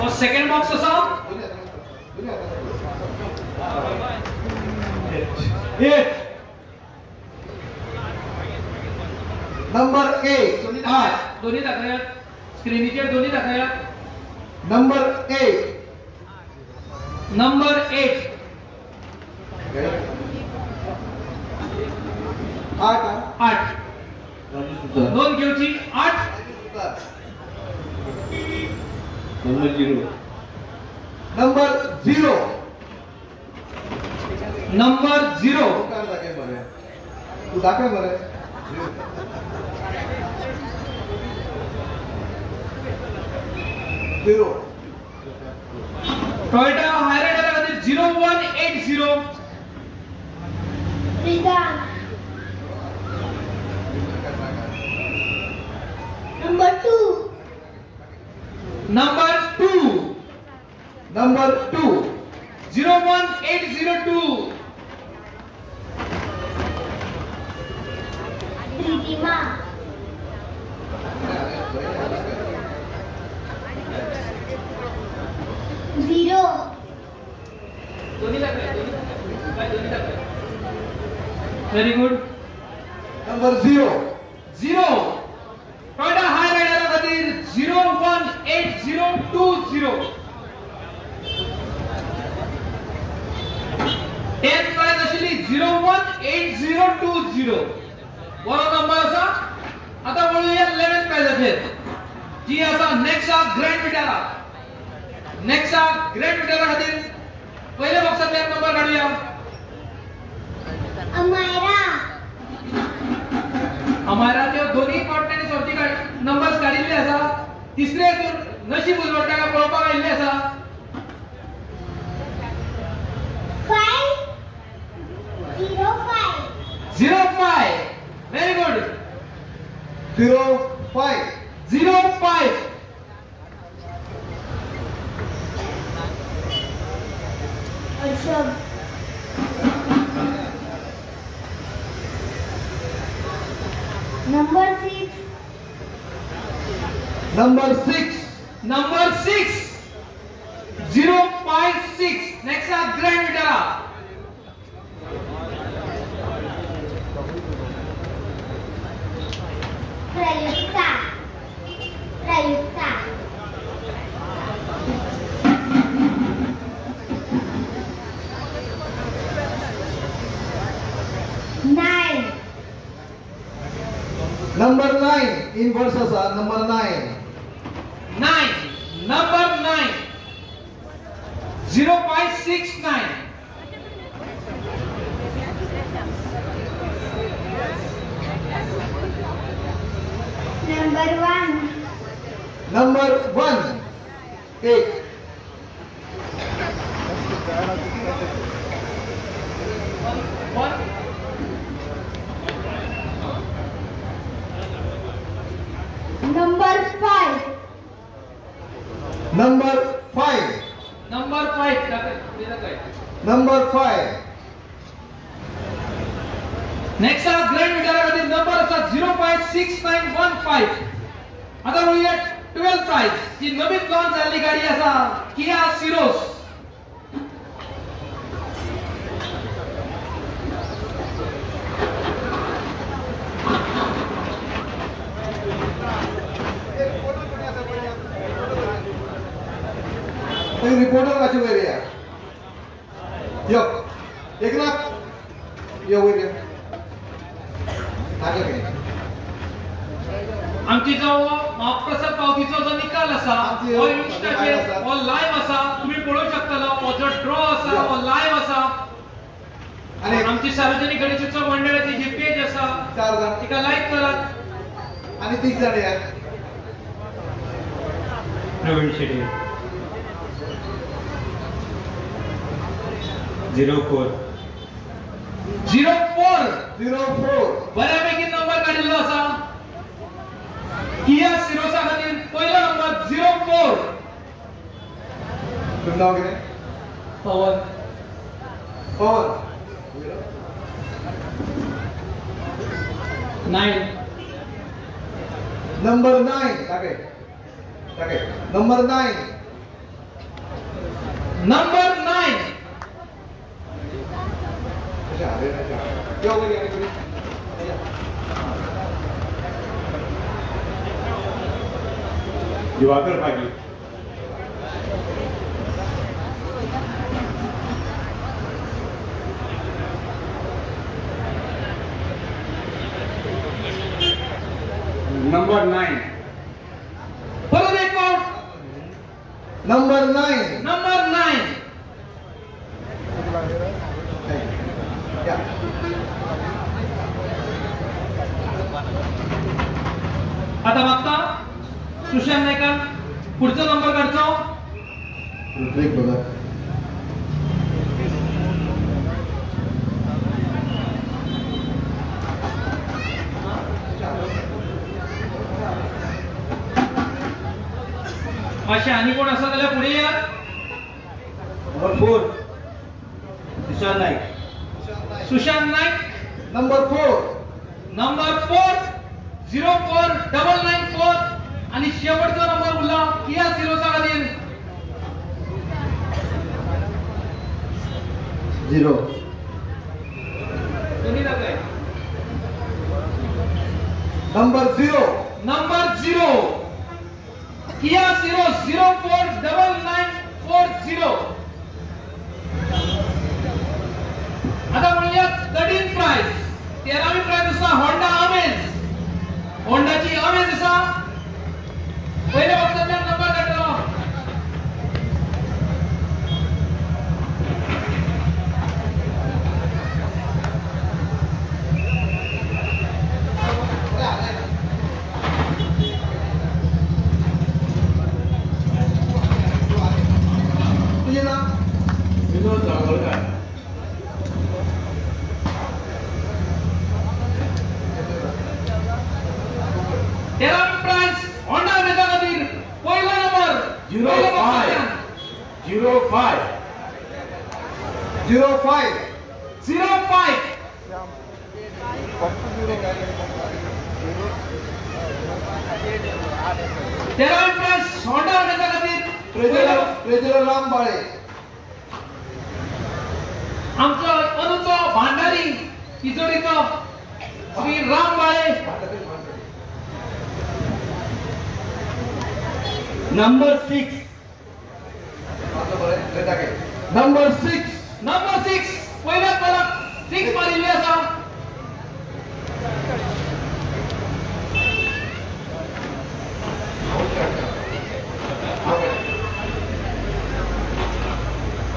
और सेकंड बॉक्स आसा 8. नंबर 8 8. दोन्ही दाखयात स्क्रीनीचेर, दोन्ही दाखयात. नंबर 8. नंबर 8. 8 8. नोंद घेवची 8. Number 0. Number 0. Number 0. दाखय मरे, तू दाखय मरे. 0. टोयोटा हायरायडर खातीर 0180. Vedant. Number 2. Number 2. Number 2. 01802. Riddhima. 0. दोन्ही दाखया. Very good. Number 0. 0. Toyota हायरायडरा खातीर 018020. 10 प्रायज आशिल्ली 018020. बरो नंबर आसा. आतां वळुया 11 प्रायजाचेर जी आसा Nexa Grand Vitara. Nexa Grand Vitara खातीर पयल्या बॉक्सांतल्यान नंबर काडुया. अमायरा. अमायरा त्यो दोन्ही फावट सोडची नंबर्स काडिल्ले आसा. तिसरे हितून नशीब उजवाडटा काय पळोवपाक आयिल्ले आसा. 5 0 5. 0 5. Very good. 0 5. 0 5. Arshad. Number 6. Number 6. Number 6. 0 5 6. Nexa Grand Vitara. Prayukta. Prayukta. In वर्स आसा number 9. 9 number 9 0569. Number 1. Number 1 8. 1 Number 5. Number 5. Number 5. Number 5. Next आसा ग्रँड विटारा खातीर नंबर आसा 056915. आतां वळुया 12 प्रायज जी नवीन लॉन्च जाल्ली गाडी आसा किया सिरोस. रिपोर्टर मातशें वयर या. यो एकनाथ यो वयर या. आमची जो महाप्रसाद पावतीचो जो निकाल आसा हो इन्स्टाचेर हो लायव्ह आसा, तुम्ही पळोवंक शकतलो. हो जो ड्रॉ आसा हो लायव्ह आसा. आनी आमची सार्वजनिक गणेशोत्सव मंडळाची जी पेज आसा 4 जाण तिका लायक करात. आनी 3 जाण या. Praveen Shetty 04 04 04 बऱ्यापैकी नंबर काडिल्लो आसा. किया सिरोसा खातीर पयलो नंबर 04. तुमचें नांव कितें? पवन. पवन. 9. नंबर 9. दाखय दाखय. नंबर 9. नंबर 9. यो वयर या. Diwakar Pagi. Number 9. परत एक फावट नंबर 9. नंबर 9. आता मागता सुशांत नायकान पुढचा नंबर काढचो. ऋत्विक बघा. अशे आनी कोण आसा जाल्यार फुडें यात. Number 4 Sushant Naik. Sushant Naik. Number 4. Number 4 04994. आणि शेवटचा नंबर उरला किया सिरोसा खातीर 0. दोन्ही दाखय. Number 0. Number 0 Kia Syros 049940. आता म्हणूया 13 प्रायज. 13वी प्रायज आसा होंडा अमेज. होंडाची अमेज आसा. पयल्या बॉक्सांतल्यान नंबर काडटलो. तुजें नांव? विनोद जांभळकर. 13वी प्रायज होंडा अमेजा खातीर पयलो नंबर 05 05 05 05. 13वी प्रायज होंडा अमेजा खातीर ट्रेजरर राम बाळे. आमचो अनुचो भांडारी तिजोरीचो Shri Ram Bale. Number 6. Number 6. Number 6 पयल्याच बॉलाक 6 मारिल्ली आसा.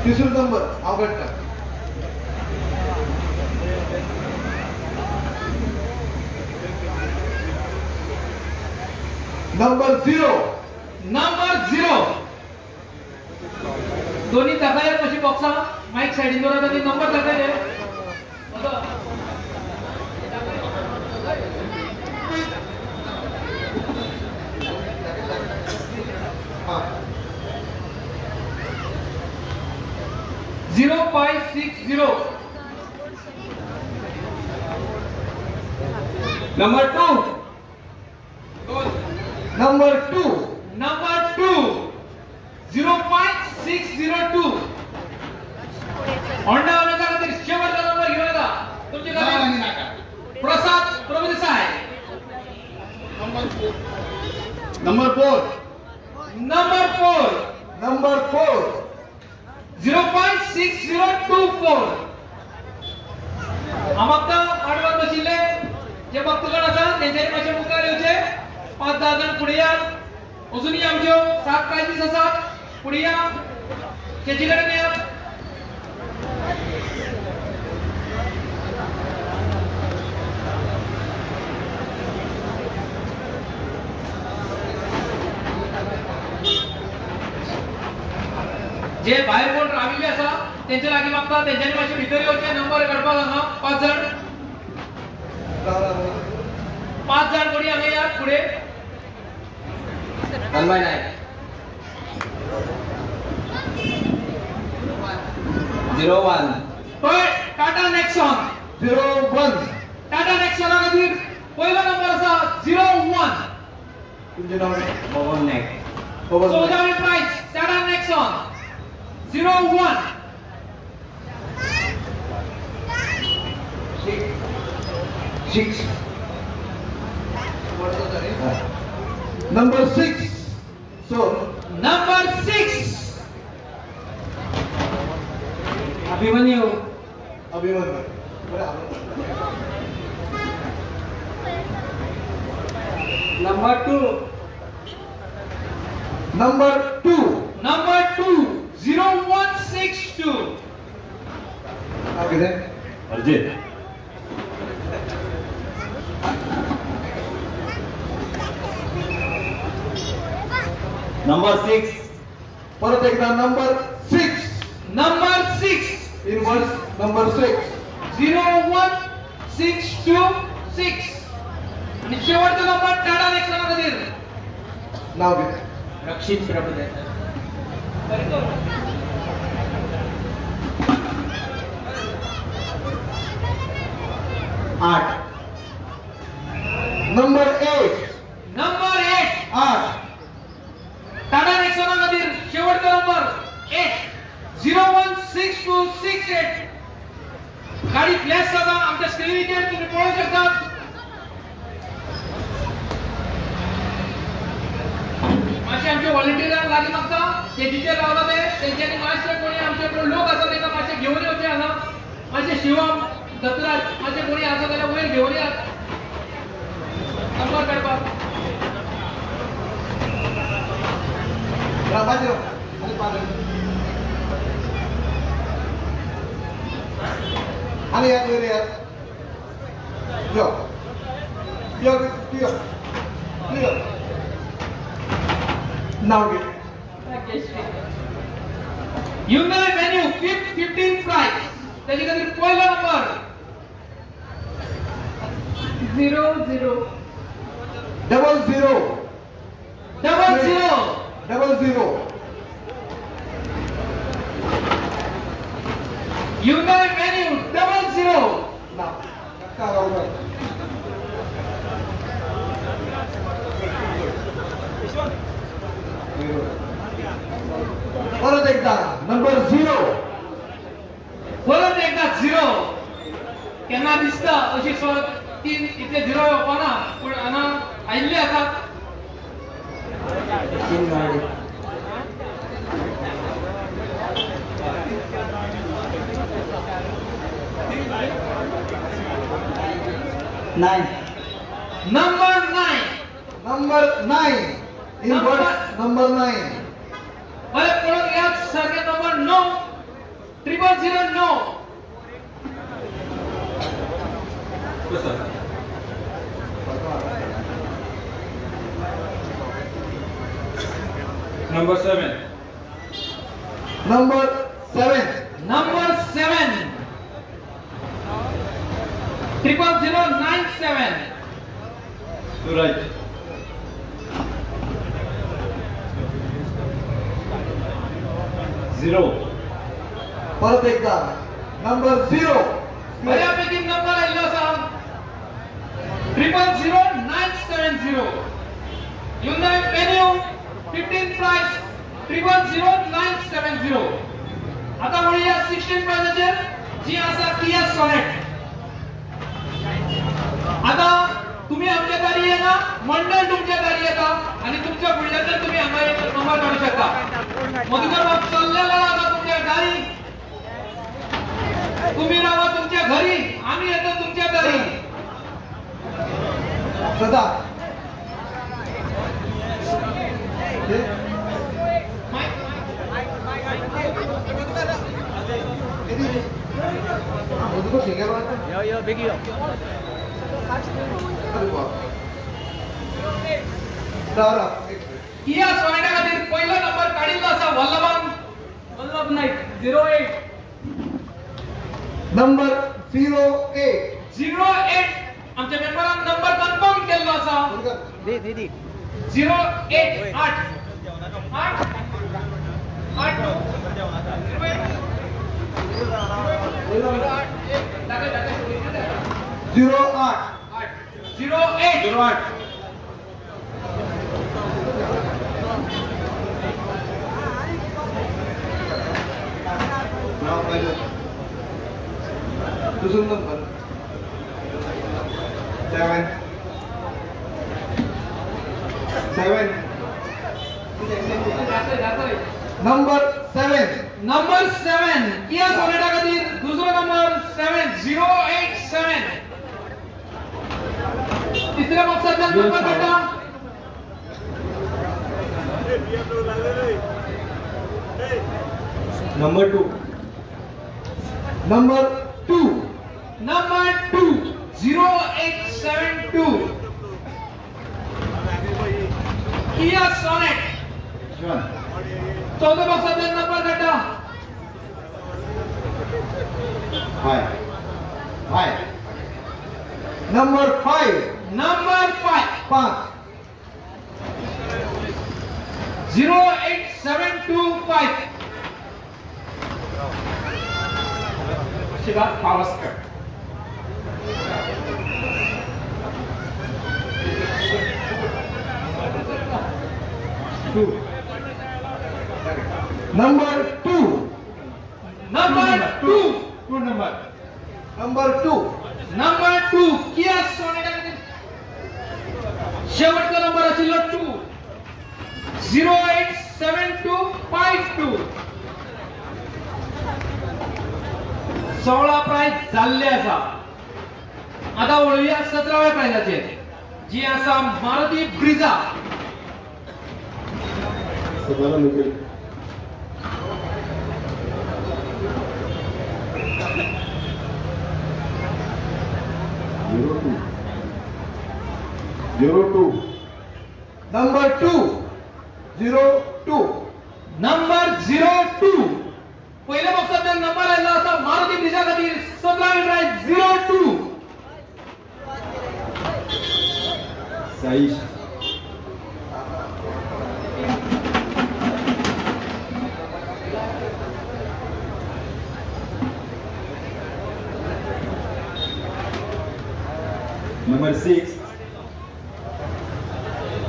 तिसरो नंबर हांव काडटा. Number 0. Number 0. दोन्ही दाखयात कशी बॉक्सां मायक सायडीन दवरात आनी number दाखयले. Zero 5 6 0. Number 2. Number 2. Number 2. 0 5 6 0 2. Honda Omega खातीर शेवटचा नंबर घेऊन येता तुमचे खातीर Prasad Prabhudesai. Number 4. Number 4. Number 4. 0 5 6 0 2 4. आमकां आडवान बशिल्ले जे भक्तगण आसा तेंच्यांनी मातशे मुखार येवचे. 5-10 जाण फुडें यात. अजुनूय आमच्यो 7 प्रायजीस आसात. फुडें या, तेचे कडेन यात. जे भायर कोण राविल्ले आसा तेंच्या लागीं मागता तेंच्यांनी मातशे भितर येवचे. नंबर काडपाक हांगा 5 जाण. 5 जाण कोणी हांगा यात फुडें. Number 9. 0 1. Tata Nexon. 0 1. Tata नेक्सॉना खातीर पयलो नंबर आसा 0 1. तुमचें नांव? पवन नायक. 14वे prize Tata Nexon 0 1. 6. Number 6. So number 6. Abhimanyu. Abhimanyu. Number 2. Number 2. Number 2. 0 1 6 2. कितें? अर्जित. नंबर 6. परत एकदा number 6. Number 6. Inverse number 6. 0 1 6 2 6. आणि शेवटचा नंबर टाटा नेक्सॉना खातीर. नाव कितें? रक्षित प्रभुदेसाय. 8. Number 8. Number 8. 8. Tata नेक्सॉना खातीर शेवटचा नंबर 8. 0 1 6 2 6 8. गाडी फ्लॅश जाता आमच्या स्क्रिनीचेर तुम्ही पळोवंक शकतात. मातशे आमचे व्हॉलंटियरांक लागीं मागता स्टेजीचेर रावला ते तेंच्यांनी मातशे कोणी आमचे कोण लोक आसा तांकां मातशे घेवन येवचे हांगा. मातशे शिवम दत्तराज मातशे कोणी आसा जाल्यार वयर घेवन यात नंबर काडपाक. आनी यात वयर यात. यो यो यो यो. नाव घे. Hyundai Venue 15 prize. त्याचे खातीर पयलो number 0 0. 00 0 00 00. Hyundai Venue 00. नाव परत एकदा नंबर 0. परत एकदा 0. केन्ना दिसता अशी 3 इतले 0 येवपाना पूण हांगा आयिल्ले आसात. 9. Number 9. Number 9. Inverse number 9. बरें पळोवंक येयात सारकें number 9. 000 9. Number 7. Number 7. Number 7. 00097. Suraj. 0. परत एकदा नंबर 0. बऱ्यापैकी नंबर आयिल्लो आसा 000 970. Hyundai Venue 15 prize 000 970. आता वळुया 16 प्रायजाचेर जी आसा किया सोनेट. आता तुम्ही आमच्या दारी येना, मंडळ तुमच्या दारी येता आणि तुमच्या फुडल्यान तुम्ही हांगा नंबर काडू शकता. मधुकर बाब चल्लेलो आसा तुमच्या दारी, तुम्ही रावा तुमच्या घरी, आम्ही येतो तुमच्या दारी. सदा यो यो बेगी यो. किया सोनेटा खातीर पहिलो नंबर काडिल्लो आसा वल्लभान. Vallabh Naik 08. Number 08. 08 आमच्या मेंबरान नंबर कन्फर्म केल्लो आसा. दी दी दी 08 8 8 8 08. 08 08. दुसरो number 7. 7. Number 7. Number 7 Kia Soneta खातीर दुसरो नंबर 7 087. तिसऱ्या बॉक्सांतल्यान नंबर काडटा. Number 2. Number 2. Number 2 0872. Kia Sonet. चौथ्या बॉक्सांतल्यान नंबर काडटा. 5. 5. Number 5. Number 5. 5. 08725. Siddharth Pawaskar. 2. Number 2. Number 2. 2 number. Number 2. Number 2 Kia Sonet शेवटचा नंबर आशिल्लो 2 087252. 16 प्रायज जाल्ले आसा. आता वळुया 17व्या प्रायजाचेर जी आसा मारुती ब्रिजा. 02. 02. Number 2. 02. Number 02. पहिल्या बॉक्सांतल्यान नंबर आयिल्लो आसा मारुती ब्रिजा खातीर 17वी prize 02. Saish. Number 6.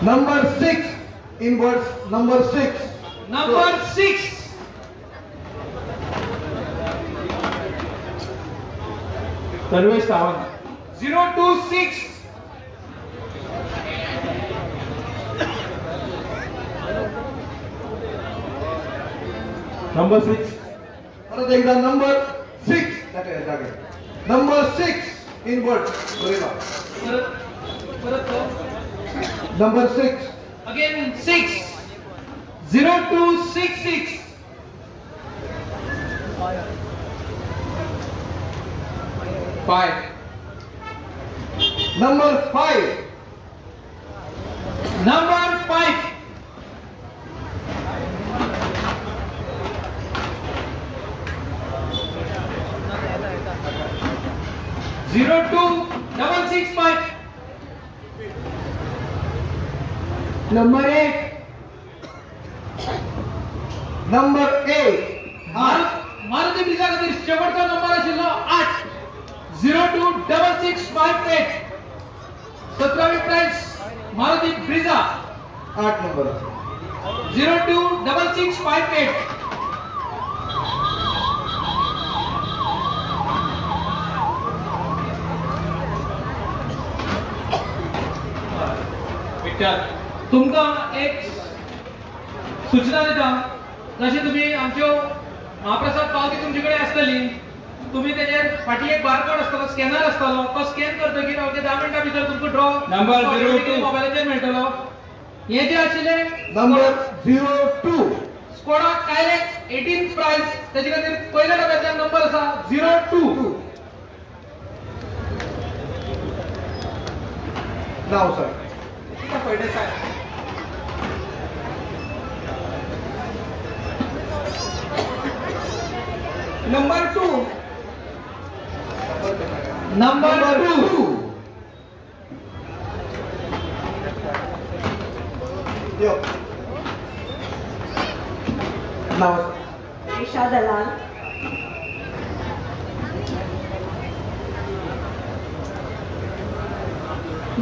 Number 6. In words, number 6. Number 6. Tanvesh Sawant. 026. Number 6. परत एकदा नंबर 6. Number 6 in words. बरोबर. परत परत number 6. Again 6. 0266. 5. Number 5. Number 5. 02665. Number 8. Number 8. Maruti Brezza खातीर शेवटचा नंबर आशिल्लो 8. 026658. 17वी prize Maruti Brezza 8 number 026658. Vitthal तुमकां एक सूचना दिता, जशें तुमी आमच्यो महाप्रसाद पावती तुमचे कडेन आसतली, तुमी तेजेर फाटीं एक बारकोड आसतलो, स्कॅनर आसतलो, तो स्कॅन करतकीर अवघे 10 मिनटां भितर तुमकां ड्रॉ नंबर 02 मोबायलाचेर मेळटलो. हे जे आशिल्ले नंबर 02 स्कोडा कायलॅक 18 प्रायस, तेजे खातीर पयल्या डब्याचा नंबर आसा 02. नाव sir Phaldesai. Number 2. Number 2. यो नाव Isha Dalal.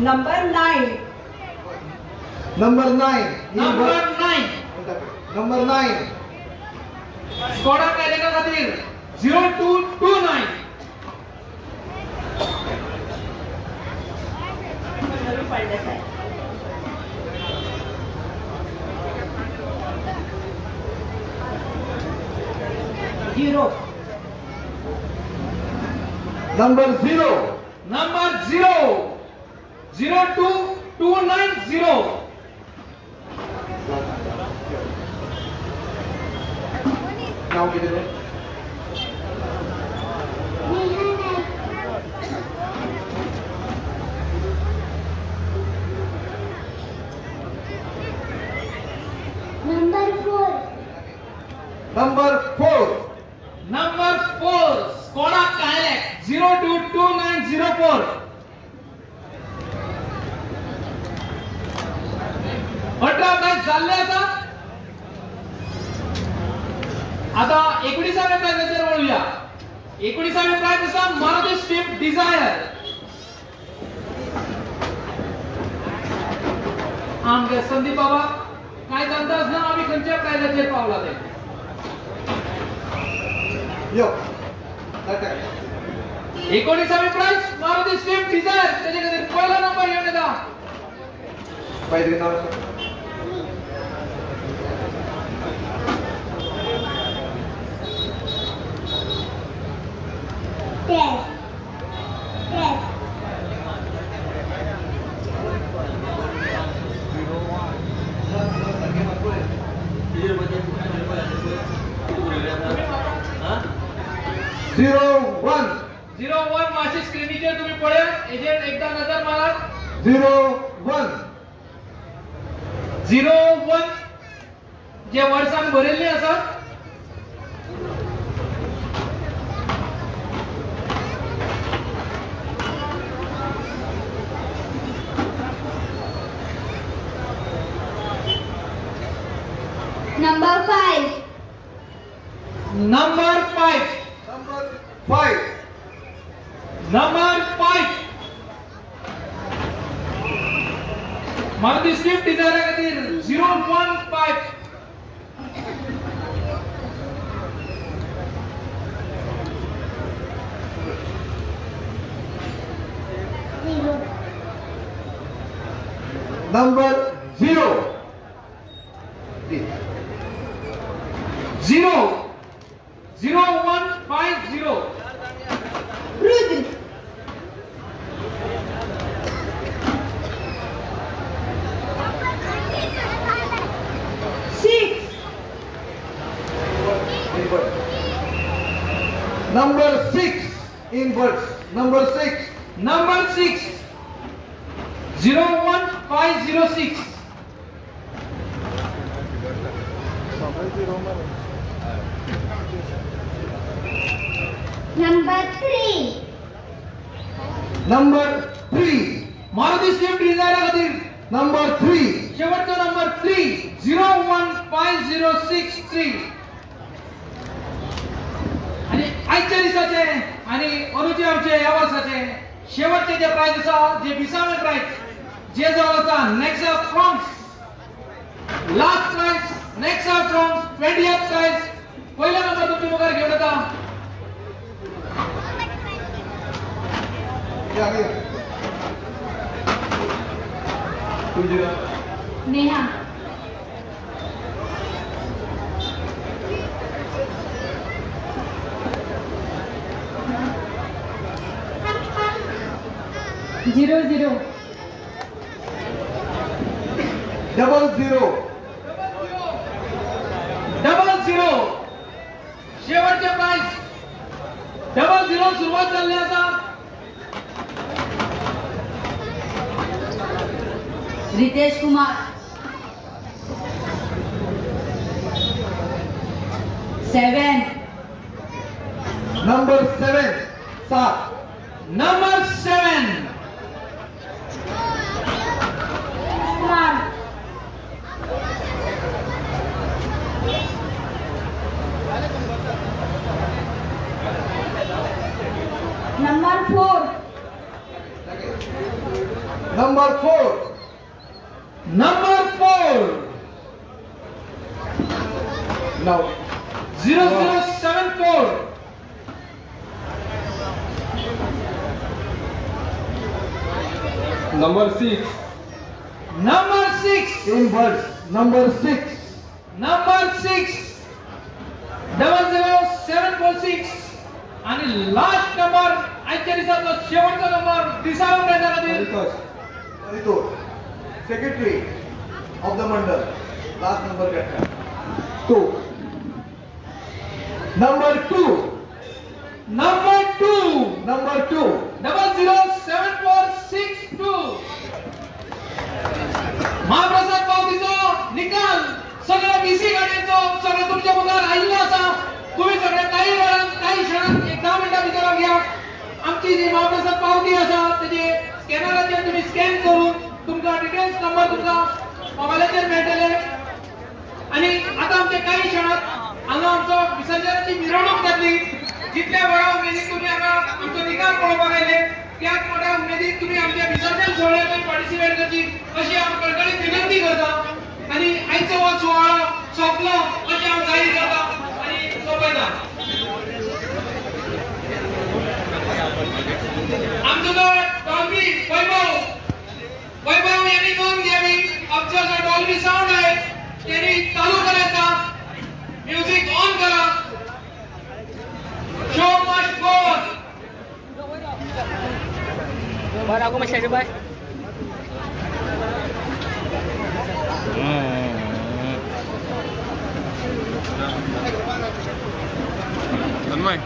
Number 9. Number 9. Number 9. Number 9. Skoda कायलॅका खातीर 0229. Phaldesai. 0. Number 0. Number 0. 02290. नाव कितें? Number 4. Number 4. Number 4 Skoda Kylaq 022904. 18 prize जाल्ले आसा. आता 19व्या प्रायजाचेर वळुया. 19व्या प्रायज आसा मारुती स्विफ्ट डिझायर. आमगे संदीप बाबा कांयच अंदाज ना आमी खंयच्या प्रायजाचेर पावला ते. यो 19वी प्रायज मारुती स्विफ्ट डिझायर, तेजे खातीर पयलो नंबर येवन येता. पयलीं नाव 10. 10. 01. 01 मातशे स्क्रिनीचेर तुमी पळयात, हेजेर एकदां नजर मारात. 01. 01 जे वर्सान भरिल्ले आसात. Number 5. Number 5. Number 5. Number 5. Maruti Swift Dzire खातीर 015. 0. Number 0. 0 0150. Rudra. 6. Number 6. In words number 6. Number 6 01506. Number 3. Number 3. Maruti Swift Dzire खातीर नंबर 3. शेवटचो नंबर 3 015063. आणि आयच्या दिसाचे आणि अंदूचे आमचे ह्या वर्साचे शेवटचे जे प्रायज आसा जे विसावे प्रायज जे जावन आसा Nexa Fronx last prize Nexa Fronx 20th prize पयलो नंबर तुमच्या मुखार घेवन येता. Neha. 0 0 00 00 00. शेवटचे प्राइस 00 सुरुवात जाल्ली आसा. Ritesh Kumar. 7. Number 7. 7. Number 7. Kumar. Number 4. Number 4. Number 4. Now 0074. Number 6. Number 6. In words number 6. Number 6 00746. आणि लास्ट नंबर आयच्या दिसाचो शेवटचो नंबर दिसावो प्रायजा खातीर सेक्रेटरी ऑफ the मंडळ लास्ट नंबर काडटा 2. Number 2. Number 2. Number 2 007462. महाप्रसाद पावतीचो निकाल सगळ्या बीसी गाडयेचो सगळें तुमच्या मुखार आयिल्लो आसा. तुम्ही सगळे काही वेळान काही क्षणात एक 10 मिनटां भितर घ्या. आमची जी महाप्रसाद पावती आसा तेजे स्कॅनराचेर तुमी स्कॅन करून तुमकां डिटेल्स नंबर तुमकां मोबायलाचेर मेळटले. आनी आतां आमचे काही क्षणात हांगा आमचो विसर्जनाची मिरवणूक जातली. जितल्या व्हडा उमेदीन तुमी हांगा आमचो निकाल पळोवपाक आयले त्याच मोठ्या उमेदीन तुमी आमच्या विसर्जन सुवाळ्याक पार्टिसिपेट करची अशी हांव कळकळीत विनंती करता. आनी आयचो हो सुवाळो सोंपलो अशें हांव जाहीर करता आनी सोंपयता. आमचो जो डॉल्बी वैभव वैभव यांनी नोंद घ्यावी. आमचो जो डॉल्बी साऊंड आहे त्यांनी चालू करायचा. म्युझिक ऑन करा. Show must go on. बाय. तन्मय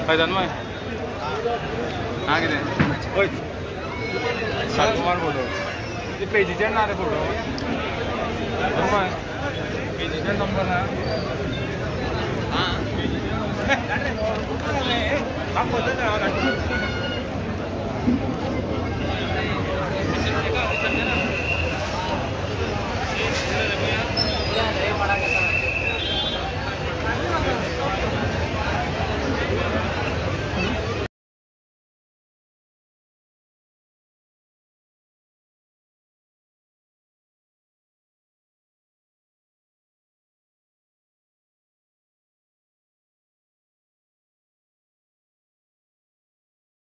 हय तन्मय हा कितें हय सारको मार फोटो ते पेजीचेर ना रे फोटो तन्मय पेजीचेर नंबर ना.